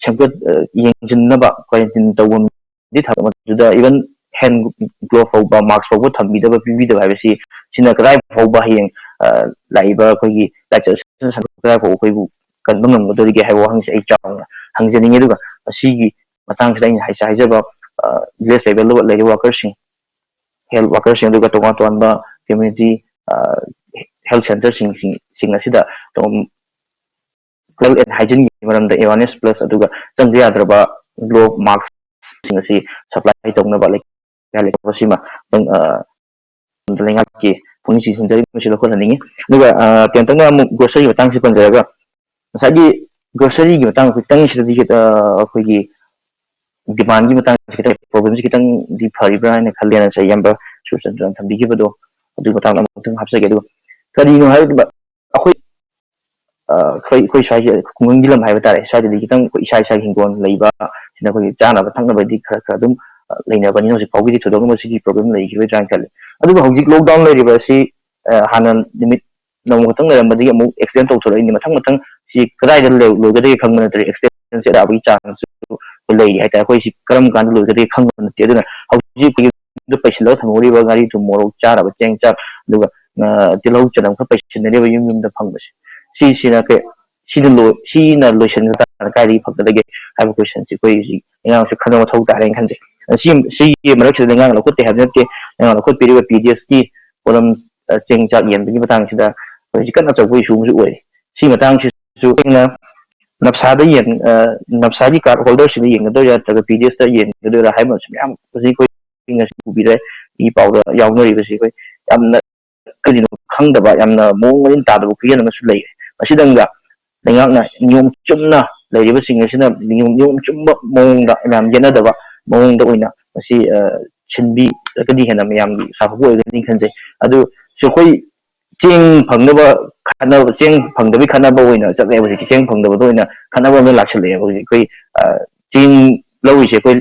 ꯁꯦꯝꯒꯠ-, ꯑ, ꯌꯦꯡꯁꯤꯟꯅꯕ quarantine ꯇꯧꯐꯝꯗꯤ ꯊꯝ-, ꯃꯗꯨꯗ even hand glove ꯐꯥꯎꯕ, mask ꯐꯥꯎꯕ ꯊꯝꯕꯤꯗꯕ, ꯄꯤꯕꯤꯗꯕ ꯍꯥꯏꯕꯁꯤ, ꯁꯤꯅ ꯀꯗꯥꯏ ꯐꯥꯎꯕ ꯍꯌꯦꯡ, ꯑ, ꯂꯥꯛꯏꯕ ꯑꯩꯈꯣꯏꯒꯤ ꯂꯥꯏꯆꯠ ꯑꯁꯤꯅ ꯀꯗꯥꯏ ꯐꯥꯎꯕ ꯑꯩꯈꯣꯏꯕꯨ ꯀꯟꯕ ꯉꯝꯒꯗꯧꯔꯤꯒꯦ ꯍꯥꯏꯕ ꯋꯥꯍꯪꯁꯦ ꯑꯩ ꯆꯥꯎꯅ ꯍꯪꯖꯅꯤꯡꯉꯤ꯫ ꯑꯗꯨꯒ ꯃꯁꯤꯒꯤ ꯃꯇꯥꯡꯁꯤꯗ ꯑꯩꯅ ꯍꯥꯏꯖ-, ꯍꯥꯏꯖꯕ, ꯑ, village level ꯗ ꯂꯩꯔꯤꯕ worker ꯁꯤꯡ, health worker ꯁꯤꯡ, ꯑꯗꯨꯒ ꯇꯣꯉꯥꯟ ꯇꯣꯉꯥꯟꯕ community, ꯑ, health centre ꯁꯤꯡ, ꯁꯤꯡ, ꯁꯤꯡ ꯑꯁꯤꯗ ꯇꯣꯉꯥꯟ-, health and hygiene ꯒꯤ ꯃꯔꯝꯗ awareness plus ꯑꯗꯨꯒ ꯆꯪꯗ ꯌꯥꯗ꯭ꯔꯕ glove, mask ꯁꯤꯡ ꯑꯁꯤ supply ꯇꯧꯅꯕ ꯂꯩꯀꯥꯏ ꯂꯩꯀꯥꯏ ꯁꯤꯃ ꯑꯗꯨꯝ, ꯑ, ꯂꯩꯉꯥꯛꯀꯤ ꯄꯨꯛꯅꯤꯡ ꯆꯤꯡꯁꯤꯟꯖꯔꯤꯕꯁꯤ ꯂꯧꯈꯠꯍꯟꯅꯤꯡꯉꯤ꯫ ꯑꯗꯨꯒ, ꯑ, ꯇꯦꯟꯇꯛꯅ ꯑꯃꯨꯛ grocery ꯒꯤ ꯃꯇꯥꯡꯁꯤ ꯄꯟꯖꯔꯒ, ꯉꯁꯥꯏꯒꯤ grocery ꯒꯤ ꯃꯇꯥꯡ ꯈꯤꯇꯪ ꯁꯤꯗꯗꯤ, ꯑ, ꯑꯩꯈꯣꯏꯒꯤ demand ꯒꯤ ꯃꯇꯥꯡꯁꯤ ꯈꯤꯇꯪ, problem ꯁꯤ ꯈꯤꯇꯪꯗꯤ ꯐꯔꯤꯕ꯭ꯔꯥ ꯍꯥꯏꯅ ꯈꯜꯂꯦꯅ ꯉꯁꯥꯏ ꯏꯌꯥꯝꯕ ꯁꯨꯔꯆꯟꯗ꯭ꯔꯅ ꯊꯝꯕꯤꯈꯤꯕꯗꯣ, ꯑꯗꯨꯒꯤ ꯃꯇꯥꯡꯗ ꯑꯃꯨꯛꯇꯪ ꯍꯥꯞꯆꯒꯦ꯫ ꯑꯗꯨꯒ ꯀꯔꯤꯅꯣ ꯍꯥꯏꯕꯗ, ꯑꯩꯈꯣꯏ, ꯑ, ꯑꯩꯈꯣꯏ, ꯑꯩꯈꯣꯏ ꯁ꯭ꯋꯥꯏꯁꯦ ꯈꯨꯡꯒꯪꯒꯤ ꯂꯝ ꯍꯥꯏꯕ ꯇꯥꯔꯦ, ꯁ꯭ꯋꯥꯏꯗꯗꯤ ꯈꯤꯇꯪ ꯑꯩꯈꯣꯏ ꯏꯁꯥ ꯏꯁꯥꯒꯤ ꯍꯤꯡꯒꯣꯜ ꯂꯩꯕ ꯁꯤꯅ ꯑꯩꯈꯣꯏꯒꯤ ꯆꯥꯅꯕ ꯊꯛꯅꯕꯗꯤ ꯈꯔ ꯈꯔ ꯑꯗꯨꯝ, ꯑ, ꯂꯩꯅꯕꯅꯤꯅ ꯍꯧꯖꯤꯛ ꯐꯥꯎꯒꯤꯗꯤ ꯊꯣꯏꯗꯣꯛꯅ ꯃꯁꯤꯒꯤ problem ꯂꯩꯈꯤꯔꯣꯏꯗ꯭ꯔꯥꯅ ꯈꯜꯂꯤ꯫ ꯑꯗꯨꯕꯨ ꯍꯧꯖꯤꯛ lockdown ꯂꯩꯔꯤꯕ ꯑꯁꯤ, ꯑ, ꯍꯥꯟꯅ ꯅꯨꯃꯤꯠ ꯅꯣꯡꯃ ꯈꯛꯇꯪ ꯂꯩꯔꯝꯕꯗꯒꯤ ꯑꯃꯨꯛ extend ꯇꯧꯊꯣꯔꯛꯏꯅꯤ꯫ ꯃꯊꯪ ꯃꯊꯪ ꯁꯤ ꯀꯗꯥꯏꯗ ꯂꯣꯏ-, ꯂꯣꯏꯒꯗꯒꯦ ꯈꯪꯕ ꯅꯠꯇ꯭ꯔꯦ, extension ꯁꯤ ꯑꯗꯥꯕꯒꯤ chance ꯁꯨ ꯑꯩꯈꯣꯏ ꯂꯩꯔꯤ ꯍꯥꯏꯇꯥꯔꯦ꯫ ꯑꯩꯈꯣꯏ ꯁꯤ ꯀꯔꯝ ꯀꯥꯟꯗ ꯂꯣꯏꯒꯗꯒꯦ ꯈꯪꯕ ꯅꯠꯇꯦ꯫ ꯑꯗꯨꯅ ꯍꯧꯖꯤꯛ ꯑꯩꯈꯣꯏꯒꯤ ꯌꯨꯝꯗ ꯄꯩꯁꯤꯜꯂꯒ ꯊꯝꯍꯧꯔꯤꯕ ꯉꯥꯔꯤ, ꯊꯨꯝ, ꯃꯣꯔꯣꯛ, ꯆꯥꯅꯕ ꯆꯦꯡ, ꯆꯥꯛ, ꯑꯗꯨꯒ, ꯑ, ꯇꯤꯜꯍꯧ, ꯆꯅꯝ ꯈꯔ ꯄꯩꯁꯤꯟꯅꯔꯤꯕ ꯌꯨꯝ ꯌꯨꯝꯗ ꯐꯪꯕꯁꯦ, ꯁꯤꯁꯤꯅ ꯀꯩ-, ꯁꯤꯅ ꯂꯣꯏ ꯁꯤꯅ ꯂꯣꯏꯁꯤꯟꯈ꯭ꯔ ꯀꯥꯟꯗ ꯀꯥꯏꯗꯒꯤ ꯐꯒꯗꯒꯦ ꯍꯥꯏꯕ ꯀꯣꯏꯁꯟꯁꯤ ꯑꯩꯈꯣꯏ ꯍꯧꯖꯤꯛ ꯂꯩꯉꯥꯛꯅꯁꯨ ꯈꯟꯕ ꯃꯊꯧ ꯇꯥꯔꯦꯅ ꯈꯟꯖꯩ꯫ ꯁꯤ ꯁꯤꯒꯤ ꯃꯔꯛꯁꯤꯗ ꯂꯩꯉꯥꯛꯅ ꯂꯧꯈꯠꯇꯦ ꯍꯥꯏꯕ ꯅꯠꯇꯦ꯫ ꯂꯩꯉꯥꯛꯅ ꯂꯧꯈꯠꯄꯤꯔꯤꯕ ꯄꯤ ꯗꯤ ꯑꯦꯁꯀꯤ ꯄꯣꯠꯂꯝ, ꯑ, ꯆꯦꯡ ꯆꯥꯛ ꯌꯦꯟꯕꯒꯤ ꯃꯇꯥꯡꯁꯤꯗ ꯍꯧꯖꯤꯛ ꯀꯟꯅ ꯑꯆꯧꯕ ꯏꯁꯨ ꯑꯃꯁꯨ ꯑꯣꯏꯔꯤ꯫ ꯁꯤ ꯃꯇꯥꯡꯁꯤꯁꯨ ꯑꯩꯅ ꯅꯞꯁꯥꯗ ꯌꯦꯟ ꯑ, ꯅꯞꯁꯥꯒꯤ ꯀꯥꯔꯗ ꯍꯣꯜꯗꯔꯁꯤꯗ ꯌꯦꯡꯒꯗꯣꯏꯔꯥ ꯅꯠꯇ꯭ꯔꯒ ꯄꯤ ꯗꯤ ꯑꯦꯁꯇ ꯌꯦꯡꯒꯗꯣꯏꯔꯥ ꯍꯥꯏꯕ ꯑꯃꯁꯨ ꯃꯌꯥꯝ ꯍꯧꯖꯤꯛ ꯑꯩꯈꯣꯏ ꯉꯁꯤ ꯎꯕꯤꯔꯦ꯫ ꯏ ꯄꯥꯎꯗ ꯌꯥꯎꯅꯔꯤꯕꯁꯤ ꯑꯩꯈꯣꯏ ꯌꯥꯝꯅ ꯀꯔꯤꯅꯣ ꯈꯪꯗꯕ, ꯌꯥꯝꯅ ꯃꯑꯣꯡ ꯃꯔꯤꯟ ꯇꯥꯗꯕ ꯈꯨꯌꯦꯟ ꯑꯃꯁꯨ ꯂꯩꯔꯦ꯫ ꯃꯁꯤꯗꯪꯗ ꯂꯩꯉꯥꯛꯅ ꯅꯤꯌꯣꯝ ꯆꯨꯝꯅ ꯂꯩꯔꯤꯕꯁꯤꯡ ꯑꯁꯤꯅ ꯅꯤꯌꯣꯝ, ꯅꯤꯌꯣꯝ ꯆꯨꯝꯕ ꯃꯑꯣꯡꯗ ꯃꯌꯥꯝ ꯌꯦꯠꯅꯗꯕ ꯃꯑꯣꯡꯗ ꯑꯣꯏꯅ ꯃꯁꯤ, ꯑ, ꯁꯤꯟꯕꯤꯔꯒꯗꯤ ꯍꯦꯟꯅ ꯃꯌꯥꯝꯒꯤ ꯁꯥꯐꯕ ꯑꯣꯏꯒꯅꯤ ꯈꯟꯖꯩ꯫ ꯑꯗꯨ ꯑꯩꯈꯣꯏ ꯆꯦꯡ ꯐꯪꯅꯕ ꯈꯠꯅꯕ, ꯆꯦꯡ ꯐꯪꯗꯕꯒꯤ ꯈꯠꯅꯕ ꯑꯣꯏꯅ ꯆꯠꯂꯦꯕ ꯍꯧꯖꯤꯛꯇꯤ꯫ ꯆꯦꯡ ꯐꯪꯗꯕꯗ ꯑꯣꯏꯅ ꯈꯠꯅꯕ ꯑꯃ ꯂꯥꯛꯁꯜꯂꯛꯑꯦꯕ ꯍꯧꯖꯤꯛ꯫ ꯑꯩꯈꯣꯏ, ꯑ, ꯆꯦꯡ ꯂꯧꯔꯤꯁꯦ ꯑꯩꯈꯣꯏ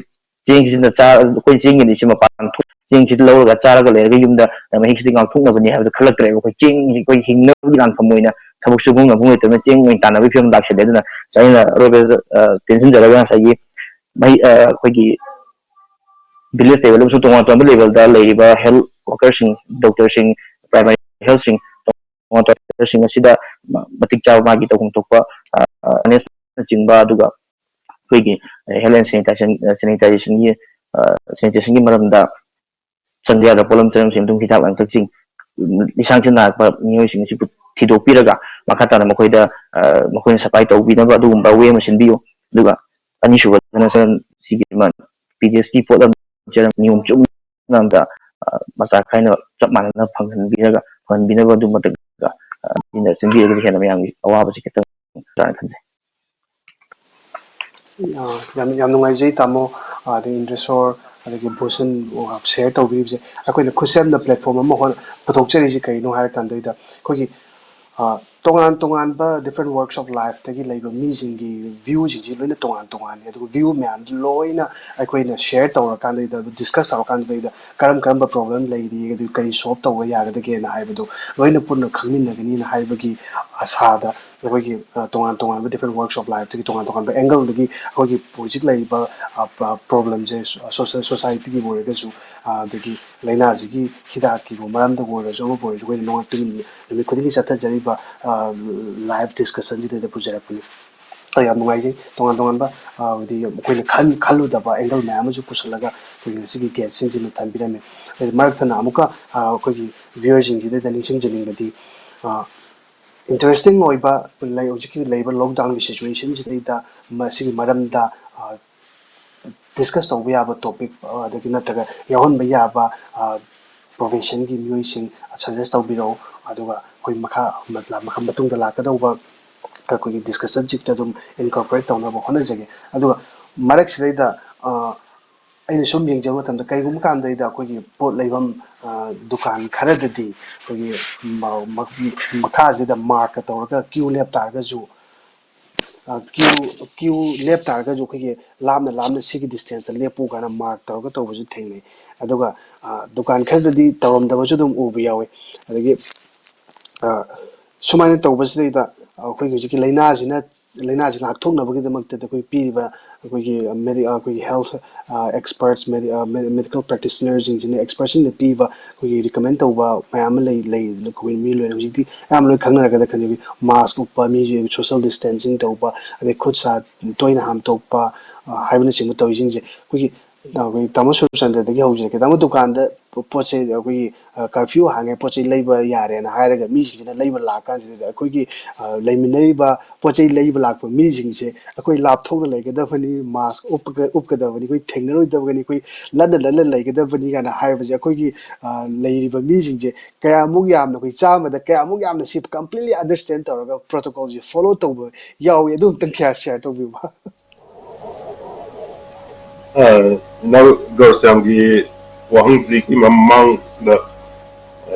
ꯆꯦꯡꯁꯤꯅ ꯆꯥ-, ꯑꯩꯈꯣꯏ ꯆꯦꯡꯒꯤꯗꯤ ꯁꯤ ꯃꯄꯥꯟ ꯊꯣꯛ-, ꯆꯦꯡꯁꯤꯗ ꯂꯧꯔꯒ ꯆꯥꯔꯒ ꯂꯩꯔꯒ ꯌꯨꯝꯗ ꯃꯍꯤꯛꯁꯤꯗꯤ ꯉꯥꯛꯊꯣꯛꯅꯕꯅꯤ ꯍꯥꯏꯕꯗꯣ ꯈꯜꯂꯛꯇ꯭ꯔꯦꯕ꯫ ꯑꯩꯈꯣꯏ ꯆꯦꯡꯁꯤ ꯑꯩꯈꯣꯏ ꯍꯤꯡꯅꯕꯒꯤ ꯂꯥꯟꯐꯝ ꯑꯣꯏꯅ ꯊꯕꯛ ꯁꯨꯐꯝ ꯅꯣꯝꯐꯝ ꯂꯩꯇꯕꯅ ꯆꯦꯡ ꯑꯣꯏꯅ ꯇꯥꯟꯅꯕꯒꯤ ꯐꯤꯕꯝ ꯂꯥꯛꯁꯤꯜꯂꯦ꯫ ꯑꯗꯨꯅ ꯑꯩꯅ ꯑꯔꯣꯏꯕꯗ, ꯑ, ꯇꯦꯟꯁꯤꯟꯖꯔꯒ ꯉꯁꯥꯏꯒꯤ ꯃꯍꯤ-, ꯑ, ꯑꯩꯈꯣꯏꯒꯤ village level ꯑꯃꯁꯨꯡ ꯇꯣꯉꯥꯟ ꯇꯣꯉꯥꯟꯕ level ꯗ ꯂꯩꯔꯤꯕ health worker ꯁꯤꯡ, doctor ꯁꯤꯡ, primary health ꯁꯤꯡ, ꯇꯣꯉꯥꯟ ꯇꯣꯉꯥꯟꯕ ꯁꯤꯡ ꯑꯁꯤꯗ ꯃ-, ꯃꯇꯤꯛ ꯆꯥꯕ ꯃꯥꯒꯤ ꯇꯧꯐꯝ ꯊꯣꯛꯄ, ꯑ, awareness ꯅꯆꯤꯡꯕ, ꯑꯗꯨꯒ ꯑꯩꯈꯣꯏꯒꯤ health and sanitation, sanitation ꯒꯤ, ꯑ, sanitation ꯒꯤ ꯃꯔꯝꯗ ꯆꯪꯗ ꯌꯥꯗꯕ ꯄꯣꯠꯂꯝ ꯆꯪꯁꯤꯡ, ꯑꯗꯨꯝ ꯍꯤꯗꯥꯛ ꯂꯥꯡꯊꯛꯁꯤꯡ, ꯎꯝ, ꯂꯤꯁꯥꯡ ꯁꯤꯠꯅ ꯂꯥꯛꯄ ꯃꯤꯑꯣꯏꯁꯤꯡ ꯑꯁꯤꯕꯨ ꯊꯤꯗꯣꯛꯄꯤꯔꯒ ꯃꯈꯥ ꯇꯥꯅ ꯃꯈꯣꯏꯗ, ꯑ, ꯃꯈꯣꯏꯅ supply ꯇꯧꯕꯤꯅꯕ ꯑꯗꯨꯒꯨꯝꯕ way ꯑꯃ ꯁꯤꯟꯕꯤꯌꯨ꯫ ꯑꯗꯨꯒ ꯑꯅꯤꯁꯨꯕꯗꯅ ꯁꯤꯒꯤ ꯄꯤ ꯗꯤ ꯑꯦꯁꯀꯤ ꯄꯣꯠꯂꯝ ꯅꯤꯌꯣꯝ ꯆꯨꯝꯅ ꯑꯝꯇ, ꯑ, ꯃꯆꯥ ꯈꯥꯏꯅ ꯆꯞ ꯃꯥꯟꯅꯅ ꯐꯪꯍꯟꯕꯤꯔꯒ, ꯐꯪꯍꯟꯕꯤꯅꯕ ꯑꯗꯨ ꯃꯊꯛꯇ, ꯑ, ꯑꯩꯅ ꯁꯤꯟꯕꯤꯔꯒꯗꯤ ꯍꯦꯟꯅ ꯃꯌꯥꯝꯒꯤ ꯑꯋꯥꯕꯁꯤ ꯈꯤꯇꯪ ꯐꯒꯗ꯭ꯔꯥꯅ ꯈꯟꯖꯩ꯫ ꯑ, ꯌꯥꯝ, ꯌꯥꯝ ꯅꯨꯡꯉꯥꯏꯖꯩ ꯇꯥꯃꯣ, ꯑ, ꯑꯗꯒꯤ ꯏꯟꯗ꯭ꯔꯦꯁꯣꯔ, ꯑꯗꯒꯤ ꯚꯨꯁꯟ, ꯑ, share ꯇꯧꯕꯤꯔꯤꯕꯁꯦ꯫ ꯑꯩꯈꯣꯏꯅ ꯈꯨꯠꯁꯦꯝꯗ platform ꯑꯃ ꯍꯣꯟ-, ꯄꯨꯊꯣꯛꯆꯔꯤꯁꯦ ꯀꯩꯅꯣ ꯍꯥꯏꯔ ꯀꯥꯟꯗꯩꯗ ꯑꯩꯈꯣꯏꯒꯤ, ꯑ, ꯇꯣꯉꯥꯟ ꯇꯣꯉꯥꯟꯕ different walks of life ꯇꯒꯤ ꯂꯩꯕ ꯃꯤꯁꯤꯡꯒꯤ view ꯁꯤꯡꯁꯤ ꯂꯣꯏꯅ ꯇꯣꯉꯥꯟ ꯇꯣꯉꯥꯟꯅꯤ꯫ ꯑꯗꯨꯒ view ꯃꯌꯥꯝꯗꯨ ꯂꯣꯏꯅ ꯑꯩꯈꯣꯏꯅ share ꯇꯧꯔꯀꯥꯟꯗꯩꯗ, discuss ꯇꯧꯔꯀꯥꯟꯗꯩꯗ ꯀꯔꯝ ꯀꯔꯝꯕ problem ꯂꯩꯔꯤ, ꯑꯗꯨ ꯀꯔꯤ solve ꯇꯧꯕ ꯌꯥꯒꯗꯒꯦꯅ ꯍꯥꯏꯕꯗꯨ ꯂꯣꯏꯅ ꯄꯨꯟꯅ ꯈꯪꯃꯤꯟꯅꯒꯅꯤꯅ ꯍꯥꯏꯕꯒꯤ ꯑꯁꯥꯗ ꯑꯩꯈꯣꯏꯒꯤ, ꯑ, ꯇꯣꯉꯥꯟ ꯇꯣꯉꯥꯟꯕ different walks of life ꯇꯒꯤ ꯇꯣꯉꯥꯟ ꯇꯣꯉꯥꯟꯕ angle ꯗꯒꯤ ꯑꯩꯈꯣꯏꯒꯤ ꯍꯧꯖꯤꯛ ꯂꯩꯔꯤꯕ, ꯑ, ꯄ-, problem ꯁꯦ, ꯁꯣ-, ꯁꯣꯁꯥꯏꯇꯤꯒꯤꯕꯨ ꯑꯣꯏꯔꯒꯁꯨ, ꯑ, ꯑꯗꯒꯤ ꯂꯥꯏꯅꯥꯁꯤꯒꯤ ꯍꯤꯗꯥꯛꯀꯤꯕꯨ ꯃꯔꯝꯗꯕꯨ ꯑꯣꯏꯔꯁꯨ, ꯑꯃꯕꯨ ꯑꯣꯏꯔꯁꯨ, ꯑꯩꯈꯣꯏꯅ ꯅꯣꯡ-, ꯅꯨꯃꯤꯠ ꯈꯨꯗꯤꯡꯒꯤ ꯆꯠꯊꯖꯔꯤꯕ, ꯑ, ꯂꯥꯏꯐ ꯗꯤꯁꯀꯁꯟꯁꯤꯗꯩꯗ ꯄꯨꯖꯔꯛꯄꯅꯤ꯫ ꯑꯩ ꯌꯥꯝ ꯅꯨꯡꯉꯥꯏꯖꯩ꯫ ꯇꯣꯉꯥꯟ ꯇꯣꯉꯥꯟꯕ, ꯑ, ꯍꯥꯏꯗꯤ ꯑꯩꯈꯣꯏꯅ ꯈꯟ-, ꯈꯜꯂꯨꯗꯕ ꯑꯦꯡꯒꯜ ꯃꯌꯥꯝ ꯑꯃꯁꯨ ꯄꯨꯁꯤꯜꯂꯒ ꯑꯩꯈꯣꯏꯒꯤ ꯉꯁꯤꯒꯤ ꯒꯦꯁꯁꯤꯡꯁꯤꯅ ꯊꯝꯕꯤꯔꯝꯃꯤ꯫ ꯑꯗꯩ ꯃꯔꯛ ꯊꯠꯅ ꯑꯃꯨꯛꯀ, ꯑ, ꯑꯩꯈꯣꯏꯒꯤ ꯚ꯭ꯌꯨꯋꯔꯁꯤꯡꯁꯤꯗꯩꯗ ꯅꯤꯡꯁꯤꯡꯖꯅꯤꯡꯕꯗꯤ, ꯑ, ꯏꯟꯇꯔꯦꯁꯇꯤꯡ ꯑꯣꯏꯕ ꯂꯩ, ꯍꯧꯖꯤꯛꯀꯤ ꯂꯩꯔꯤꯕ ꯂꯣꯛꯗꯥꯎꯟꯒꯤ ꯁꯤꯆꯨꯋꯦꯁꯟꯁꯤꯗꯩꯗ ꯃꯁꯤꯒꯤ ꯃꯔꯝꯗ, ꯑ, ꯗꯤꯁꯀꯁ ꯇꯧꯕ ꯌꯥꯕ ꯇꯣꯄꯤꯛ, ꯑ, ꯑꯗꯒꯤ ꯅꯠꯇ꯭ꯔꯒ ꯌꯥꯎꯍꯟꯕ ꯌꯥꯕ, ꯑ, ꯄ꯭ꯔꯣꯐꯦꯁꯟꯒꯤ ꯃꯤꯑꯣꯏꯁꯤꯡ ꯁꯖꯦꯁ ꯇꯧꯕꯤꯔꯛꯎ꯫ ꯑꯗꯨꯒ ꯑꯩꯈꯣꯏ ꯃꯈꯥ ꯃꯈꯥ ꯃꯇꯨꯡꯗ ꯂꯥꯛꯀꯗꯧꯕ ꯑꯩꯈꯣꯏꯒꯤ ꯗꯤꯁꯀꯁꯟꯁꯤꯗ ꯑꯗꯨꯝ ꯏꯟꯀꯣꯔꯄꯣꯔꯦꯠ ꯇꯧꯅꯕ ꯍꯣꯠꯅꯖꯒꯦ꯫ ꯑꯗꯨꯒ ꯃꯔꯛꯁꯤꯗꯩꯗ, ꯑ, ꯑꯩꯅ ꯁꯨꯝ ꯌꯦꯡꯖꯕ ꯃꯇꯝꯗ ꯀꯔꯤꯒꯨꯝꯕ ꯀꯥꯟꯗꯩꯗ ꯑꯩꯈꯣꯏꯒꯤ ꯄꯣꯠ ꯂꯩꯐꯝ, ꯑ, ꯗꯨꯀꯥꯟ ꯈꯔꯗꯗꯤ ꯑꯩꯈꯣꯏꯒꯤ ꯃ-, ꯃ-, ꯃꯈꯥꯁꯤꯗ ꯃꯥꯔꯛꯀ ꯇꯧꯔꯒ ꯀ꯭ꯌꯨ ꯂꯦꯞ ꯇꯥꯔꯒꯁꯨ, ꯑ, ꯀ꯭ꯌꯨ, ꯀ꯭ꯌꯨ ꯂꯦꯞ ꯇꯥꯔꯒꯁꯨ ꯑꯩꯈꯣꯏꯒꯤ ꯂꯥꯞꯅ ꯂꯥꯞꯅ ꯁꯤꯒꯤ ꯗꯤꯁꯇꯦꯟꯁꯇ ꯂꯦꯞꯄꯨ ꯀꯥꯏꯅ ꯃꯥꯔꯛ ꯇꯧꯔꯒ ꯇꯧꯕꯁꯨ ꯊꯦꯡꯅꯩ꯫ ꯑꯗꯨꯒ, ꯑ, ꯗꯨꯀꯥꯟ ꯈꯔꯗꯗꯤ ꯇꯧꯔꯝꯗꯕꯁꯨ ꯑꯗꯨꯝ ꯎꯕ ꯌꯥꯎꯋꯤ꯫ ꯑꯗꯒꯤ, ꯑ, ꯁꯨꯃꯥꯏꯅ ꯇꯧꯕꯁꯤꯗꯩꯗ ꯑꯩꯈꯣꯏꯒꯤ ꯍꯧꯖꯤꯛꯀꯤ ꯂꯥꯏꯅꯥꯁꯤꯅ, ꯂꯥꯏꯅꯥꯁꯤ ꯉꯥꯛꯊꯣꯛꯅꯕꯒꯤꯗꯃꯛꯇꯗꯤ ꯑꯩꯈꯣꯏ ꯄꯤꯔꯤꯕ ꯑꯩꯈꯣꯏꯒꯤ ꯃꯦꯗꯤ-, ꯑꯩꯈꯣꯏꯒꯤ ꯍꯦꯜꯊ, ꯑ, ꯑꯦꯛꯁꯄꯔꯠꯁ, ꯃꯦꯗꯤ-, ꯑ, ꯃꯦ-, ꯃꯦꯗꯤꯀꯦꯜ ꯄ꯭ꯔꯦꯛꯇꯤꯁꯅꯔꯁꯤꯡꯁꯤꯅ, ꯑꯦꯛꯁꯄꯔꯠꯁꯤꯡꯅ ꯄꯤꯕ ꯑꯩꯈꯣꯏꯒꯤ ꯔꯤꯀꯃꯦꯟ ꯇꯧꯕ ꯃꯌꯥꯝ ꯑꯃ ꯂꯩ, ꯂꯩꯗꯅ ꯑꯩꯈꯣꯏ ꯃꯤ ꯂꯣꯏꯅ ꯍꯧꯖꯤꯛꯇꯤ ꯑꯌꯥꯝꯕ ꯂꯣꯏ ꯈꯪꯅꯔꯒꯗ ꯈꯟꯖꯕꯤ, ꯃꯥꯁꯛ ꯎꯞꯄ, ꯃꯤꯁꯦ ꯁꯣꯁꯤꯌꯦꯜ ꯗꯤꯁꯇꯦꯟꯁꯤꯡ ꯇꯧꯕ, ꯑꯗꯩ ꯈꯨꯠ ꯁꯥ ꯇꯣꯏꯅ ꯍꯥꯝꯗꯣꯛꯄ, ꯑ, ꯍꯥꯏꯕꯅꯆꯤꯡꯕ ꯇꯧꯔꯤꯁꯤꯡꯁꯦ ꯑꯩꯈꯣꯏꯒꯤ ꯑꯩꯈꯣꯏ ꯇꯥꯃꯣ ꯁꯨꯔꯆꯟꯗ꯭ꯔꯗꯒꯤ ꯍꯧꯖꯔꯛꯀꯦ꯫ ꯇꯥꯃꯣ, ꯗꯨꯀꯥꯟꯗ ꯄꯣ-, ꯄꯣꯠ ꯆꯩ ꯑꯩꯈꯣꯏꯒꯤ, ꯑ, ꯀꯔꯐ꯭ꯌꯨ ꯍꯥꯡꯉꯦ, ꯄꯣꯠ ꯆꯩ ꯂꯩꯕ ꯌꯥꯔꯦꯅ ꯍꯥꯏꯔꯒ ꯃꯤꯁꯤꯡꯁꯤꯅ ꯂꯩꯕ ꯂꯥꯛ ꯀꯥꯟꯁꯤꯗ ꯑꯩꯈꯣꯏꯒꯤ, ꯑ, ꯂꯩꯃꯤꯟꯅꯔꯤꯕ ꯄꯣꯠ ꯆꯩ ꯂꯩꯕ ꯂꯥꯛꯄ ꯃꯤꯁꯤꯡꯁꯦ ꯑꯩꯈꯣꯏ ꯂꯥꯞꯊꯣꯛꯅ ꯂꯩꯒꯗꯕꯅꯤ, ꯃꯥꯁꯛ ꯎꯞꯄꯒ, ꯎꯞꯀꯗꯕꯅꯤ, ꯑꯩꯈꯣꯏ ꯊꯦꯡꯅꯔꯣꯏꯗꯕꯅꯤ, ꯑꯩꯈꯣꯏ ꯂꯟꯅ ꯂꯟꯅ ꯂꯩꯒꯗꯕꯅꯤ ꯀꯥꯏꯅ ꯍꯥꯏꯕꯁꯦ ꯑꯩꯈꯣꯏꯒꯤ, ꯑ, ꯂꯩꯔꯤꯕ ꯃꯤꯁꯤꯡꯁꯦ ꯀꯌꯥꯃꯨꯛ ꯌꯥꯝꯅ, ꯑꯩꯈꯣꯏ ꯆꯥꯝꯃꯗ ꯀꯌꯥꯃꯨꯛ ꯌꯥꯝꯅ ꯁꯤ ꯀꯝꯄ꯭ꯂꯤꯠꯂꯤ ꯑꯟꯗꯔꯁ꯭ꯇꯦꯟ ꯇꯧꯔꯒ ꯄ꯭ꯔꯣꯇꯣꯀꯣꯜꯁꯦ ꯐꯣꯂꯣ ꯇꯧꯕ ꯌꯥꯎꯏ? ꯑꯗꯨ ꯑꯝꯇꯪ ꯈꯔ ꯁꯤꯌꯔ ꯇꯧꯕꯤꯌꯨꯕ꯫ ꯑ, ꯏꯅꯥꯎ ꯒꯣꯔꯁꯤꯌꯥꯝꯒꯤ ꯋꯥꯍꯪꯁꯤꯒꯤ ꯃꯃꯥꯡꯗ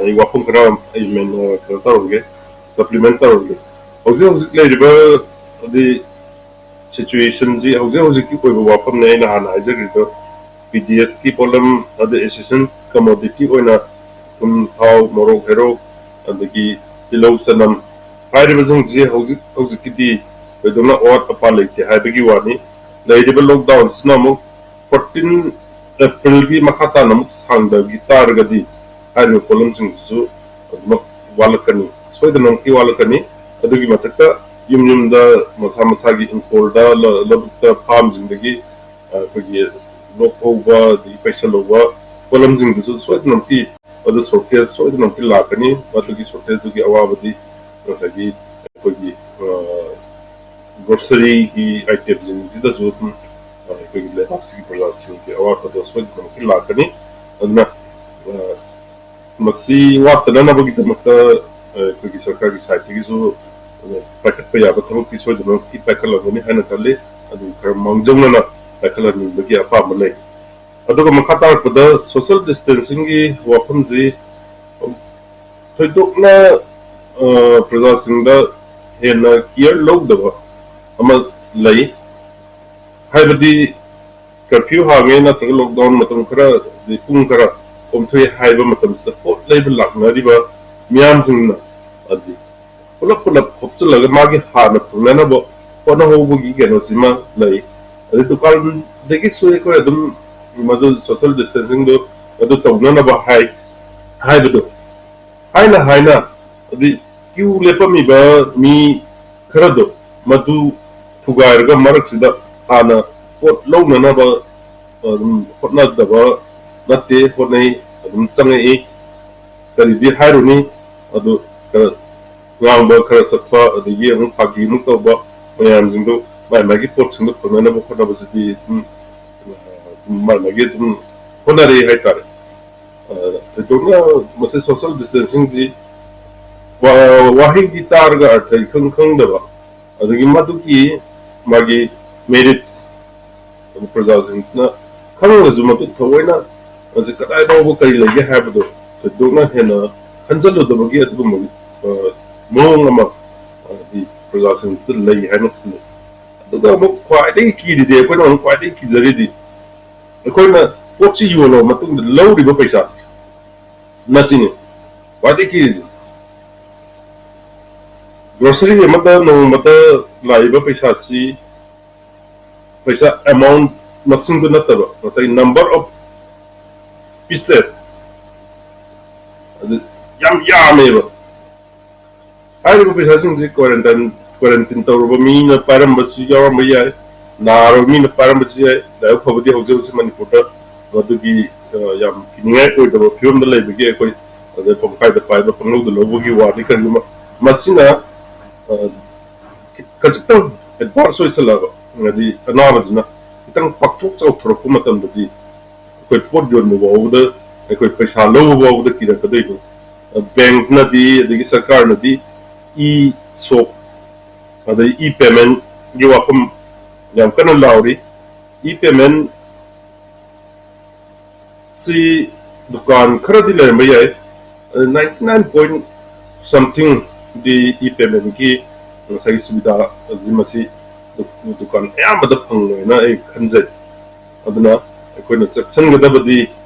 ꯑꯩ ꯋꯥꯐꯝ ꯈꯔ ꯑꯩ ꯃꯦꯟ-, ꯑ, ꯀꯩꯅꯣ ꯇꯧꯔꯝꯒꯦ, ꯁꯄ꯭ꯂꯤꯃꯦꯟ ꯇꯧꯔꯝꯒꯦ꯫ ꯍꯧꯖꯤꯛ ꯍꯧꯖꯤꯛ ꯂꯩꯔꯤꯕ, ꯍꯥꯏꯗꯤ, ꯁꯤꯆꯨꯋꯦꯁꯟꯁꯤ ꯍꯧꯖꯤꯛ ꯍꯧꯖꯤꯛꯀꯤ ꯑꯣꯏꯕ ꯋꯥꯐꯝꯅꯦ ꯑꯩꯅ ꯍꯥꯟꯅ ꯍꯥꯏꯖꯈ꯭ꯔꯤꯗꯣ꯫ ꯄꯤ ꯗꯤ ꯑꯦꯁꯀꯤ ꯄꯣꯠꯂꯝ, ꯑꯗꯩ ꯑꯦꯁꯦꯟꯁꯤꯌꯦꯜ ꯀꯃꯣꯗꯤꯇꯤ ꯑꯣꯏꯅ ꯊꯨꯝ, ꯊꯥꯎ, ꯃꯣꯔꯣꯛ, ꯍꯩꯔꯣꯛ, ꯑꯗꯒꯤ ꯇꯤꯜꯍꯧ, ꯆꯅꯝ ꯍꯥꯏꯔꯤꯕꯁꯤꯡꯁꯤ ꯍꯧꯖꯤꯛ ꯍꯧꯖꯤꯛꯀꯤꯗꯤ ꯊꯣꯏꯗꯣꯛꯅ ꯑꯋꯥꯠ ꯑꯄꯥ ꯂꯩꯇꯦ ꯍꯥꯏꯕꯒꯤ ꯋꯥꯅꯤ꯫ ꯂꯩꯔꯤꯕ ꯂꯣꯛꯗꯥꯎꯟꯁꯤꯅ ꯑꯃꯨꯛ ꯐꯣꯔꯇꯤꯟ ꯑꯦꯄ꯭ꯔꯤꯜꯒꯤ ꯃꯈꯥ ꯇꯥꯅ ꯑꯃꯨꯛ ꯁꯥꯡꯊꯈꯤ ꯇꯥꯔꯒꯗꯤ ꯍꯥꯏꯔꯤꯕ ꯄꯣꯠꯂꯝꯁꯤꯡꯁꯤꯁꯨ ꯑꯗꯨꯃꯛ ꯋꯥꯠꯂꯛꯀꯅꯤ꯫ ꯁꯣꯏꯗꯅꯃꯛꯀꯤ ꯋꯥꯠꯂꯛꯀꯅꯤ꯫ ꯑꯗꯨꯒꯤ ꯃꯊꯛꯇ ꯌꯨꯝ ꯌꯨꯝꯗ ꯃꯁꯥ ꯃꯁꯥꯒꯤ ꯏꯪꯈꯣꯜꯗ, ꯂ-, ꯂꯧꯕꯨꯛꯇ, ꯐꯥꯔꯝꯁꯤꯡꯗꯒꯤ, ꯑ, ꯑꯩꯈꯣꯏꯒꯤ ꯂꯣꯛ ꯍꯧꯕ, ꯑꯗꯒꯤ ꯄꯩꯁꯜ ꯍꯧꯕ ꯄꯣꯠꯂꯝꯁꯤꯡꯗꯨꯁꯨ ꯁꯣꯏꯗꯅꯃꯛꯀꯤ ꯃꯗꯨ shortage ꯁꯣꯏꯗꯅꯃꯛꯀꯤ ꯂꯥꯛꯀꯅꯤ꯫ ꯃꯗꯨꯒꯤ shortageꯗꯨꯒꯤ ꯑꯋꯥꯕꯗꯤ ꯉꯁꯥꯏꯒꯤ ꯑꯩꯈꯣꯏꯒꯤ, ꯑ, groceryꯒꯤ itemꯁꯤꯡꯁꯤꯗꯁꯨ ꯑꯗꯨꯝ, ꯑ, ꯑꯩꯈꯣꯏꯒꯤ ꯂꯩꯕꯥꯛꯁꯤꯒꯤ ꯄ꯭ꯔꯖꯥꯁꯤꯡꯒꯤ ꯑꯋꯥꯠꯄꯗꯣ ꯁꯣꯏꯗꯅꯃꯛꯀꯤ ꯂꯥꯛꯀꯅꯤ꯫ ꯑꯗꯨꯅ, ꯑ, ꯃꯁꯤ ꯋꯥꯠꯇꯅꯅꯕꯒꯤꯗꯃꯛꯇ, ꯑ, ꯑꯩꯈꯣꯏꯒꯤ ꯁꯔꯀꯥꯔꯒꯤ sideꯇꯒꯤꯁꯨ, ꯑ, ꯄꯥꯏꯈꯠꯄ ꯌꯥꯕ ꯊꯕꯛꯇꯤ ꯁꯣꯏꯗꯅꯃꯛꯀꯤ ꯄꯥꯏꯈꯠꯂꯝꯒꯅꯤ ꯍꯥꯏꯅ ꯈꯜꯂꯤ꯫ ꯑꯗꯨ ꯈꯔ ꯃꯥꯡꯖꯧꯅꯅ ꯄꯥꯏꯈꯠꯍꯟꯅꯤꯡꯕꯒꯤ ꯑꯄꯥꯝꯕ ꯂꯩ꯫ ꯑꯗꯨꯒ ꯃꯈꯥ ꯇꯥꯔꯛꯄꯗ social distancingꯒꯤ ꯋꯥꯐꯝꯁꯤ ꯊꯣꯏꯗꯣꯛꯅ, ꯑ, ꯄ꯭ꯔꯖꯥꯁꯤꯡꯗ ꯍꯦꯟꯅ care ꯂꯧꯗꯕ ꯑꯃ ꯂꯩ꯫ ꯍꯥꯏꯕꯗꯤ curfew ꯍꯥꯡꯉꯦ ꯅꯠꯇ꯭ꯔꯒ lockdown ꯃꯇꯝ ꯈꯔ, ꯑꯗꯩ ꯄꯨꯡ ꯈꯔ ꯀꯣꯝꯊꯣꯛꯑꯦ ꯍꯥꯏꯕ ꯃꯇꯝꯁꯤꯗ ꯄꯣꯠ ꯂꯩꯕ ꯂꯥꯛꯅꯔꯤꯕ ꯃꯤꯌꯥꯝꯁꯤꯡꯅ, ꯍꯥꯏꯗꯤ ꯄꯨꯂꯞ ꯄꯨꯂꯞ ꯈꯣꯞꯆꯤꯜꯂꯒ ꯃꯥꯒꯤ ꯍꯥꯟꯅ ꯐꯪꯅꯅꯕ ꯍꯣꯠꯅꯍꯧꯕꯒꯤ ꯀꯩꯅꯣꯁꯤꯃ ꯂꯩ꯫ ꯑꯗꯩ ꯗꯨꯀꯥꯟꯗꯒꯤꯁꯨ ꯑꯩꯈꯣꯏ ꯑꯗꯨꯝ ꯃꯗꯨ social distancingꯗꯣ ꯑꯗꯨ ꯇꯧꯅꯅꯕ ꯍꯥꯏ, ꯍꯥꯏꯕꯗꯣ ꯍꯥꯏꯅ ꯍꯥꯏꯅ, ꯑꯗꯩ queue ꯂꯦꯞꯄꯝꯃꯤꯕ ꯃꯤ ꯈꯔꯗꯣ ꯃꯗꯨ ꯊꯨꯒꯥꯏꯔꯒ ꯃꯔꯛꯁꯤꯗ ꯍꯥꯟꯅ ꯄꯣꯠ ꯂꯧꯅꯅꯕ ꯑꯗꯨꯝ ꯍꯣꯠꯅꯗꯕ ꯅꯠꯇꯦ, ꯍꯣꯠꯅꯩ, ꯑꯗꯨꯝ ꯆꯪꯉꯛꯏ꯫ ꯀꯔꯤꯗꯤ ꯍꯥꯏꯔꯨꯅꯤ, ꯑꯗꯨ ꯈꯔ ꯉꯥꯡꯕ, ꯈꯔ ꯆꯠꯄ, ꯑꯗꯒꯤ ꯑꯃꯨꯛ ꯐꯥꯒꯤ ꯑꯃꯨꯛ ꯇꯧꯕ ꯃꯌꯥꯝꯁꯤꯡꯗꯨ ꯃꯥꯏ ꯃꯥꯒꯤ ꯄꯣꯠꯁꯤꯡꯗꯣ ꯐꯪꯅꯅꯕ ꯍꯣꯠꯅꯕꯁꯤꯗꯤ ꯑꯗꯨꯝ, ꯑ, ꯃꯥꯏ ꯃꯥꯒꯤ ꯑꯗꯨꯝ ꯍꯣꯠꯅꯔꯛꯏ ꯍꯥꯏꯇꯥꯔꯦ꯫ ꯑ, ꯊꯣꯏꯗꯣꯛꯅ ꯃꯁꯤ social distancingꯁꯤ ꯋꯥ-, ꯋꯥꯍꯩꯗꯤ ꯇꯥꯔꯒ ꯑꯔꯊ ꯏꯈꯪ ꯈꯪꯗꯕ, ꯑꯗꯒꯤ ꯃꯗꯨꯒꯤ ꯃꯥꯒꯤ merits ꯑꯗꯨ ꯄ꯭ꯔꯖꯥꯁꯤꯡꯁꯤꯅ ꯈꯪꯂꯒꯁꯨ ꯃꯗꯨ ꯊꯑꯣꯏꯅ ꯃꯁꯤ ꯀꯗꯥꯏ ꯐꯥꯎꯕ ꯀꯔꯤ ꯂꯩꯒꯦ ꯍꯥꯏꯕꯗꯨ ꯊꯣꯏꯗꯣꯛꯅ ꯍꯦꯟꯅ ꯈꯟꯖꯜꯂꯨꯗꯕꯒꯤ ꯑꯗꯨꯒꯨꯝꯕ, ꯑ, ꯃꯑꯣꯡ ꯑꯃ, ꯍꯥꯏꯗꯤ ꯄ꯭ꯔꯖꯥꯁꯤꯡꯁꯤꯗ ꯂꯩ ꯍꯥꯏꯅ ꯈꯜꯂꯤ꯫ ꯑꯗꯨꯒ ꯑꯃꯨꯛ ꯈ꯭ꯋꯥꯏꯗꯒꯤ ꯀꯤꯔꯤꯗꯤ, ꯑꯩꯈꯣꯏꯅ ꯑꯃꯨꯛ ꯈ꯭ꯋꯥꯏꯗꯒꯤ ꯀꯤꯖꯔꯤꯗꯤ, ꯑꯩꯈꯣꯏꯅ ꯄꯣꯠꯁꯤ ꯌꯣꯜꯂꯕ ꯃꯇꯨꯡꯗ ꯂꯧꯔꯤꯕ ꯄꯩꯁꯥꯁꯤ ꯃꯁꯤꯅꯤ ꯈ꯭ꯋꯥꯏꯗꯒꯤ ꯀꯤꯔꯤꯁꯤ꯫ Grocery ꯑꯃꯗ ꯅꯣꯡꯃꯗ ꯂꯥꯛꯏꯕ ꯄꯩꯁꯥꯁꯤ, ꯄꯩꯁꯥ amount ꯃꯁꯤꯡꯗꯨ ꯅꯠꯇꯕ, ꯉꯁꯥꯏ number of pieces ꯑꯗꯨ ꯌꯥꯝ ꯌꯥꯝꯃꯦꯕ꯫ ꯍꯥꯏꯔꯤꯕ ꯄꯩꯁꯥꯁꯤꯡꯁꯤ ꯀ꯭ꯋꯥꯔꯦꯟꯇꯥꯏꯟ ꯀ꯭ꯋꯥꯔꯦꯟꯇꯤꯟ ꯇꯧꯔꯕ ꯃꯤꯅ ꯄꯥꯏꯔꯝꯕꯁꯨ ꯌꯥꯎꯔꯝꯕ ꯌꯥꯏ, ꯅꯥꯔꯕ ꯃꯤꯅ ꯄꯥꯏꯔꯝꯕꯁꯨ ꯌꯥꯏ꯫ ꯂꯥꯏꯕꯛ ꯐꯕꯗꯤ ꯍꯧꯖꯤꯛ ꯍꯧꯖꯤꯛ ꯃꯅꯤꯄꯨꯔꯗ ꯃꯗꯨꯒꯤ ꯑ, ꯌꯥꯝ ꯀꯤꯅꯤꯡꯉꯥꯏ ꯑꯣꯏꯗꯕ ꯐꯤꯕꯝꯗ ꯂꯩꯕꯒꯤ ꯑꯩꯈꯣꯏ ꯑꯗꯩ ꯄꯪꯄꯥꯏꯗ ꯄꯥꯏꯕ ꯄꯪꯂꯧꯗ ꯂꯧꯕꯒꯤ ꯋꯥꯅꯤ꯫ ꯀꯔꯤꯒꯨꯝꯕ ꯃꯁꯤꯅ ꯑ, ꯈꯤ- ꯈꯖꯤꯛꯇꯪ ꯑꯦꯗꯚꯥꯟꯁ ꯑꯣꯏꯁꯜꯂꯛꯑꯕ, ꯍꯥꯏꯗꯤ ꯑꯅꯥꯕꯁꯤꯅ ꯈꯤꯇꯪ ꯄꯥꯛꯊꯣꯛ ꯆꯥꯎꯊꯣꯔꯛꯄ ꯃꯇꯝꯗꯗꯤ ꯑꯩꯈꯣꯏ ꯄꯣꯠ ꯌꯣꯟꯕ ꯐꯥꯎꯕꯗ, ꯑꯩꯈꯣꯏ ꯄꯩꯁꯥ ꯂꯧꯕ ꯐꯥꯎꯕꯗ ꯀꯤꯔꯛꯀꯗꯣꯏꯅꯤ꯫ ꯑ, ꯕꯦꯡꯛꯅꯗꯤ ꯑꯗꯒꯤ ꯁꯔꯀꯥꯔꯅꯗꯤ ꯏ ꯁꯣꯞ ꯑꯗꯩ ꯏ ꯄꯦꯃꯦꯟꯒꯤ ꯋꯥꯐꯝ ꯌꯥꯝ ꯀꯟꯅ ꯂꯥꯎꯔꯤ꯫ ꯏ ꯄꯦꯃꯦꯟ ꯁꯤ ꯗꯨꯀꯥꯟ ꯈꯔꯗꯤ ꯂꯩꯔꯝꯕ ꯌꯥꯏ, ꯅꯥꯏꯟꯇꯤ ꯅꯥꯏꯟ ꯄꯣꯏꯟ ꯁꯝꯊꯤꯡꯗꯤ ꯏ ꯄꯦꯃꯦꯟꯒꯤ ꯉꯁꯥꯏꯒꯤ ꯁꯨꯕꯤꯗꯥ ꯑꯁꯤ ꯃꯁꯤ ꯗꯨ- ꯗꯨꯀꯥꯟ ꯑꯌꯥꯝꯕꯗ ꯐꯪꯉꯦꯅ ꯑꯩ ꯈꯟꯖꯩ꯫ ꯑꯗꯨꯅ ꯑꯩꯈꯣꯏꯅ ꯆꯦꯛꯁꯤꯟꯒꯗꯕꯗꯤ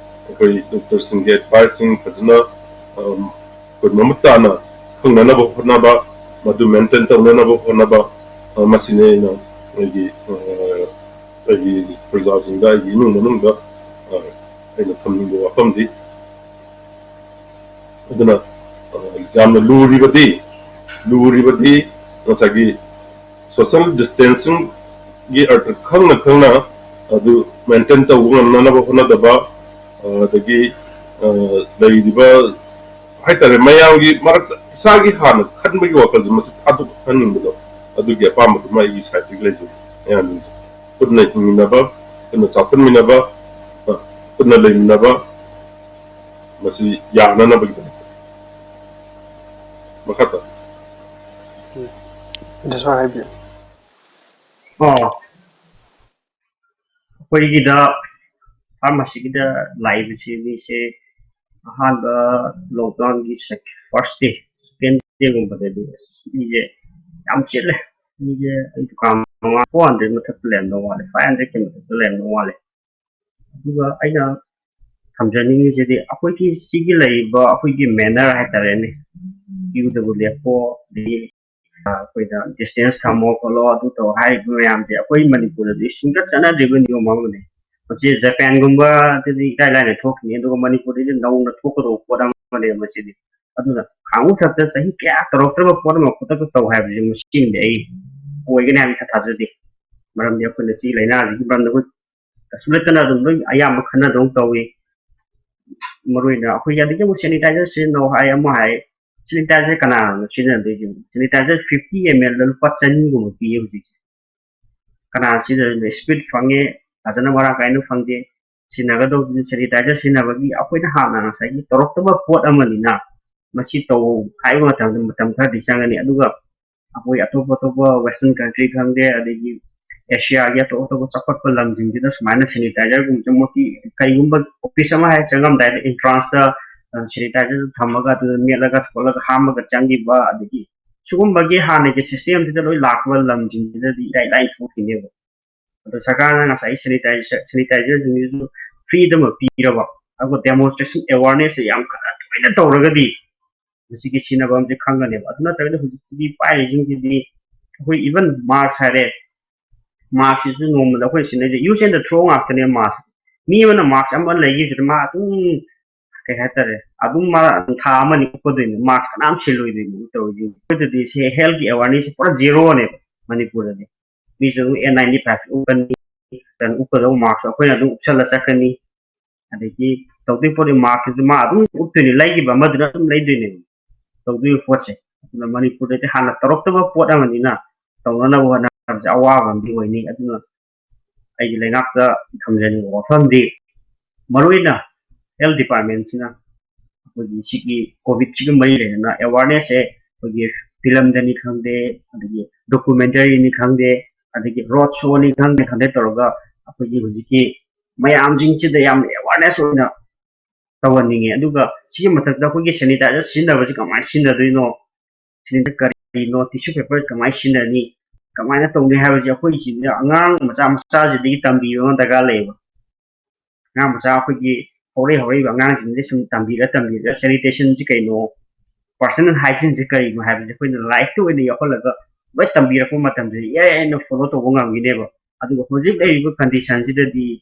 ꯑꯩꯈꯣꯏ ꯗꯣꯛꯇꯔꯁꯤꯡꯒꯤ ꯑꯦꯗꯚꯥꯏꯁꯁꯤꯡ ꯐꯖꯅ, ꯑꯝ, ꯑꯩꯈꯣꯏ ꯃꯃꯨꯠ ꯇꯥꯅ ꯈꯪꯅꯅꯕ ꯍꯣꯠꯅꯕ, ꯃꯗꯨ ꯃꯦꯟꯇꯦꯟ ꯇꯧꯅꯅꯕ ꯍꯣꯠꯅꯕ, ꯑ, ꯃꯁꯤꯅꯤ ꯑꯩꯅ ꯑꯩꯒꯤ, ꯑ, ꯑꯩꯒꯤ ꯄ꯭ꯔꯖꯥꯁꯤꯡꯗ, ꯑꯩꯒꯤ ꯏꯃꯨꯡ ꯃꯅꯨꯡꯗ, ꯑ, ꯑꯩꯅ ꯊꯝꯅꯤꯡꯕ ꯋꯥꯐꯝꯗꯤ꯫ ꯑꯗꯨꯅ, ꯑ, ꯌꯥꯝꯅ ꯂꯨꯔꯤꯕꯗꯤ, ꯂꯨꯔꯤꯕꯗꯤ ꯉꯁꯥꯏꯒꯤ ꯁꯣꯁꯦꯜ ꯗꯤꯁꯇꯦꯟꯁꯤꯡꯒꯤ ꯑꯔꯊ ꯈꯪꯅ ꯈꯪꯅ ꯑꯗꯨ ꯃꯦꯟꯇꯦꯟ ꯇꯧꯕ ꯉꯝꯅꯅꯕ ꯍꯣꯠꯅꯗꯕ, ꯑ, ꯑꯗꯒꯤ, ꯑ, ꯂꯩꯔꯤꯕ ꯍꯥꯏꯇꯥꯔꯦ, ꯃꯌꯥꯝꯒꯤ ꯃꯔꯛꯇ ꯏꯁꯥꯒꯤ ꯍꯥꯟꯅ ꯈꯟꯕꯒꯤ ꯋꯥꯈꯜꯁꯦ ꯃꯁꯤ ꯊꯥꯗꯣꯛꯍꯟꯅꯤꯡꯕꯗꯣ, ꯑꯗꯨꯒꯤ ꯑꯄꯥꯝꯕꯗꯨꯃ ꯑꯩꯒꯤ ꯁꯥꯏꯠꯇꯒꯤ ꯂꯩꯖꯩ꯫ ꯃꯌꯥꯝ ꯄꯨꯟꯅ ꯍꯤꯡꯃꯤꯟꯅꯕ, ꯄꯨꯟꯅ ꯆꯥꯎꯈꯠꯃꯤꯟꯅꯕ, ꯄꯨꯟꯅ ꯂꯩꯃꯤꯟꯅꯕ, ꯃꯁꯤ ꯌꯥꯅꯅꯕꯒꯤꯗꯃꯛꯇ꯫ ꯃꯈꯥ ꯇꯥ꯫ ꯖꯁꯋꯥ ꯍꯥꯏꯕꯤꯌꯨ꯫ ꯑꯣ, ꯑꯩꯈꯣꯏꯒꯤꯗ ꯐꯥꯔꯃꯥꯁꯤꯒꯤꯗ ꯂꯥꯛꯏꯕꯁꯤ ꯃꯤꯁꯦ ꯑꯍꯥꯟꯕ ꯂꯣꯛꯗꯥꯎꯟꯒꯤ ꯐꯥꯔꯁ ꯗꯦ, ꯁꯦꯀꯦꯟ ꯗꯦꯒꯨꯝꯕꯗꯗꯤ ꯃꯤꯁꯦ ꯌꯥꯝ ꯆꯤꯜꯂꯦ꯫ ꯃꯤꯁꯦ ꯑꯩ ꯗꯨꯀꯥꯟ ꯃꯃꯥꯡ ꯐꯣꯔ ꯍꯟꯗ꯭ꯔꯦꯗ ꯃꯊꯛꯇ ꯂꯩꯔꯝꯗꯧ ꯃꯥꯜꯂꯦ, ꯐꯥꯏꯚ ꯍꯟꯗ꯭ꯔꯦꯗꯀꯤ ꯃꯊꯛꯇ ꯂꯩꯔꯝꯗꯧ ꯃꯥꯜꯂꯦ꯫ ꯑꯗꯨꯒ ꯑꯩꯅ ꯊꯝꯖꯅꯤꯡꯉꯤꯁꯤꯗꯤ ꯑꯩꯈꯣꯏꯒꯤ ꯁꯤꯒꯤ ꯂꯩꯔꯤꯕ ꯑꯩꯈꯣꯏꯒꯤ ꯃꯦꯅꯔ ꯍꯥꯏꯇꯥꯔꯦꯅꯦ, ꯀ꯭ꯌꯨꯗꯕꯨ ꯂꯦꯞꯄꯣ, ꯑꯗꯒꯤ ꯑꯩꯈꯣꯏꯗ ꯗꯤꯁꯇꯦꯟꯁ ꯊꯝꯃꯣ ꯈꯣꯠꯂꯣ ꯑꯗꯨ ꯇꯧ ꯍꯥꯏꯔꯤꯕ ꯃꯌꯥꯝꯁꯦ ꯑꯩꯈꯣꯏ ꯃꯅꯤꯄꯨꯔꯗꯗꯤ ꯁꯨꯡꯆꯠ ꯆꯠꯅꯗ꯭ꯔꯤꯕ ꯅꯤꯌꯣꯝ ꯑꯃꯅꯤ꯫ ꯃꯁꯤ ꯖꯄꯥꯟꯒꯨꯝꯕꯗꯗꯤ ꯏꯔꯥꯏ ꯂꯥꯏꯅ ꯊꯣꯛꯈꯤꯅꯤ, ꯑꯗꯨꯒ ꯃꯅꯤꯄꯨꯔꯗꯗꯤ ꯅꯧꯅ ꯊꯣꯛꯀꯗꯧꯕ ꯄꯣꯠ ꯑꯃꯅꯦꯕ ꯃꯁꯤꯗꯤ꯫ ꯑꯗꯨꯅ ꯈꯥꯡꯉꯨ ꯊꯛꯇ ꯆꯍꯤ ꯀꯌꯥ ꯇꯧꯔꯛꯇ꯭ꯔꯕ ꯄꯣꯠ ꯑꯃ ꯈꯨꯗꯛꯇ ꯇꯧ ꯍꯥꯏꯕꯁꯤ ꯃꯁꯤꯃꯗꯤ ꯑꯩ ꯑꯣꯏꯒꯅꯤ ꯍꯥꯏꯕꯁꯤ ꯊꯥꯖꯗꯦ꯫ ꯃꯔꯝꯗꯤ ꯑꯩꯈꯣꯏꯅ ꯁꯤ ꯂꯥꯏꯅꯥꯁꯤꯒꯤ ꯃꯔꯝꯗ ꯑꯩꯈꯣꯏ ꯀꯩꯁꯨ ꯂꯩꯇꯅ ꯑꯗꯨꯝ ꯂꯣꯏ ꯑꯌꯥꯝꯕ ꯈꯟꯅꯗꯧ ꯇꯧꯏ꯫ ꯃꯔꯨ ꯑꯣꯏꯅ ꯑꯩꯈꯣꯏꯒꯤ ꯑꯗꯒꯤ ꯑꯃꯨꯛ sanitizer ꯁꯤꯖꯤꯟꯅꯧ ꯍꯥꯏ, ꯑꯃ ꯍꯥꯏ, sanitizer ꯀꯅꯥꯅꯣ ꯁꯤꯖꯤꯟꯅꯗꯣꯏꯁꯦ? Sanitizer fifty ml ꯂꯨꯄꯥ ꯆꯅꯤꯒꯨꯝꯕ ꯄꯤꯌꯦ ꯍꯧꯖꯤꯛꯁꯦ꯫ ꯀꯅꯥ ꯁꯤꯖꯤꯟꯅꯗꯣꯏꯅꯣ? Speed ꯐꯪꯉꯦ, ꯐꯖꯅ ꯃꯔꯥꯡ ꯀꯥꯏꯅ ꯐꯪꯗꯦ꯫ ꯁꯤꯖꯤꯟꯅꯒꯗꯧꯕꯗꯨ sanitizer ꯁꯤꯖꯤꯟꯅꯕꯒꯤ ꯑꯩꯈꯣꯏꯅ ꯍꯥꯟꯅ ꯉꯁꯥꯏꯒꯤ ꯇꯧꯔꯛꯇꯕ ꯄꯣꯠ ꯑꯃꯅꯤꯅ ꯃꯁꯤ ꯇꯧ ꯍꯥꯏꯕ ꯃꯇꯝꯗ ꯃꯇꯝ ꯈꯔꯗꯤ ꯆꯪꯒꯅꯤ꯫ ꯑꯗꯨꯒ ꯑꯩꯈꯣꯏ ꯑꯇꯣꯞ ꯑꯇꯣꯞꯄ western country ꯈꯪꯗꯦ, ꯑꯗꯒꯤ ꯑꯦꯁꯤꯌꯥꯒꯤ ꯑꯇꯣꯞ ꯑꯇꯣꯞꯄ ꯆꯥꯎꯈꯠꯄ ꯂꯝꯁꯤꯡꯁꯤꯗ ꯁꯨꯃꯥꯏꯅ sanitizerꯒꯨꯝꯕꯁꯦ ꯃꯣꯏꯒꯤ ꯀꯩꯒꯨꯝꯕ office ꯑꯃ ꯍꯦꯛ ꯆꯪꯉꯝꯗꯥꯏꯗ entrance ꯇ sanitizer ꯊꯝꯃꯒ ꯑꯗꯨꯗ ꯃꯦꯠꯂꯒ ꯈꯣꯠꯂꯒ ꯍꯥꯝꯃꯒ ꯆꯪꯈꯤꯕ, ꯑꯗꯒꯤ ꯁꯤꯒꯨꯝꯕꯒꯤ ꯍꯥꯟꯅꯒꯤ system ꯁꯤꯗ ꯂꯣꯏ ꯂꯥꯛꯄ ꯂꯝꯁꯤꯡꯁꯤꯗꯗꯤ ꯏꯔꯥꯏ ꯂꯥꯏꯅ ꯊꯣꯛꯈꯤꯅꯦꯕ꯫ ꯑꯗꯣ ꯁꯔꯀꯥꯔꯅ ꯉꯁꯥꯏ sanitizer sanitizerꯁꯤꯡꯁꯤꯁꯨ free ꯗꯃꯛ ꯄꯤꯔꯕ, ꯑꯗꯨꯒ demonstration awareness ꯁꯦ ꯌꯥꯝ ꯀꯟꯅ ꯇꯣꯏꯅ ꯇꯧꯔꯒꯗꯤ ꯃꯁꯤꯒꯤ ꯁꯤꯖꯤꯟꯅꯕ ꯑꯃꯗꯤ ꯈꯪꯒꯅꯦꯕ꯫ ꯑꯗꯨ ꯅꯠꯇ꯭ꯔꯒꯗꯤ ꯍꯧꯖꯤꯛꯇꯤ ꯄꯥꯏꯔꯤꯁꯤꯡꯁꯤꯗꯤ ꯑꯩꯈꯣꯏ even mask ꯍꯥꯏꯔꯦ, mask ꯁꯤꯁꯨ ꯅꯣꯡꯃꯗ ꯑꯩꯈꯣꯏ ꯁꯤꯖꯤꯟꯅꯔꯤꯁꯦ use and throw ꯉꯥꯛꯇꯅꯦ mask꯫ ꯃꯤ ꯑꯃꯅ mask ꯑꯃ ꯂꯩꯈꯤꯕꯁꯤꯗ ꯃꯥ ꯑꯗꯨꯝ ꯀꯩ ꯍꯥꯏꯇꯥꯔꯦ, ꯑꯗꯨꯝ ꯃꯥ ꯑꯗꯨꯝ ꯊꯥ ꯑꯃꯅꯤ ꯎꯞꯀꯗꯣꯏꯅꯤ, mask ꯀꯅꯥꯝ ꯁꯤꯜꯂꯣꯏꯗꯣꯏꯅꯤ ꯇꯧꯔꯤꯁꯦ꯫ ꯑꯩꯈꯣꯏꯗꯗꯤ ꯁꯤ health ꯀꯤ awareness ꯁꯦ ꯄꯨꯔꯥ zero ꯅꯦꯕ ꯃꯅꯤꯄꯨꯔꯗꯗꯤ꯫ ꯃꯤꯁꯨ ꯑꯗꯨꯝ N ninety five ꯎꯞꯀꯅꯤ, ꯀꯩꯅꯣ ꯎꯞꯀꯗꯧꯕ mask ꯁꯨ ꯑꯩꯈꯣꯏꯅ ꯑꯗꯨꯝ ꯎꯞꯁꯜꯂ ꯆꯠꯀꯅꯤ꯫ ꯑꯗꯒꯤ ꯇꯧꯗꯣꯏ ꯄꯣꯠꯇꯤ mask ꯁꯤꯁꯨ ꯃꯥ ꯑꯗꯨꯝ ꯎꯞꯇꯣꯏꯅꯤ, ꯂꯩꯈꯤꯕ ꯑꯃꯗꯨꯅ ꯑꯗꯨꯝ ꯂꯩꯗꯣꯏꯅꯦꯕ ꯇꯧꯗꯣꯏꯕ ꯄꯣꯠꯁꯦ꯫ ꯑꯗꯨꯅ ꯃꯅꯤꯄꯨꯔꯗꯗꯤ ꯍꯥꯟꯅ ꯇꯧꯔꯛꯇꯕ ꯄꯣꯠ ꯑꯃꯅꯤꯅ ꯇꯧꯅꯅꯕ ꯍꯣꯠꯅꯕꯁꯦ ꯑꯋꯥꯕ ꯑꯃꯗꯤ ꯑꯣꯏꯅꯤ꯫ ꯑꯗꯨꯅ ꯑꯩꯒꯤ ꯂꯩꯉꯥꯛꯇ ꯊꯝꯖꯅꯤꯡꯕ ꯋꯥꯐꯝꯗꯤ, ꯃꯔꯨꯑꯣꯏꯅ health department ꯁꯤꯅ ꯑꯩꯈꯣꯏꯒꯤ ꯁꯤꯒꯤ COVID ꯁꯤꯒ ꯃꯔꯤ ꯂꯩꯅꯅ awareness ꯁꯦ ꯑꯩꯈꯣꯏꯒꯤ film ꯗꯅꯤ ꯈꯪꯗꯦ, ꯑꯗꯒꯤ documentary ꯅꯤ ꯈꯪꯗꯦ, ꯑꯗꯒꯤ road show ꯅꯤ ꯈꯪꯗꯦ, ꯈꯪꯗꯦ ꯇꯧꯔꯒ ꯑꯩꯈꯣꯏꯒꯤ ꯍꯧꯖꯤꯛꯀꯤ ꯃꯌꯥꯝꯁꯤꯡꯁꯤꯗ ꯌꯥꯝ awareness ꯑꯣꯏꯅ ꯇꯧꯍꯟꯅꯤꯡꯉꯦ꯫ ꯑꯗꯨꯒ ꯁꯤꯒꯤ ꯃꯊꯛꯇ ꯑꯩꯈꯣꯏꯒꯤ sanitizer ꯁꯤꯖꯤꯟꯅꯕꯁꯤ ꯀꯃꯥꯏꯅ ꯁꯤꯖꯤꯟꯅꯗꯣꯏꯅꯣ, sanitizer ꯀꯔꯤꯅꯣ, tissue paper ꯀꯃꯥꯏꯅ ꯁꯤꯖꯤꯟꯅꯅꯤ, ꯀꯃꯥꯏꯅ ꯇꯧꯅꯤ ꯍꯥꯏꯕꯁꯤ ꯑꯩꯈꯣꯏꯁꯤꯗ ꯑꯉꯥꯡ ꯃꯆꯥ ꯃꯆꯥꯁꯤꯗꯒꯤ ꯇꯝꯕꯤꯕ ꯑꯃ ꯗꯔꯀꯥꯔ ꯂꯩꯌꯦꯕ꯫ ꯑꯉꯥꯡ ꯃꯆꯥ ꯑꯩꯈꯣꯏꯒꯤ ꯍꯧꯔꯛꯏ ꯍꯧꯔꯛꯏꯕ ꯑꯉꯥꯡꯁꯤꯡꯁꯤꯗ ꯁꯨꯝ ꯇꯝꯕꯤꯔ ꯇꯝꯕꯤꯔ sanitation ꯁꯤ ꯀꯩꯅꯣ, personal hygiene ꯁꯤ ꯀꯔꯤꯅꯣ ꯍꯥꯏꯕꯁꯦ ꯑꯩꯈꯣꯏꯅ ꯂꯥꯏꯔꯤꯛꯇ ꯑꯣꯏꯅ ꯌꯥꯎꯍꯜꯂꯒ ꯂꯣꯏ ꯇꯝꯕꯤꯔꯛꯄ ꯃꯇꯝꯗꯗꯤ ꯏꯔꯥꯏ ꯂꯥꯏꯅ follow ꯇꯧꯕ ꯉꯝꯈꯤꯅꯦꯕ꯫ ꯑꯗꯨꯒ ꯍꯧꯖꯤꯛ ꯂꯩꯔꯤꯕ condition ꯁꯤꯗꯗꯤ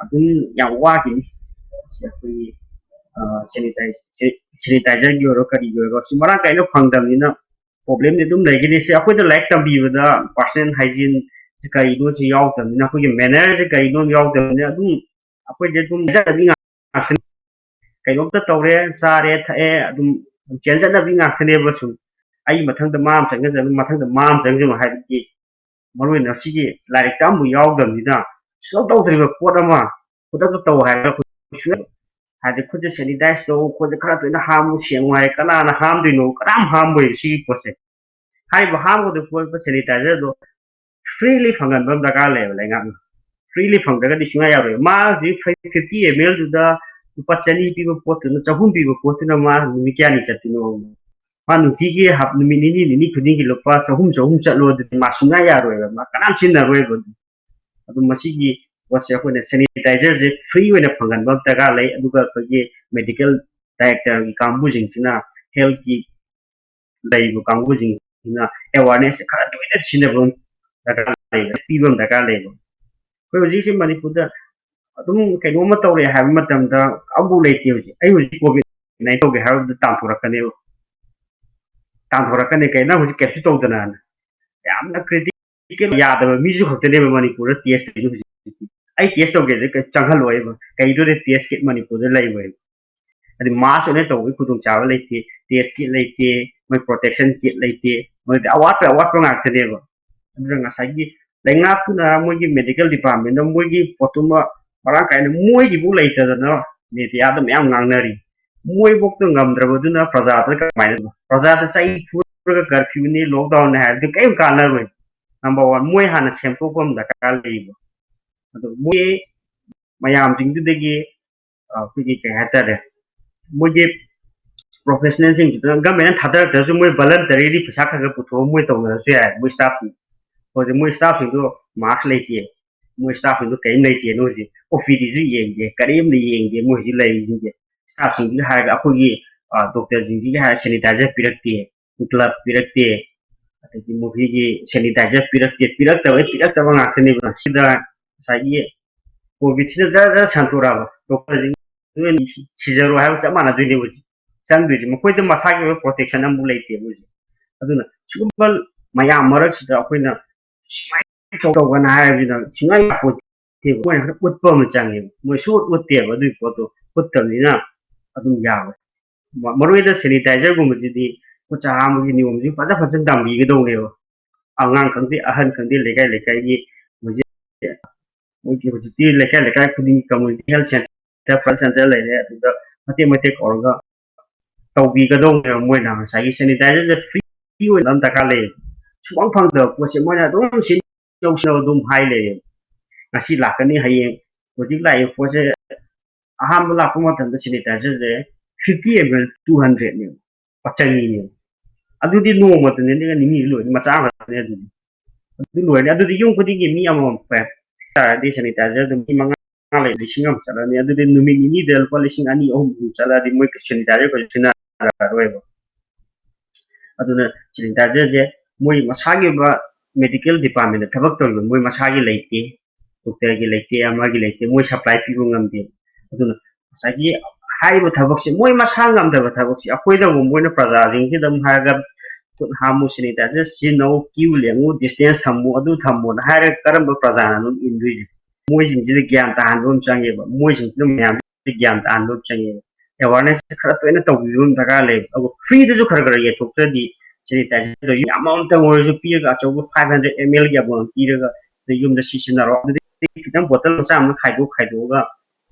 ꯑꯗꯨꯝ ꯌꯥꯝ ꯋꯥꯈꯤꯅꯤ꯫ ꯑꯩꯈꯣꯏꯒꯤ, ꯑ, sanitize-, ꯁꯦꯅꯤꯇꯥꯏꯖꯔꯒꯤ ꯑꯣꯏꯔꯣ ꯀꯔꯤꯒꯤ ꯑꯣꯏꯔꯣ ꯁꯤ ꯃꯔꯥꯡ ꯀꯥꯏꯅ ꯐꯪꯗꯕꯅꯤꯅ ꯄ꯭ꯔꯣꯕ꯭ꯂꯦꯝꯗꯤ ꯑꯗꯨꯝ ꯂꯩꯒꯅꯤ꯫ ꯁꯤ ꯑꯩꯈꯣꯏꯗ ꯂꯥꯏꯔꯤꯛ ꯇꯝꯕꯤꯕꯗ ꯄꯥꯔꯁꯣꯅꯦꯜ ꯍꯥꯏꯖꯤꯟ ꯀꯔꯤꯅꯣꯁꯤ ꯌꯥꯎꯗꯕꯅꯤꯅ, ꯑꯩꯈꯣꯏꯒꯤ ꯃꯦꯅꯔꯁꯦ ꯀꯔꯤꯅꯣ ꯌꯥꯎꯗꯕꯅꯤꯅ ꯑꯗꯨꯝ ꯑꯩꯈꯣꯏꯗꯤ ꯑꯗꯨꯝ ꯆꯠꯅꯕꯤ ꯉꯥꯛꯇꯅꯤ꯫ ꯀꯩꯅꯣꯝꯇ ꯇꯧꯔꯦ, ꯆꯥꯔꯦ ꯊꯛꯑꯦ, ꯑꯗꯨꯝ ꯆꯦꯟꯖꯠꯅꯕꯤ ꯉꯥꯛꯇꯅꯦꯕ꯫ ꯁꯨꯝ ꯑꯩ ꯃꯊꯪꯗ ꯃꯥ ꯑꯃ ꯆꯪꯖꯁꯅꯨ, ꯃꯊꯪꯗ ꯃꯥ ꯑꯃ ꯆꯪꯖꯁꯅꯨ ꯍꯥꯏꯕꯒꯤ ꯃꯔꯨ ꯑꯣꯏꯅ ꯁꯤꯒꯤ ꯂꯥꯏꯔꯤꯛꯇ ꯑꯃꯕꯨ ꯌꯥꯎꯗꯕꯅꯤꯅ ꯁꯨꯡꯇꯧ ꯇꯧꯗ꯭ꯔꯤꯕ ꯄꯣꯠ ꯑꯃ ꯈꯨꯗꯛꯇ ꯇꯧ ꯍꯥꯏꯔꯒ ꯑꯩꯈꯣꯏ ꯁꯨꯡꯌꯥ-, ꯍꯥꯏꯗꯤ ꯈꯨꯠꯁꯦ ꯁꯦꯅꯤꯇꯥꯏꯁ ꯇꯧ, ꯈꯨꯠꯁꯦ ꯈꯔ ꯇꯣꯏꯅ ꯍꯥꯝꯃꯨ, ꯁꯦꯡꯉꯨ ꯍꯥꯏ꯫ ꯀꯅꯥꯅ ꯍꯥꯝꯗꯣꯏꯅꯣ? ꯀꯅꯥꯝ ꯍꯥꯝꯃꯣꯏꯕ ꯁꯤꯒꯤ ꯄꯣꯠꯁꯦ꯫ ꯍꯥꯏꯔꯤꯕ ꯍꯥꯝꯒꯗꯕ ꯄꯣꯠ ꯁꯦꯅꯤꯇꯥꯏꯖꯔꯗꯣ ꯐ꯭ꯔꯤꯂꯤ ꯐꯪꯍꯟꯕ ꯑꯃ ꯗꯔꯀꯥꯔ ꯂꯩꯌꯦꯕ ꯂꯩꯉꯥꯛꯅ꯫ ꯐ꯭ꯔꯤꯂꯤ ꯐꯪꯗ꯭ꯔꯒꯗꯤ ꯁꯨꯡꯌꯥ ꯌꯥꯔꯣꯏ꯫ ꯃꯥ ꯍꯧꯖꯤꯛ ꯐꯤꯐꯇꯤ ꯑꯦꯝ ꯑꯦꯜꯗꯨꯗ ꯂꯨꯄꯥ ꯆꯅꯤ ꯄꯤꯕ ꯄꯣꯠꯇꯨꯅ ꯆꯍꯨꯝ ꯄꯤꯕ ꯄꯣꯠꯇꯨꯅ ꯃꯥ ꯅꯨꯃꯤꯠ ꯀꯌꯥꯅꯤ ꯆꯠꯇꯣꯏꯅꯣ? ꯃꯥ ꯅꯨꯡꯇꯤꯒꯤ ꯍꯞ-, ꯅꯨꯃꯤꯠ ꯅꯤꯅꯤ ꯅꯤꯅꯤ ꯈꯨꯗꯤꯡꯒꯤ ꯂꯨꯄꯥ ꯆꯍꯨꯝ ꯆꯍꯨꯝ ꯆꯠꯂꯣ ꯑꯗꯨꯗꯤ ꯃꯥ ꯁꯨꯡꯌꯥ ꯌꯥꯔꯣꯏꯕ, ꯃꯥ ꯀꯅꯥꯝ ꯁꯤꯖꯤꯟꯅꯔꯣꯏꯕ꯫ ꯑꯗꯨ ꯃꯁꯤꯒꯤ ꯄꯣꯠꯁꯦ ꯑꯩꯈꯣꯏꯅ ꯁꯦꯅꯤꯇꯥꯏꯖꯔꯁꯦ ꯐ꯭ꯔꯤ ꯑꯣꯏꯅ ꯐꯪꯍꯟꯕ ꯑꯃ ꯗꯔꯀꯥꯔ ꯂꯩ꯫ ꯑꯗꯨꯒ ꯑꯩꯈꯣꯏꯒꯤ ꯃꯦꯗꯤꯀꯦꯜ ꯗꯥꯏꯔꯦꯛꯇꯔꯒꯤ ꯀꯥꯡꯕꯨꯁꯤꯡꯁꯤꯅ, ꯍꯦꯜꯠꯀꯤ ꯂꯩꯔꯤꯕ ꯀꯥꯡꯕꯨꯁꯤꯡꯁꯤꯅ ꯑꯦꯋꯥꯔꯅꯦꯁ ꯈꯔ ꯇꯣꯏꯅ ꯁꯤꯖꯤꯟꯅꯕ ꯑꯃ ꯗꯔꯀꯥꯔ ꯂꯩꯕ, ꯄꯤꯕ ꯑꯃ ꯗꯔꯀꯥꯔ ꯂꯩꯕ꯫ ꯑꯩꯈꯣꯏ ꯍꯧꯖꯤꯛꯁꯦ ꯃꯅꯤꯄꯨꯔꯗ ꯑꯗꯨꯝ ꯀꯩꯅꯣꯝꯃ ꯇꯧꯔꯦ ꯍꯥꯏꯕ ꯃꯇꯝꯗ ꯑꯃꯐꯥꯎ ꯂꯩꯇꯦ꯫ ꯍꯧꯖꯤꯛ ꯑꯩ ꯍꯧꯖꯤꯛ ꯀꯣꯚꯤꯗ ꯅꯥꯏꯟꯇꯤꯟ ꯇꯧꯒꯦ ꯍꯥꯏꯕꯗ ꯇꯥꯟꯊꯣꯔꯛꯀꯅꯦꯕ, ꯇꯥꯟꯊꯣꯔꯛꯀꯅꯤ꯫ ꯀꯩꯅꯣ ꯍꯧꯖꯤꯛ ꯀꯩꯁꯨ ꯇꯧꯗꯅꯅ ꯌꯥꯝꯅ ꯀ꯭ꯔꯤꯇꯤꯀꯦꯜ ꯌꯥꯗꯕ ꯃꯤꯁꯨ ꯈꯛꯇꯅꯦꯕ ꯃꯅꯤꯄꯨꯔꯗ ꯇꯦꯁ ꯇꯧꯔꯤꯁꯦ ꯍꯧꯖꯤꯛ꯫ ꯑꯩ ꯇꯦꯁ ꯇꯧꯒꯦꯗꯤ ꯀꯩ ꯆꯪꯍꯜꯂꯣꯏꯕ, ꯀꯩꯗꯨꯗꯤ ꯇꯦꯁ ꯀꯤꯠ ꯃꯅꯤꯄꯨꯔꯗ ꯂꯩꯕ꯫ ꯑꯗꯩ ꯃꯥꯁ ꯑꯣꯏꯅ ꯇꯧꯕꯒꯤ ꯈꯨꯗꯣꯡꯆꯥꯕ ꯂꯩꯇꯦ, ꯇꯦꯁ ꯀꯤꯠ ꯂꯩꯇꯦ, ꯃꯣꯏ ꯄ꯭ꯔꯣꯇꯦꯛꯁꯟ ꯀꯤꯠ ꯂꯩꯇꯦ, ꯃꯣꯏꯗꯤ ꯑꯋꯥꯠꯄ ꯑꯋꯥꯠꯄ ꯉꯥꯛꯇꯅꯦꯕ꯫ ꯑꯗꯨꯅ ꯉꯁꯥꯏꯒꯤ ꯂꯩꯉꯥꯛꯇꯨꯅ ꯃꯣꯏꯒꯤ ꯃꯦꯗꯤꯀꯦꯜ ꯗꯤꯄꯥꯔꯠꯃꯦꯟꯗ ꯃꯣꯏꯒꯤ ꯄꯣꯠꯇꯨꯃ ꯃꯔꯥꯡ ꯀꯥꯏꯅ ꯃꯣꯏꯒꯤꯕꯨ ꯂꯩꯇꯗꯅ ꯃꯦꯗꯤꯌꯥꯗ ꯃꯌꯥꯝ ꯉꯥꯡꯅꯔꯤ꯫ ꯃꯣꯏꯐꯧꯗ ꯉꯝꯗ꯭ꯔꯕꯗꯨꯅ ꯄ꯭ꯔꯖꯥꯗ ꯀꯃꯥꯏꯅ? ꯄ꯭ꯔꯖꯥꯗ ꯆꯩ ꯐꯨꯔꯒ ꯀꯔꯐ꯭ꯌꯨꯅꯤ, ꯂꯣꯛꯗꯥꯎꯟꯅꯤ ꯍꯥꯏꯔꯗꯤ ꯀꯔꯤꯝ ꯀꯥꯟꯅꯔꯣꯏ꯫ ꯅꯝꯕꯔ ꯋꯥꯟ, ꯃꯣꯏ ꯍꯥꯟꯅ ꯁꯦꯝꯗꯣꯛꯄ ꯑꯃ ꯗꯔꯀꯥꯔ ꯂꯩꯌꯦꯕ꯫ ꯑꯗꯣ ꯃꯣꯏ ꯃꯌꯥꯝꯁꯤꯡꯗꯨꯗꯒꯤ, ꯑ, ꯑꯩꯈꯣꯏꯒꯤ ꯀꯩ ꯍꯥꯏꯇꯥꯔꯦ, ꯃꯣꯏꯒꯤ ꯄ꯭ꯔꯣꯐꯦꯁꯅꯦꯜꯁꯤꯡꯗꯨꯗ ꯒꯃꯦꯟꯅ ꯊꯥꯗꯔꯛꯇ꯭ꯔꯁꯨ ꯃꯣꯏ ꯚꯂꯟꯇꯔꯤꯗꯤ ꯄꯩꯁꯥ ꯈꯔ ꯈꯔ ꯄꯨꯊꯣꯛꯑꯒ ꯃꯣꯏ ꯇꯧꯅꯔꯁꯨ ꯌꯥꯏ꯫ ꯃꯣꯏ ꯁ꯭ꯇꯥꯐꯁꯤꯡ, ꯍꯧꯖꯤꯛ ꯃꯣꯏ ꯁ꯭ꯇꯥꯐꯁꯤꯡꯗꯣ ꯃꯥꯁ ꯂꯩꯇꯦ, ꯃꯣꯏ ꯁ꯭ꯇꯥꯐꯁꯤꯡꯗꯣ ꯀꯔꯤꯝ ꯂꯩꯇꯦ꯫ ꯃꯣꯏ ꯍꯧꯖꯤꯛ ꯑꯣ ꯄꯤ ꯗꯤꯁꯨ ꯌꯦꯡꯗꯦ, ꯀꯔꯤꯝꯅ ꯌꯦꯡꯗꯦ꯫ ꯃꯣꯏ ꯍꯧꯖꯤꯛ ꯂꯩꯔꯤꯁꯤꯡꯁꯦ ꯁ꯭ꯇꯥꯐꯁꯤꯡꯁꯤꯒ ꯍꯥꯏꯔꯒ ꯑꯩꯈꯣꯏꯒꯤ, ꯑ, ꯗꯣꯛꯇꯔꯁꯤꯡꯁꯤꯒ ꯍꯥꯏꯔꯒ ꯁꯦꯅꯤꯇꯥꯏꯖꯔ ꯄꯤꯔꯛꯇꯦ, ꯒ꯭ꯂꯚ ꯄꯤꯔꯛꯇꯦ, ꯑꯗꯒꯤ ꯃꯈꯣꯏꯒꯤ ꯁꯦꯅꯤꯇꯥꯏꯖꯔ ꯄꯤꯔꯛꯇꯦ, ꯄꯤꯔꯛꯇꯕꯩ ꯄꯤꯔꯛꯇꯕ ꯉꯥꯛꯇꯅꯦꯕ꯫ ꯁꯤꯗ ꯉꯁꯥꯏꯒꯤ ꯀꯣꯚꯤꯗꯁꯤꯅ ꯖꯔ ꯖꯔ ꯁꯟꯇꯣꯔꯛꯑꯕ, ꯗꯣꯛꯇꯔꯁꯤꯡ ꯂꯣꯏ ꯁꯤꯖꯔꯣ ꯍꯥꯏꯕ ꯆꯞ ꯃꯥꯟꯅꯗꯣꯏꯅꯦꯕ ꯍꯧꯖꯤꯛ꯫ ꯆꯪꯗꯣꯏꯁꯦ꯫ ꯃꯈꯣꯏꯗ ꯃꯁꯥꯒꯤ ꯑꯣꯏꯕ ꯄ꯭ꯔꯣꯇꯦꯛꯁꯟ ꯑꯃꯨꯛ ꯂꯩꯇꯦꯕ ꯍꯧꯖꯤꯛ꯫ ꯑꯗꯨꯅ ꯁꯤꯒꯨꯝꯕ ꯃꯌꯥꯝ ꯃꯔꯛꯁꯤꯗ ꯑꯩꯈꯣꯏꯅ ꯁꯨꯃꯥꯏꯅ ꯇꯧ-, ꯇꯧꯒꯅ ꯍꯥꯏꯕꯁꯤꯗ ꯁꯨꯡꯌꯥ ꯌꯥꯄꯣꯠꯇꯦꯕ꯫ ꯃꯣꯏꯅ ꯈꯔ ꯎꯠꯄ ꯑꯃ ꯆꯪꯉꯦꯕ꯫ ꯃꯣꯏ ꯁꯨꯡꯎꯠ ꯎꯠꯇꯦꯕ꯫ ꯑꯗꯨꯒꯤ ꯄꯣꯠꯇꯣ ꯎꯠꯇꯕꯅꯤꯅ ꯑꯗꯨꯝ ꯌꯥꯔꯣꯏ꯫ ꯃ-, ꯃꯔꯨ ꯑꯣꯏꯅ ꯁꯦꯅꯤꯇꯥꯏꯖꯔꯒꯨꯝꯕꯁꯤꯗꯤ ꯈꯨꯠ ꯆꯥꯝꯕꯒꯤ ꯅꯤꯌꯣꯝꯁꯤ ꯐꯖ ꯐꯖꯅ ꯇꯝꯕꯤꯒꯗꯧꯅꯦꯕ꯫ ꯑꯉꯥꯡ ꯈꯪꯗꯦ, ꯑꯍꯟ ꯈꯪꯗꯦ, ꯂꯩꯀꯥꯏ ꯂꯩꯀꯥꯏꯒꯤ ꯍꯧꯖꯤꯛ, ꯃꯣꯏꯒꯤ ꯍꯧꯖꯤꯛꯇꯤ ꯂꯩꯀꯥꯏ ꯂꯩꯀꯥꯏ ꯈꯨꯗꯤꯡꯒꯤ community health centre, health centre ꯂꯩꯔꯦ꯫ ꯑꯗꯨꯗ ꯃꯇꯦꯛ ꯃꯇꯦꯛ ꯀꯧꯔꯒ ꯇꯧꯕꯤꯒꯗꯧꯅꯦꯕ꯫ ꯃꯣꯏꯅ ꯉꯁꯥꯏꯒꯤ ꯁꯦꯅꯤꯇꯥꯏꯖꯔꯁꯦ ꯐ꯭ꯔꯤ ꯑꯣꯏꯅ ꯑꯗꯨꯝ ꯗꯔꯀꯥꯔ ꯂꯩꯌꯦꯕ꯫ ꯁꯨꯡꯐꯪ ꯐꯪꯗꯕ ꯄꯣꯠꯁꯦ ꯃꯣꯏꯅ ꯑꯗꯨꯝ ꯁꯤ ꯂꯧꯁꯤꯜꯂꯒ ꯑꯗꯨꯝ ꯍꯥꯏ ꯂꯩꯌꯦꯕ꯫ ꯉꯁꯤ ꯂꯥꯛꯀꯅꯤ, ꯍꯌꯦꯡ ꯍꯧꯖꯤꯛ ꯂꯥꯛꯏꯕ ꯄꯣꯠꯁꯦ ꯑꯍꯥꯟꯕ ꯂꯥꯛꯄ ꯃꯇꯝꯗ ꯁꯦꯅꯤꯇꯥꯏꯖꯔꯁꯦ ꯐꯤꯐꯇꯤ ꯑꯦꯝ ꯑꯦꯜ ꯇꯨ ꯍꯟꯗ꯭ꯔꯦꯠꯅꯦꯕ꯫ ꯄꯣꯠ ꯆꯅꯤꯅꯦꯕ꯫ ꯑꯗꯨꯗꯤ ꯅꯣꯡꯃꯇꯅꯦ, ꯑꯗꯨꯒ ꯅꯤꯅꯤ ꯂꯣꯏꯅ ꯃꯆꯥ ꯑꯃꯈꯛꯇꯅꯦ ꯑꯗꯨꯗꯤ꯫ ꯑꯗꯨ ꯂꯣꯏꯔꯅꯤ꯫ ꯑꯗꯨꯗꯤ ꯌꯨꯝ ꯈꯨꯗꯤꯡꯒꯤ ꯃꯤ ꯑꯃꯃꯝ ꯄꯥꯏ ꯇꯥꯔꯗꯤ ꯁꯦꯅꯤꯇꯥꯏꯖꯔ ꯑꯗꯨꯝ ꯃꯤ ꯃꯉꯥ ꯂꯩ, ꯂꯤꯁꯤꯡ ꯑꯃ ꯆꯠꯂꯅꯤ꯫ ꯑꯗꯨꯗꯤ ꯅꯨꯃꯤꯠ ꯅꯤꯅꯤꯗ ꯂꯨꯄꯥ ꯂꯤꯁꯤꯡ ꯑꯅꯤ, ꯑꯍꯨꯝ, ꯑꯍꯨꯝ ꯆꯠꯂꯗꯤ ꯃꯣꯏ ꯁꯦꯅꯤꯇꯥꯏꯖꯔ ꯀꯩꯁꯨ ꯁꯤꯖꯤꯟꯅꯔꯔꯣꯏꯕ꯫ ꯑꯗꯨꯅ ꯁꯦꯅꯤꯇꯥꯏꯖꯔꯁꯦ ꯃꯣꯏ ꯃꯁꯥꯒꯤ ꯑꯣꯏꯕ ꯃꯦꯗꯤꯀꯦꯜ ꯗꯤꯄꯥꯔꯠꯃꯦꯟꯗ ꯊꯕꯛ ꯇꯧꯔꯤꯕ ꯃꯣꯏ ꯃꯁꯥꯒꯤ ꯂꯩꯇꯦ, ꯗꯣꯛꯇꯔꯒꯤ ꯂꯩꯇꯦ, ꯑꯃꯒꯤ ꯂꯩꯇꯦ, ꯃꯣꯏ ꯁꯄ꯭ꯂꯥꯏ ꯄꯤꯕ ꯉꯝꯗꯦ꯫ ꯑꯗꯨꯅ ꯉꯁꯥꯏꯒꯤ ꯍꯥꯏꯔꯤꯕ ꯊꯕꯛꯁꯦ ꯃꯣꯏ ꯃꯁꯥ ꯉꯝꯗꯕ ꯊꯕꯛꯁꯦ ꯑꯩꯈꯣꯏꯗ ꯑꯃꯨꯛ ꯃꯣꯏꯅ ꯄ꯭ꯔꯖꯥꯁꯤꯡꯁꯤꯗ ꯑꯃꯨꯛ ꯍꯥꯏꯔꯒ ꯈꯨꯠ ꯍꯥꯝꯃꯨ, ꯁꯦꯅꯤꯇꯥꯏꯖꯔ ꯁꯤꯖꯤꯟꯅꯧ, ꯀ꯭ꯌꯨ ꯂꯦꯡꯉꯨ, ꯗꯤꯁꯇꯦꯟꯁ ꯊꯝꯃꯨ, ꯑꯗꯨ ꯊꯝꯃꯣꯅ ꯍꯥꯏꯔꯒ ꯀꯔꯝꯕ ꯄ꯭ꯔꯖꯥꯅ ꯑꯗꯨꯝ ꯏꯟꯗꯣꯏꯁꯦ? ꯃꯣꯏꯁꯤꯡꯁꯤꯗ ꯒ꯭ꯌꯥꯟ ꯇꯥꯍꯟꯕ ꯑꯃ ꯆꯪꯉꯦꯕ꯫ ꯃꯣꯏꯁꯤꯡꯁꯤꯅ ꯃꯌꯥꯝꯁꯤꯗ ꯒ꯭ꯌꯥꯟ ꯇꯥꯍꯟꯕ ꯑꯃ ꯆꯪꯉꯦꯕ꯫ ꯑꯦꯋꯥꯔꯅꯦꯁ ꯈꯔ ꯇꯣꯏꯅ ꯇꯧꯕꯤꯕ ꯑꯃ ꯗꯔꯀꯥꯔ ꯂꯩꯌꯦꯕ꯫ ꯑꯗꯨꯒ ꯐ꯭ꯔꯤꯗꯁꯨ ꯈꯔ ꯈꯔ ꯌꯦꯟꯊꯣꯛꯇ꯭ꯔꯗꯤ ꯁꯦꯅꯤꯇꯥꯏꯖꯔꯗꯣ ꯌꯥꯝ ꯑꯃꯇꯪ ꯑꯣꯏꯔꯁꯨ ꯄꯤꯔꯒ, ꯑꯆꯧꯕ ꯐꯥꯏꯚ ꯍꯟꯗ꯭ꯔꯦꯠ ꯑꯦꯝ ꯑꯦꯜꯒꯤ ꯑꯃꯃꯝ ꯄꯤꯔꯒ ꯑꯗꯩ ꯌꯨꯝꯗ ꯁꯤ ꯁꯤꯖꯤꯟꯅꯔꯣ, ꯑꯗꯨꯗꯤ ꯈꯤꯇꯪ ꯕꯣꯇꯜ ꯃꯆꯥ ꯑꯃ ꯈꯥꯏꯗꯣꯛ ꯈꯥꯏꯗꯣꯛꯑꯒ,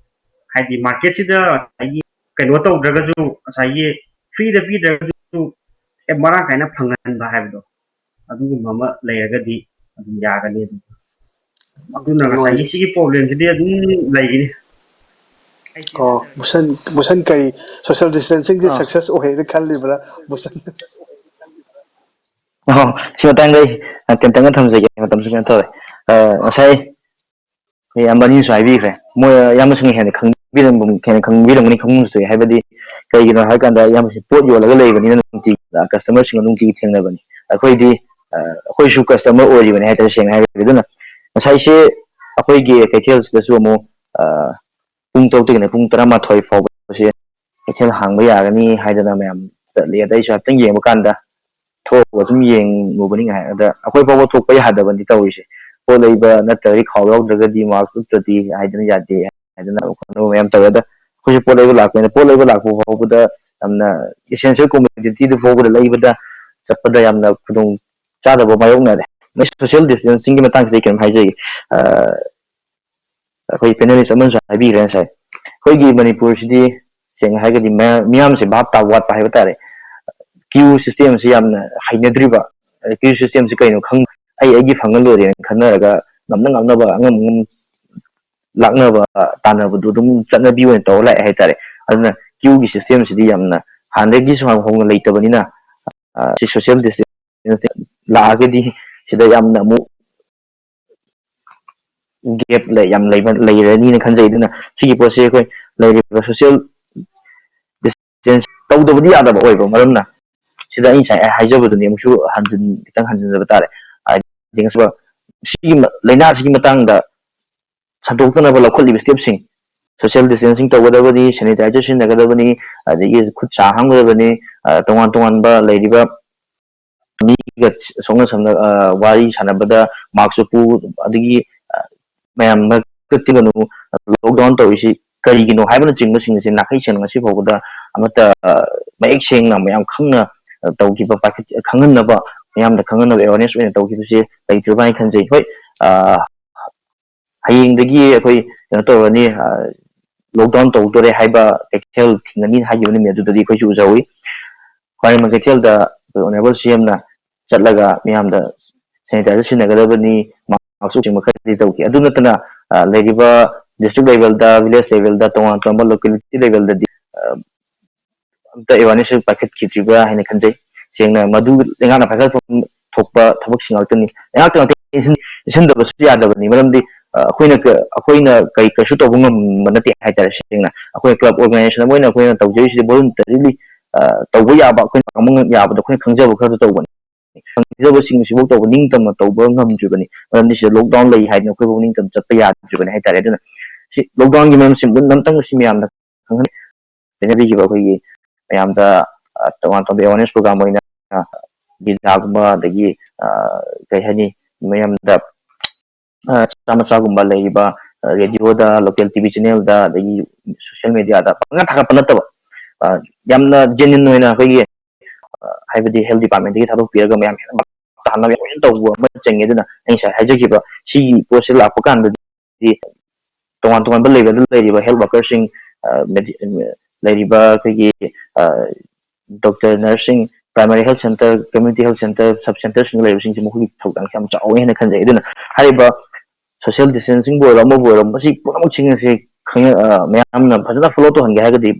ꯍꯥꯏꯗꯤ ꯃꯥꯔꯀꯦꯠꯁꯤꯗ ꯉꯁꯥꯏꯒꯤ ꯀꯩꯅꯣ ꯇꯧꯗ꯭ꯔꯒꯁꯨ, ꯉꯁꯥꯏꯒꯤ ꯐ꯭ꯔꯤꯗ ꯄꯤꯗ꯭ꯔꯒꯁꯨ ꯑꯦ, ꯃꯔꯥꯡ ꯀꯥꯏꯅ ꯐꯪꯍꯟꯕ ꯍꯥꯏꯕꯗꯣ, ꯑꯗꯨꯒꯨꯝꯕ ꯑꯃ ꯂꯩꯔꯒꯗꯤ ꯑꯗꯨꯝ ꯌꯥꯒꯅꯤ꯫ ꯑꯗꯨꯝ ꯑꯗꯨꯅ ꯉꯁꯥꯏꯒꯤ ꯅꯨꯡꯉꯥꯏꯖꯩ꯫ ꯁꯤꯒꯤ ꯄ꯭ꯔꯣꯕ꯭ꯂꯦꯝꯁꯤꯗꯤ ꯑꯗꯨꯝ ꯂꯩꯒꯅꯤ꯫ ꯑꯣ, ꯃꯨꯁꯟ, ꯃꯨꯁꯟ ꯀꯔꯤ, ꯁꯣꯁꯤꯌꯦꯜ ꯗꯤꯁꯇꯦꯟꯁꯤꯡꯁꯦ ꯑꯥ꯫ ꯁꯛꯁꯦꯁ ꯑꯣꯏꯍꯩꯅ ꯈꯜꯂꯤꯕ꯭ꯔꯥ, ꯃꯨꯁꯟ? ꯑꯣ, ꯁꯤ ꯃꯇꯥꯡꯗ ꯑꯩ ꯇꯦꯟꯇꯛꯅ ꯊꯝꯖꯒꯦ, ꯃꯇꯝꯁꯨ ꯀꯩꯅꯣ ꯇꯧꯔꯦ꯫ ꯑ, ꯉꯁꯥꯏ ꯑꯩꯈꯣꯏ ꯏꯌꯥꯝꯕ ꯑꯅꯤꯁꯨ ꯍꯥꯏꯕꯤꯈ꯭ꯔꯦ, ꯃꯣꯏ ꯏꯌꯥꯝꯕꯁꯤꯡꯅ ꯍꯦꯟꯅ ꯈꯪꯕꯤꯔꯝꯕ, ꯍꯦꯟꯅ ꯈꯪꯕꯤꯔꯝꯒꯅꯤ, ꯈꯪꯕꯁꯨ ꯌꯥꯏ꯫ ꯍꯥꯏꯕꯗꯤ ꯀꯩꯒꯤꯅꯣ ꯍꯥꯏ ꯀꯥꯟꯗ ꯏꯌꯥꯝꯕꯁꯤ ꯄꯣꯠ ꯌꯣꯜꯂꯒ ꯂꯩꯕꯅꯤꯅ ꯅꯨꯡꯇꯤꯒꯤ ꯀꯁꯇꯃꯔꯁꯤꯡ ꯅꯨꯡꯇꯤꯒꯤ ꯊꯦꯡꯅꯕꯅꯤ꯫ ꯑꯩꯈꯣꯏꯗꯤ, ꯑ, ꯑꯩꯈꯣꯏꯁꯨ ꯀꯁꯇꯃꯔ ꯑꯣꯏꯔꯤꯕꯅꯤ ꯍꯥꯏꯇꯥꯔꯦ, ꯁꯦꯡꯅ ꯍꯥꯏꯔꯒꯗꯤ꯫ ꯑꯗꯨꯅ ꯉꯁꯥꯏꯁꯦ ꯑꯩꯈꯣꯏꯒꯤ ꯀꯩꯊꯦꯜꯁꯤꯗꯁꯨ ꯑꯃꯨꯛ, ꯑ, ꯄꯨꯡ ꯇꯔꯨꯛꯇꯒꯤꯅ ꯄꯨꯡ ꯇꯔꯥꯃꯥꯊꯣꯏ ꯐꯥꯎꯕꯁꯦ ꯀꯩꯊꯦꯜ ꯍꯥꯡꯕ ꯌꯥꯒꯅꯤ ꯍꯥꯏꯗꯅ ꯃꯌꯥꯝ ꯆꯠꯂꯤ꯫ ꯑꯗ ꯑꯩꯁꯨ ꯍꯥꯏꯐꯦꯠꯇꯪ ꯌꯦꯡꯕ ꯀꯥꯟꯗ, ꯊꯣꯛꯑꯒ ꯑꯗꯨꯝ ꯌꯦꯡꯉꯨꯕꯅꯤ ꯉꯥꯏꯍꯥꯛ꯫ ꯑꯗ ꯑꯩꯈꯣꯏ ꯐꯥꯎꯕ ꯊꯣꯛꯄ ꯌꯥꯗꯕꯅꯤ ꯇꯧꯔꯤꯁꯦ꯫ ꯄꯣꯠ ꯂꯩꯕ ꯅꯠꯇ꯭ꯔꯒꯗꯤ ꯈꯥꯎ ꯌꯥꯎꯗ꯭ꯔꯒꯗꯤ, ꯃꯥꯛꯁ ꯎꯞꯇ꯭ꯔꯗꯤ ꯍꯥꯏꯗꯅ ꯌꯥꯗꯦ ꯍꯥꯏꯗꯅ ꯈꯣꯠꯅꯕ ꯃꯌꯥꯝ ꯇꯧꯋꯦ꯫ ꯑꯗ ꯑꯩꯈꯣꯏꯁꯨ ꯄꯣꯠ ꯂꯩꯕ ꯂꯥꯛꯄꯅꯤꯅ, ꯄꯣꯠ ꯂꯩꯕ ꯂꯥꯛꯄ ꯐꯥꯎꯕꯗ ꯌꯥꯝꯅ essential commodity ꯗꯨ ꯐꯥꯎꯕꯗ ꯂꯩꯕꯗ ꯆꯠꯄꯗ ꯌꯥꯝꯅ ꯈꯨꯗꯣꯡ ꯆꯥꯗꯕ ꯃꯥꯌꯣꯛꯅꯔꯦ꯫ ꯃꯁꯤ social distancing ꯒꯤ ꯃꯇꯥꯡꯁꯤꯗ ꯑꯩ ꯀꯩꯅꯣꯝ ꯍꯥꯏꯖꯒꯦ꯫ ꯑ, ꯑꯩꯈꯣꯏ panelist ꯑꯃꯅꯁꯨ ꯍꯥꯏꯕꯤꯈ꯭ꯔꯦ ꯉꯁꯥꯏ꯫ ꯑꯩꯈꯣꯏꯒꯤ ꯃꯅꯤꯄꯨꯔꯁꯤꯗꯤ ꯁꯦꯡꯅ ꯍꯥꯏꯔꯒꯗꯤ ꯃꯌꯥꯝ, ꯃꯤꯌꯥꯝꯁꯦ ꯚꯥꯞ ꯇꯥꯕ ꯋꯥꯠꯄ ꯍꯥꯏꯕ ꯇꯥꯔꯦ꯫ Queue system ꯁꯤ ꯌꯥꯝꯅ ꯍꯩꯅꯗ꯭ꯔꯤꯕ, queue system ꯁꯤ ꯀꯩꯅꯣ ꯈꯪ-, ꯑꯩ ꯑꯩꯒꯤ ꯐꯪꯉ ꯂꯣꯏꯔꯦꯅ ꯈꯟꯅꯔꯒ ꯉꯝꯅ ꯉꯝꯅꯕ ꯑꯉꯝ ꯑꯉꯝ ꯂꯥꯛꯅꯕ, ꯇꯥꯟꯅꯕꯗꯨ ꯑꯗꯨꯝ ꯆꯠꯅꯕꯤ ꯑꯣꯏꯅ ꯇꯧꯔ ꯂꯥꯛꯑꯦ ꯍꯥꯏꯇꯥꯔꯦ꯫ ꯑꯗꯨꯅ queue ꯒꯤ system ꯁꯤꯗꯤ ꯌꯥꯝꯅ ꯍꯥꯟꯅꯗꯒꯤꯁꯨ ꯍꯧꯅ ꯂꯩꯇꯕꯅꯤꯅ, ꯑ, ꯁꯤ social distance ꯂꯥꯛꯑꯒꯗꯤ ꯁꯤꯗ ꯌꯥꯝꯅ ꯑꯃꯨꯛ gap ꯂꯩ, ꯌꯥꯝ ꯂꯩꯕ, ꯂꯩꯔꯅꯤꯅ ꯈꯟꯖꯩ꯫ ꯑꯗꯨꯅ ꯁꯤꯒꯤ ꯄꯣꯠꯁꯦ ꯑꯩꯈꯣꯏ ꯂꯩꯔꯤꯕ social distance ꯇꯧꯗꯕꯗꯤ ꯌꯥꯗꯕ ꯑꯣꯏꯕ ꯃꯔꯝꯅ, ꯁꯤꯗ ꯑꯩ ꯉꯁꯥꯏ ꯍꯥꯏꯖꯕꯗꯨꯅꯤ ꯑꯃꯨꯛꯁꯨ ꯍꯟꯖꯤꯟ-, ꯈꯤꯇꯪ ꯍꯟꯖꯤꯟꯖꯕ ꯇꯥꯔꯦ꯫ ꯍꯥꯏꯗꯤ ꯉꯁꯤꯕ ꯁꯤꯒꯤ ꯃ-, ꯂꯥꯏꯅꯥꯁꯤꯒꯤ ꯃꯇꯥꯡꯗ ꯁꯟꯗꯣꯛꯇꯅꯕ ꯂꯧꯈꯠꯂꯤꯕ step ꯁꯤꯡ, social distancing ꯇꯧꯒꯗꯕꯅꯤ, sanitizer ꯁꯤꯖꯤꯟꯅꯒꯗꯕꯅꯤ, ꯑꯗꯒꯤ ꯈꯨꯠ ꯁꯥ ꯍꯥꯝꯒꯗꯕꯅꯤ, ꯑ, ꯇꯣꯉꯥꯟ ꯇꯣꯉꯥꯟꯕ ꯂꯩꯔꯤꯕ ꯃꯤꯒ ꯁꯣꯛꯅ ꯁꯝꯅ, ꯑ, ꯋꯥꯔꯤ ꯁꯥꯟꯅꯕꯗ mask ꯎꯞꯄꯨ, ꯑꯗꯒꯤ, ꯑ, ꯃꯌꯥꯝ ꯃꯔꯛꯇ ꯇꯤꯟꯒꯅꯨ, lockdown ꯇꯧꯔꯤꯁꯤ ꯀꯔꯤꯒꯤꯅꯣ ꯍꯥꯏꯕꯅꯆꯤꯡꯕꯁꯤꯡ ꯑꯁꯤ ꯅꯥꯈꯩ ꯁꯦꯡꯅ ꯉꯁꯤ ꯐꯥꯎꯕꯗ ꯑꯃꯠꯇ, ꯑ, ꯃꯌꯦꯛ ꯁꯦꯡꯅ ꯃꯌꯥꯝ ꯈꯪꯅ, ꯑ, ꯇꯧꯈꯤꯕ, ꯄꯥꯏꯈꯠ-, ꯈꯪꯍꯟꯅꯕ, ꯃꯌꯥꯝꯗ ꯈꯪꯍꯟꯅꯕ awareness ꯑꯣꯏꯅ ꯇꯧꯈꯤꯕꯁꯦ ꯂꯩꯇ꯭ꯔꯕ ꯍꯥꯏꯅ ꯈꯟꯖꯩ꯫ ꯍꯣꯏ, ꯑ, ꯍꯌꯦꯡꯗꯒꯤ ꯑꯩꯈꯣꯏ ꯀꯩꯅꯣ ꯇꯧꯔꯅꯤ, ꯑ, lockdown ꯇꯧꯗꯣꯔꯦ ꯍꯥꯏꯕ, ꯀꯩꯊꯦꯜ ꯊꯤꯡꯒꯅꯤ ꯍꯥꯏꯈꯤꯕ ꯅꯨꯃꯤꯠ ꯑꯗꯨꯗꯗꯤ ꯑꯩꯈꯣꯏꯁꯨ ꯎꯖꯍꯧꯋꯤ꯫ ꯈ꯭ꯋꯥꯏꯔꯩꯃ ꯀꯩꯊꯦꯜꯗ ꯑꯩꯈꯣꯏ honourable C M ꯅ ꯆꯠꯂꯒ ꯃꯤꯌꯥꯝꯗ sanitizer ꯁꯤꯖꯤꯟꯅꯒꯗꯕꯅꯤ, mask ꯎꯞꯁꯤꯟꯕ ꯈꯔꯗꯤ ꯇꯧꯈꯤ꯫ ꯑꯗꯨ ꯅꯠꯇꯅ, ꯑ, ꯂꯩꯔꯤꯕ district level ꯗ, village level ꯗ, ꯇꯣꯉꯥꯟ ꯇꯣꯉꯥꯟꯕ locality level ꯗꯗꯤ, ꯑ, ꯑꯝꯇ awareness ꯄꯥꯏꯈꯠꯈꯤꯗ꯭ꯔꯤꯕ꯭ꯔꯥ ꯍꯥꯏꯅ ꯈꯟꯖꯩ꯫ ꯁꯦꯡꯅ ꯃꯗꯨ ꯂꯩꯉꯥꯛꯅ ꯄꯥꯏꯈꯠꯐꯝ ꯊꯣꯛꯄ ꯊꯕꯛꯁꯤꯡ ꯉꯥꯛꯇꯅꯤ꯫ ꯂꯩꯉꯥꯛꯇ ꯉꯥꯛꯇ ꯏꯟꯁꯤꯟ-, ꯏꯟꯁꯤꯟꯗꯕꯁꯨ ꯌꯥꯗꯕꯅꯤ꯫ ꯃꯔꯝꯗꯤ, ꯑ, ꯑꯩꯈꯣꯏꯅ ꯀ-, ꯑꯩꯈꯣꯏꯅ ꯀꯔꯤ ꯀꯩꯁꯨ ꯇꯧꯕ ꯉꯝꯕ ꯅꯠꯇꯦ ꯍꯥꯏꯇꯥꯔꯦ꯫ ꯁꯦꯡꯅ ꯑꯩꯈꯣꯏꯅ club organization ꯑꯃ ꯑꯣꯏꯅ ꯑꯩꯈꯣꯏꯅ ꯇꯧꯖꯔꯤꯁꯤꯗꯤ voluntarily, ꯑ, ꯇꯧꯕ ꯌꯥꯕ, ꯑꯩꯈꯣꯏꯅ ꯉꯝꯕ ꯌꯥꯕꯗꯣ ꯑꯩꯈꯣꯏꯅ ꯈꯪꯖꯕ ꯈꯔꯗꯣ ꯇꯧꯕꯅꯤ꯫ ꯈꯪꯖꯕꯁꯤꯡ ꯑꯁꯤꯐꯥꯎ ꯇꯧꯕ ꯅꯤꯡꯇꯝꯅ ꯇꯧꯕ ꯉꯝꯗ꯭ꯔꯤꯕꯅꯤ꯫ ꯃꯔꯝꯗꯤ ꯁꯤꯗ lockdown ꯂꯩ ꯍꯥꯏꯗꯅ ꯑꯩꯈꯣꯏꯐꯥꯎ ꯅꯤꯡꯇꯝꯅ ꯆꯠꯄ ꯌꯥꯗ꯭ꯔꯤꯕꯅꯤ ꯍꯥꯏꯇꯥꯔꯦ꯫ ꯑꯗꯨꯅ ꯁꯤ lockdown ꯒꯤ ꯃꯔꯝꯁꯤ ꯑꯃꯨꯛ ꯑꯝꯇꯪ ꯁꯤ ꯃꯌꯥꯝꯗ ꯈꯪꯍꯟ-, ꯂꯣꯏꯅꯕꯤꯈꯤꯕ ꯑꯩꯈꯣꯏꯒꯤ ꯃꯌꯥꯝꯗ, ꯑ, ꯇꯣꯉꯥꯟ ꯇꯣꯉꯥꯟꯕ awareness program ꯑꯣꯏꯅ, ꯑ, ꯂꯤꯂꯥꯒꯨꯝꯕ, ꯑꯗꯒꯤ, ꯑ, ꯀꯩ ꯍꯥꯏꯅꯤ, ꯃꯌꯥꯝꯗ, ꯑ, ꯃꯆꯥ ꯃꯆꯥꯒꯨꯝꯕ ꯂꯩꯔꯤꯕ, ꯑ, radioꯗ, local T V channelꯗ, ꯑꯗꯒꯤ social mediaꯗ ꯄꯪꯊꯥ ꯊꯥꯒꯠꯄ ꯅꯠꯇꯕ, ꯑ, ꯌꯥꯝꯅ genuine ꯑꯣꯏꯅ ꯑꯩꯈꯣꯏꯒꯤ, ꯑ, ꯍꯥꯏꯕꯗꯤ health departmentꯇꯒꯤ ꯊꯥꯗꯣꯛꯄꯤꯔꯒ ꯃꯌꯥꯝ ꯍꯦꯟꯅ ꯇꯥꯍꯟꯅꯕ ꯌꯥꯝ ꯂꯣꯏꯅ ꯇꯧꯕ ꯑꯃ ꯆꯪꯉꯦ꯫ ꯑꯗꯨꯅ ꯑꯩ ꯉꯁꯥꯏ ꯍꯥꯏꯖꯈꯤꯕ ꯁꯤꯒꯤ ꯄꯣꯠꯁꯤ ꯂꯥꯛꯄ ꯀꯥꯟꯗꯗꯤ ꯇꯣꯉꯥꯟ ꯇꯣꯉꯥꯟꯕ levelꯗ ꯂꯩꯔꯤꯕ health workerꯁꯤꯡ, ꯑ, ꯃꯦꯗꯤ-, ꯂꯩꯔꯤꯕ ꯑꯩꯈꯣꯏꯒꯤ, ꯑ, doctor, nurseꯁꯤꯡ, primary health centre, community health centre, sub centreꯁꯤꯡꯗ ꯂꯩꯔꯤꯕꯁꯤꯡꯁꯤ ꯃꯈꯣꯏꯒꯤ ꯊꯧꯗꯥꯡꯁꯤ ꯌꯥꯝ ꯆꯥꯎꯋꯦ ꯍꯥꯏꯅ ꯈꯟꯖꯩ꯫ ꯑꯗꯨꯅ ꯍꯥꯏꯔꯤꯕ social distancingꯕꯨ ꯑꯣꯏꯔꯣ, ꯑꯃꯕꯨ ꯑꯣꯏꯔꯣ, ꯃꯁꯤ ꯄꯨꯝꯅꯃꯛꯁꯤꯡ ꯑꯁꯤ ꯈꯪ-, ꯑ, ꯃꯌꯥꯝꯅ ꯐꯖꯅ follow ꯇꯧꯍꯟꯒꯦ ꯍꯥꯏꯔꯒꯗꯤ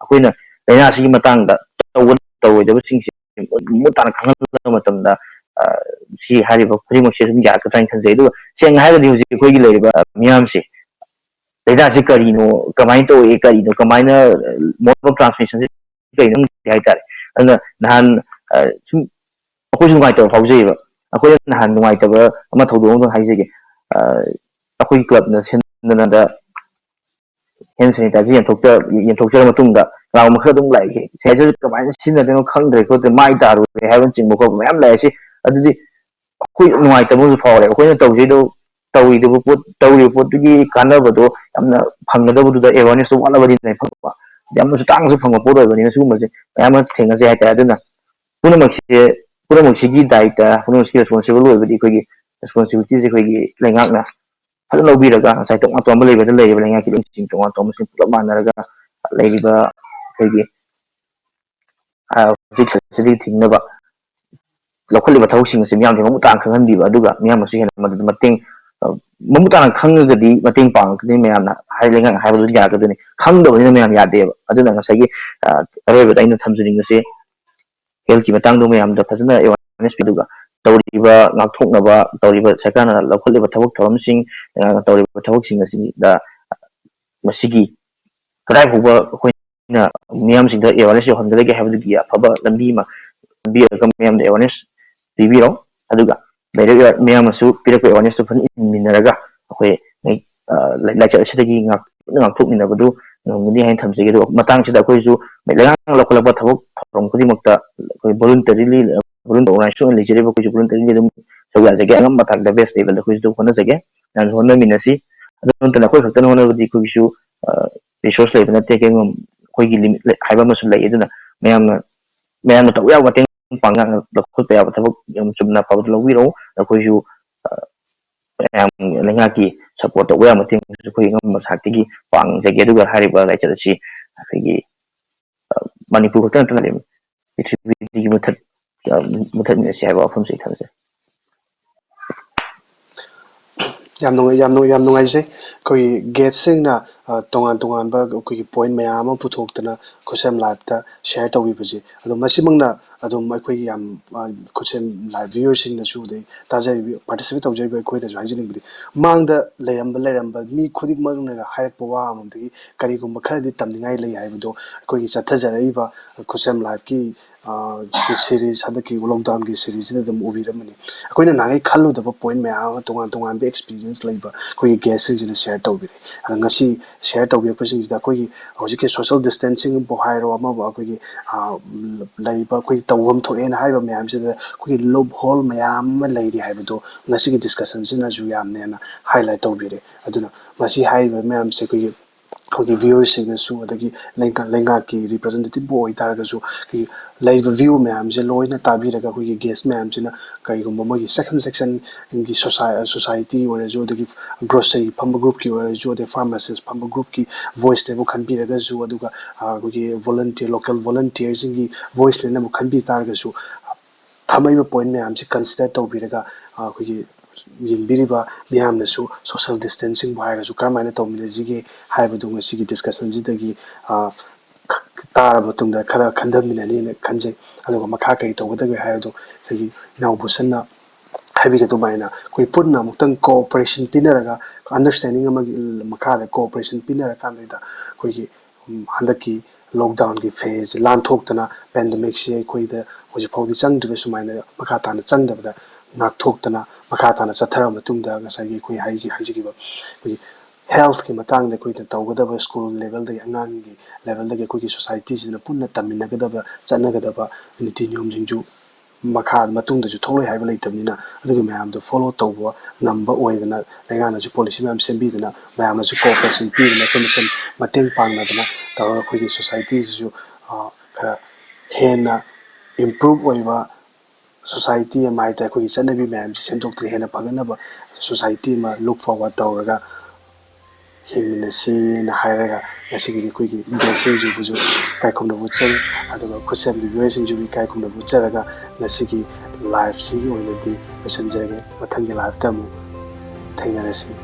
ꯑꯩꯈꯣꯏꯅ ꯂꯥꯏꯅꯥꯁꯤꯒꯤ ꯃꯇꯥꯡꯗ ꯇꯧꯒ-, ꯇꯧꯔꯣꯏꯗꯕꯁꯤꯡꯁꯤ ꯃꯃꯨꯠ ꯇꯥꯅ ꯈꯪꯍꯜꯂꯕ ꯃꯇꯝꯗ, ꯑ, ꯁꯤ ꯍꯥꯏꯔꯤꯕ ꯈꯨꯗꯤꯡꯃꯛꯁꯦ ꯑꯗꯨꯝ ꯌꯥꯔꯛꯀꯗ꯭ꯔꯥ ꯍꯥꯏꯅ ꯈꯟꯖꯩ꯫ ꯑꯗꯨꯒ ꯁꯦꯡꯅ ꯍꯥꯏꯔꯒꯗꯤ ꯍꯧꯖꯤꯛ ꯑꯩꯈꯣꯏꯒꯤ ꯂꯩꯔꯤꯕ ꯃꯤꯌꯥꯝꯁꯦ ꯂꯥꯏꯅꯥꯁꯤ ꯀꯔꯤꯅꯣ, ꯀꯃꯥꯏꯅ ꯇꯧꯏ, ꯀꯔꯤꯅꯣ, ꯀꯃꯥꯏꯅ, ꯑ, mode of transmissionꯁꯤ ꯀꯩꯅꯣ ꯈꯪꯗꯦ ꯍꯥꯏꯇꯥꯔꯦ꯫ ꯑꯗꯨꯅ ꯅꯍꯥꯟ, ꯑ, ꯁꯨꯝ ꯑꯩꯈꯣꯏꯁꯨ ꯅꯨꯡꯉꯥꯏꯇꯕ ꯐꯥꯎꯖꯩꯌꯦꯕ꯫ ꯑꯩꯈꯣꯏꯅ ꯅꯍꯥꯟ ꯅꯨꯡꯉꯥꯏꯇꯕ ꯑꯃ ꯊꯧꯗꯣꯛ ꯑꯃꯈꯛ ꯍꯥꯏꯖꯒꯦ꯫ ꯑ, ꯑꯩꯈꯣꯏꯒꯤ clubꯅ ꯁꯤꯟꯗꯅꯗ hand sanitizer ꯌꯦꯟꯊꯣꯛꯆ-, ꯌꯦꯟꯊꯣꯛꯆꯔ ꯃꯇꯨꯡꯗ ꯀꯅꯥꯒꯨꯝꯕ ꯈꯔ ꯑꯗꯨꯝ ꯂꯥꯛꯏ, "Sanitizer ꯀꯃꯥꯏꯅ ꯁꯤꯖꯤꯟꯅꯗꯣꯏꯅꯣ ꯈꯪꯗ꯭ꯔꯦ ꯈꯣꯠꯇ꯭ꯔꯦ" ꯃꯥꯏ ꯇꯥꯔꯨꯔꯦ ꯍꯥꯏꯕꯅꯆꯤꯡꯕꯀꯣ ꯃꯌꯥꯝ ꯂꯥꯛꯑꯦ꯫ ꯁꯤ ꯑꯗꯨꯗꯤ ꯑꯩꯈꯣꯏ ꯅꯨꯡꯉꯥꯏꯇꯕ ꯑꯃꯁꯨ ꯐꯥꯎꯔꯦ꯫ ꯑꯩꯈꯣꯏꯅ ꯇꯧꯖꯩꯗꯣ, ꯇꯧꯔꯤꯗꯨꯕꯨ ꯄꯣꯠ-, ꯇꯧꯔꯤꯕ ꯄꯣꯠꯇꯨꯒꯤ ꯀꯥꯟꯅꯕꯗꯣ ꯌꯥꯝꯅ ꯐꯪꯒꯗꯕꯗꯨꯗ awarenessꯇꯣ ꯋꯥꯠꯂꯕꯅꯤꯅ ꯐꯪꯕ꯫ ꯌꯥꯝꯅꯁꯨ ꯇꯥꯡꯅꯁꯨ ꯐꯪꯕ ꯄꯣꯠ ꯑꯣꯏꯕꯅꯤꯅ ꯁꯤꯒꯨꯝꯕꯁꯦ ꯃꯌꯥꯝ ꯑꯃ ꯊꯦꯡꯅꯖꯩ ꯍꯥꯏꯇꯥꯔꯦ꯫ ꯑꯗꯨꯅ ꯄꯨꯝꯅꯃꯛꯁꯦ, ꯄꯨꯝꯅꯃꯛꯁꯤꯒꯤ ꯗꯥꯏꯇ, ꯄꯨꯝꯅꯃꯛꯁꯤꯒꯤ responsible ꯑꯣꯏꯕꯗꯤ ꯑꯩꯈꯣꯏꯒꯤ responsibilityꯁꯦ ꯑꯩꯈꯣꯏꯒꯤ ꯂꯩꯉꯥꯛꯅ ꯐꯖꯅ ꯂꯧꯕꯤꯔꯒ ꯉꯁꯥꯏ ꯇꯣꯉꯥꯟ ꯇꯣꯉꯥꯟꯕ levelꯗ ꯂꯩꯔꯤꯕ ꯂꯩꯉꯥꯛꯀꯤ ꯂꯣꯏꯁꯤꯡ ꯇꯣꯉꯥꯟ ꯇꯣꯉꯥꯟꯕꯁꯤꯡ ꯄꯨꯂꯞ ꯃꯥꯟꯅꯔꯒ ꯂꯩꯔꯤꯕ ꯑꯩꯈꯣꯏꯒꯤ, ꯑ, ꯍꯧꯖꯤꯛ ꯁꯤꯗꯒꯤ ꯊꯤꯡꯅꯕ ꯂꯧꯈꯠꯂꯤꯕ ꯊꯕꯛꯁꯤꯡ ꯑꯁꯤ ꯃꯤꯌꯥꯝꯗ ꯃꯃꯨꯠ ꯇꯥꯅ ꯈꯪꯍꯟꯕꯤꯕ, ꯑꯗꯨꯒ ꯃꯤꯌꯥꯝꯅꯁꯨ ꯍꯦꯟꯅ ꯃꯗꯨꯗ ꯃꯇꯦꯡ, ꯑ, ꯃꯃꯨꯠ ꯇꯥꯅ ꯈꯪꯉꯒꯗꯤ ꯃꯇꯦꯡ ꯄꯥꯡꯉꯛꯀꯅꯤ ꯃꯌꯥꯝꯅ, ꯍꯥꯏ, ꯂꯩꯉꯥꯛꯅ ꯍꯥꯏꯕꯗꯨ ꯌꯥꯔꯛꯀꯗꯣꯏꯅꯤ꯫ ꯈꯪꯗꯕꯅꯤꯅ ꯃꯌꯥꯝ ꯌꯥꯗꯦꯕ꯫ ꯑꯗꯨꯅ ꯉꯁꯥꯏꯒꯤ, ꯑ, ꯑꯔꯣꯏꯕꯗ ꯑꯩꯅ ꯊꯝꯖꯅꯤꯡꯕꯁꯦ healthꯀꯤ ꯃꯇꯥꯡꯗ ꯃꯌꯥꯝꯗ ꯐꯖꯅ awareness ꯄꯤꯗꯨꯒ ꯇꯧꯔꯤꯕ ꯉꯥꯛꯊꯣꯛꯅꯕ ꯇꯧꯔꯤꯕ ꯁꯔꯀꯥꯔꯅ ꯂꯧꯈꯠꯂꯤꯕ ꯊꯕꯛ ꯊꯧꯔꯝꯁꯤꯡ, ꯑ, ꯇꯧꯔꯤꯕ ꯊꯕꯛꯁꯤꯡ ꯑꯁꯤꯗ ꯃꯁꯤꯒꯤ ꯀꯗꯥꯏ ꯐꯥꯎꯕ ꯑꯩꯈꯣꯏꯅ ꯃꯤꯌꯥꯝꯁꯤꯡꯗ awareness ꯌꯧꯍꯟꯒꯗꯒꯦ ꯍꯥꯏꯕꯗꯨꯒꯤ ꯑꯐꯕ ꯂꯝꯕꯤ ꯑꯃ ꯂꯝꯕꯤ ꯑꯣꯏꯔꯒ ꯃꯌꯥꯝꯗ awareness ꯄꯤꯕꯤꯔꯣ꯫ ꯑꯗꯨꯒ ꯂꯩꯔꯤꯕ ꯃꯌꯥꯝꯅꯁꯨ ꯄꯤꯔꯛꯄ awarenessꯇꯨ ꯐꯖꯅ ꯏꯟꯃꯤꯟꯅꯔꯒ ꯑꯩꯈꯣꯏ ꯉꯩ-, ꯑ, ꯂꯥꯏ-, ꯂꯥꯏꯆꯠ ꯑꯁꯤꯗꯒꯤ ꯉꯥꯛ-, ꯉꯥꯛꯊꯣꯛꯃꯤꯟꯅꯕꯗꯨ ꯉꯝꯒꯅꯤ ꯍꯥꯏꯅ ꯊꯝꯖꯒꯦ꯫ ꯑꯗꯨꯒ ꯃꯇꯥꯡꯁꯤꯗ ꯑꯩꯈꯣꯏꯁꯨ ꯂꯩꯉꯥꯛꯅ ꯂꯧꯈꯠꯂꯛꯄ ꯊꯕꯛ ꯊꯧꯔꯝ ꯈꯨꯗꯤꯡꯃꯛꯇ ꯑꯩꯈꯣꯏ voluntarily, volunteer organization ꯑꯣꯏꯅ ꯂꯩꯖꯔꯤꯕ ꯑꯩꯈꯣꯏꯁꯨ voluntarily ꯑꯗꯨꯝ ꯁꯔꯨꯛ ꯌꯥꯖꯒꯦ꯫ ꯑꯉꯝꯕ ꯊꯥꯛꯇ best levelꯗ ꯑꯩꯈꯣꯏꯁꯨ ꯍꯣꯠꯅꯖꯒꯦ꯫ ꯃꯌꯥꯝꯁꯨ ꯍꯣꯠꯅꯃꯤꯟꯅꯁꯤ꯫ ꯑꯗꯨ ꯅꯠꯇꯅ ꯑꯩꯈꯣꯏ ꯈꯛꯇꯅ ꯍꯣꯠꯅꯕꯗꯤ ꯑꯩꯈꯣꯏꯒꯤꯁꯨ resource ꯂꯩꯕ ꯅꯠꯇꯦ꯫ ꯀꯩꯒꯨꯝꯕ ꯑꯩꯈꯣꯏꯒꯤ limit ꯍꯥꯏꯕ ꯑꯃꯁꯨ ꯂꯩ꯫ ꯑꯗꯨꯅ ꯃꯌꯥꯝꯅ, ꯃꯌꯥꯝꯅ ꯇꯧꯕ ꯌꯥꯕ ꯃꯇꯦꯡ ꯄꯥꯡꯉꯛ ꯂꯧꯈꯠꯄ ꯌꯥꯕ ꯊꯕꯛ ꯌꯥꯝ ꯆꯨꯝꯅ ꯑꯐꯕꯗ ꯂꯧꯕꯤꯔꯛꯎ꯫ ꯑꯩꯈꯣꯏꯁꯨ ꯃꯌꯥꯝ ꯂꯩꯉꯥꯛꯀꯤ support ꯇꯧꯕ ꯌꯥꯕ ꯃꯇꯦꯡꯁꯨ ꯑꯩꯈꯣꯏ ꯑꯉꯝꯕ ꯊꯥꯛꯇꯒꯤ ꯄꯥꯡꯖꯒꯦ꯫ ꯑꯗꯨꯒ ꯍꯥꯏꯔꯤꯕ ꯂꯥꯏꯆꯠ ꯑꯁꯤ ꯑꯩꯈꯣꯏꯒꯤ ꯃꯅꯤꯄꯨꯔ ꯈꯛꯇ ꯅꯠꯇꯅ ꯄ꯭ꯔꯤꯊꯤꯕꯤꯒꯤ ꯃꯊꯛ, ꯃꯨꯊꯠꯃꯤꯟꯅꯁꯤ ꯍꯥꯏꯕ ꯋꯥꯐꯝꯁꯤ ꯑꯩ ꯊꯝꯖꯩ꯫ ꯌꯥꯝ ꯅꯨꯡꯉꯥꯏ, ꯌꯥꯝ ꯅꯨꯡꯉꯥꯏ, ꯌꯥꯝ ꯅꯨꯡꯉꯥꯏꯖꯩ꯫ ꯑꯩꯈꯣꯏꯒꯤ guestꯁꯤꯡꯅ, ꯑ, ꯇꯣꯉꯥꯟ ꯇꯣꯉꯥꯟꯕ ꯑꯩꯈꯣꯏꯒꯤ point ꯃꯌꯥꯝ ꯑꯃ ꯄꯨꯊꯣꯛꯇꯅ ꯈꯨꯠꯁꯦꯝ liveꯇ share ꯇꯧꯕꯤꯕꯁꯦ꯫ ꯑꯗꯣ ꯃꯁꯤꯃꯛꯅ ꯑꯗꯨꯝ ꯑꯩꯈꯣꯏꯒꯤ ꯌꯥꯝ, ꯑ, ꯈꯨꯠꯁꯦꯝ live viewerꯁꯤꯡꯅꯁꯨ, ꯑꯗꯩ ꯇꯥꯖꯔꯤꯕ, participate ꯇꯧꯖꯔꯤꯕ ꯑꯩꯈꯣꯏꯅꯁꯨ ꯍꯥꯏꯖꯅꯤꯡꯕꯗꯤ, ꯃꯥꯡꯗ ꯂꯩꯔꯝꯕ, ꯂꯩꯔꯝꯕ ꯃꯤ ꯈꯨꯗꯤꯡꯃꯛꯅ ꯍꯥꯏꯔꯛꯄ ꯋꯥ ꯑꯃꯗꯒꯤ ꯀꯔꯤꯒꯨꯝꯕ ꯈꯔꯗꯤ ꯇꯝꯅꯤꯡꯉꯥꯏ ꯂꯩ ꯍꯥꯏꯕꯗꯣ ꯑꯩꯈꯣꯏꯒꯤ ꯆꯠꯊꯖꯔꯛꯏꯕ ꯈꯨꯠꯁꯦꯝ liveꯀꯤ, ꯑ, series, ꯍꯟꯗꯛꯀꯤ lockdownꯒꯤ seriesꯁꯤꯗ ꯑꯗꯨꯝ ꯎꯕꯤꯔꯝꯃꯅꯤ꯫ ꯑꯩꯈꯣꯏꯅ ꯅꯍꯥꯟꯒꯩ ꯈꯜꯂꯨꯗꯕ point ꯃꯌꯥꯝ ꯑꯃ, ꯇꯣꯉꯥꯟ ꯇꯣꯉꯥꯟꯕ experience ꯂꯩꯕ ꯑꯩꯈꯣꯏꯒꯤ guestꯁꯤꯡꯁꯤꯅ share ꯇꯧꯕꯤꯔꯛꯑꯦ꯫ ꯑꯗ ꯉꯁꯤ share ꯇꯧꯕꯤꯔꯛꯄꯁꯤꯡꯁꯤꯗ ꯑꯩꯈꯣꯏꯒꯤ ꯍꯧꯖꯤꯛꯀꯤ social distancingꯕꯨ ꯍꯥꯏꯔꯣ, ꯑꯃꯕꯨ ꯑꯩꯈꯣꯏꯒꯤ, ꯑ, ꯂꯩꯔꯤꯕ ꯑꯩꯈꯣꯏꯒꯤ ꯇꯧꯐꯝ ꯊꯣꯛꯑꯦꯅ ꯍꯥꯏꯔꯤꯕ ꯃꯌꯥꯝꯁꯤꯗ ꯑꯩꯈꯣꯏꯒꯤ loophole ꯃꯌꯥꯝ ꯑꯃ ꯂꯩꯔꯤ ꯍꯥꯏꯕꯗꯣ ꯉꯁꯤꯒꯤ discussionꯁꯤꯅꯁꯨ ꯌꯥꯝꯅ ꯍꯦꯟꯅ highlight ꯇꯧꯕꯤꯔꯦ꯫ ꯑꯗꯨꯅ ꯃꯁꯤ ꯍꯥꯏꯔꯤꯕ ꯃꯌꯥꯝꯁꯦ ꯑꯩꯈꯣꯏꯒꯤ ꯑꯩꯈꯣꯏꯒꯤ viewerꯁꯤꯡꯅꯁꯨ, ꯑꯗꯒꯤ ꯂꯩꯉꯥꯛ-, ꯂꯩꯉꯥꯛꯀꯤ representativeꯕꯨ ꯑꯣꯏꯇꯥꯔꯒꯁꯨ, ꯑꯩꯈꯣꯏꯒꯤ ꯂꯩꯔꯤꯕ view ꯃꯌꯥꯝꯁꯦ ꯂꯣꯏꯅ ꯇꯥꯕꯤꯔꯒ, ꯑꯩꯈꯣꯏꯒꯤ guest ꯃꯌꯥꯝꯁꯤꯅ ꯀꯔꯤꯒꯨꯝꯕ ꯃꯣꯏꯒꯤ section sectionꯒꯤ society ꯑꯣꯏꯔꯁꯨ, ꯑꯗꯒꯤ grocery ꯐꯝꯕ groupꯀꯤ ꯑꯣꯏꯔꯁꯨ, ꯑꯗꯩ pharmacist ꯐꯝꯕ groupꯀꯤ voice ꯂꯩꯕꯨ ꯈꯟꯕꯤꯔꯒꯁꯨ, ꯑꯗꯨꯒ, ꯑ, ꯑꯩꯈꯣꯏꯒꯤ volunteer, local volunteerꯁꯤꯡꯒꯤ voice ꯂꯩꯅꯕꯨ ꯈꯟꯕꯤ ꯇꯥꯔꯒꯁꯨ, ꯊꯝꯃꯛꯏꯕ point ꯃꯌꯥꯝꯁꯤ consider ꯇꯧꯕꯤꯔꯒ, ꯑ, ꯑꯩꯈꯣꯏꯒꯤ ꯌꯦꯡꯕꯤꯔꯤꯕ ꯃꯤꯌꯥꯝꯅꯁꯨ social distancingꯕꯨ ꯍꯥꯏꯔꯒꯁꯨ ꯀꯔꯝꯍꯥꯏꯅ ꯇꯧꯃꯤꯟꯅꯁꯤꯒꯦ ꯍꯥꯏꯕꯗꯨ ꯉꯁꯤꯒꯤ discussionꯁꯤꯗꯒꯤ, ꯑ, ꯈ-, ꯇꯥꯔꯕ ꯃꯇꯨꯡꯗ ꯈꯔ ꯈꯟꯊꯃꯤꯟꯅꯅꯤꯅ ꯈꯟꯖꯩ꯫ ꯑꯗꯨꯒ ꯃꯈꯥ ꯀꯔꯤ ꯇꯧꯒꯗꯒꯦ ꯍꯥꯏꯕꯗꯨ ꯑꯩꯈꯣꯏꯒꯤ ꯏꯅꯥꯎ ꯕꯨꯁꯟꯅ ꯍꯥꯏꯕꯤꯒꯗꯨꯃꯥꯏꯅ ꯑꯩꯈꯣꯏ ꯄꯨꯟꯅ ꯑꯃꯨꯛꯇꯪ cooperation ꯄꯤꯅꯔꯒ, understanding ꯑꯃꯒꯤ ꯃꯈꯥꯗ cooperation ꯄꯤꯅꯔꯀꯥꯟꯗ ꯑꯩꯈꯣꯏꯒꯤ ꯎꯝ, ꯍꯟꯗꯛꯀꯤ lockdownꯒꯤ phase ꯂꯥꯟꯊꯣꯛꯇꯅ, pandemicꯁꯤ ꯑꯩꯈꯣꯏꯗ ꯍꯧꯖꯤꯛ ꯐꯥꯎꯗꯤ ꯆꯪꯗ꯭ꯔꯤꯕ, ꯁꯨꯃꯥꯏꯅ ꯃꯈꯥ ꯇꯥꯅ ꯆꯪꯗꯕꯗ ꯉꯥꯛꯊꯣꯛꯇꯅ, ꯃꯈꯥ ꯇꯥꯅ ꯆꯠꯊꯔꯕ ꯃꯇꯨꯡꯗ, ꯉꯁꯥꯏꯒꯤ ꯑꯩꯈꯣꯏ ꯍꯥꯏ-, ꯍꯥꯏꯖꯈꯤꯕ ꯑꯩꯈꯣꯏꯒꯤ ꯍꯦꯜꯊꯀꯤ ꯃꯇꯥꯡꯗ ꯑꯩꯈꯣꯏꯅ ꯇꯧꯒꯗꯕ, ꯁ꯭ꯀꯨꯜ ꯂꯦꯚꯦꯜꯗꯒꯤ, ꯑꯉꯥꯡꯒꯤ ꯂꯦꯚꯦꯜꯗꯒꯤ ꯑꯩꯈꯣꯏꯒꯤ ꯁꯣꯁꯥꯏꯇꯤꯁꯤꯅ ꯄꯨꯟꯅ ꯇꯝꯃꯤꯟꯅꯒꯗꯕ, ꯆꯠꯅꯒꯗꯕ ꯅꯤꯇꯤ ꯅꯤꯌꯣꯝꯁꯤꯡꯁꯨ ꯃꯈꯥ ꯃꯇꯨꯡꯗꯁꯨ ꯊꯣꯛꯂꯣꯏ ꯍꯥꯏꯕ ꯂꯩꯇꯕꯅꯤꯅ, ꯑꯗꯨꯒꯤ ꯃꯌꯥꯝꯗꯣ ꯐꯣꯂꯣ ꯇꯧꯕ ꯉꯝꯕ ꯑꯣꯏꯗꯅ, ꯂꯩꯉꯥꯛꯅꯁꯨ ꯄꯣꯂꯤꯁꯤ ꯃꯌꯥꯝ ꯁꯦꯝꯕꯤꯗꯅ, ꯃꯌꯥꯝꯅꯁꯨ ꯀꯣꯑꯣꯄꯔꯦꯁꯟ ꯄꯤꯗꯅ, ꯑꯩꯈꯣꯏ ꯃꯁꯦꯟ ꯃꯇꯦꯡ ꯄꯥꯡꯅꯗꯅ ꯇꯧꯔꯒ ꯑꯩꯈꯣꯏꯒꯤ ꯁꯣꯁꯥꯏꯇꯤꯁꯤꯁꯨ ꯈꯔ ꯍꯦꯟꯅ ꯏꯝꯄ꯭ꯔꯨꯞ ꯑꯣꯏꯕ ꯁꯣꯁꯥꯏꯇꯤ ꯑꯃ ꯍꯥꯏ ꯇꯥꯔꯦ, ꯑꯩꯈꯣꯏꯒꯤ ꯆꯠꯅꯕꯤ ꯃꯌꯥꯝꯁꯤ ꯁꯦꯝꯗꯣꯛꯇꯅ ꯍꯦꯟꯅ ꯐꯒꯠꯅꯕ ꯁꯣꯁꯥꯏꯇꯤ ꯑꯃ ꯂꯨꯛ ꯐꯣꯔꯋꯥꯔꯗ ꯇꯧꯔꯒ ꯍꯤꯡꯃꯤꯟꯅꯁꯤꯅ ꯍꯥꯏꯔꯒ, ꯉꯁꯤꯒꯤꯗꯤ ꯑꯩꯈꯣꯏꯒꯤ ꯒꯦꯁꯁꯤꯡꯁꯤꯕꯨꯁꯨ ꯏꯀꯥꯏ ꯈꯨꯝꯅꯕ ꯎꯠꯆꯔꯤ, ꯑꯗꯨꯒ ꯈꯨꯠꯁꯦꯝꯒꯤ ꯃꯤꯑꯣꯏꯁꯤꯡꯁꯤꯕꯨ ꯏꯀꯥꯏ ꯈꯨꯝꯅꯕ ꯎꯠꯆꯔꯒ, ꯉꯁꯤꯒꯤ ꯂꯥꯏꯐꯁꯤꯒꯤ ꯑꯣꯏꯅꯗꯤ ꯂꯣꯏꯁꯤꯟꯖꯔꯒꯦ꯫ ꯃꯊꯪꯒꯤ ꯂꯥꯏꯐꯇ ꯑꯃꯨꯛ ꯊꯦꯡꯅꯔꯁꯤ꯫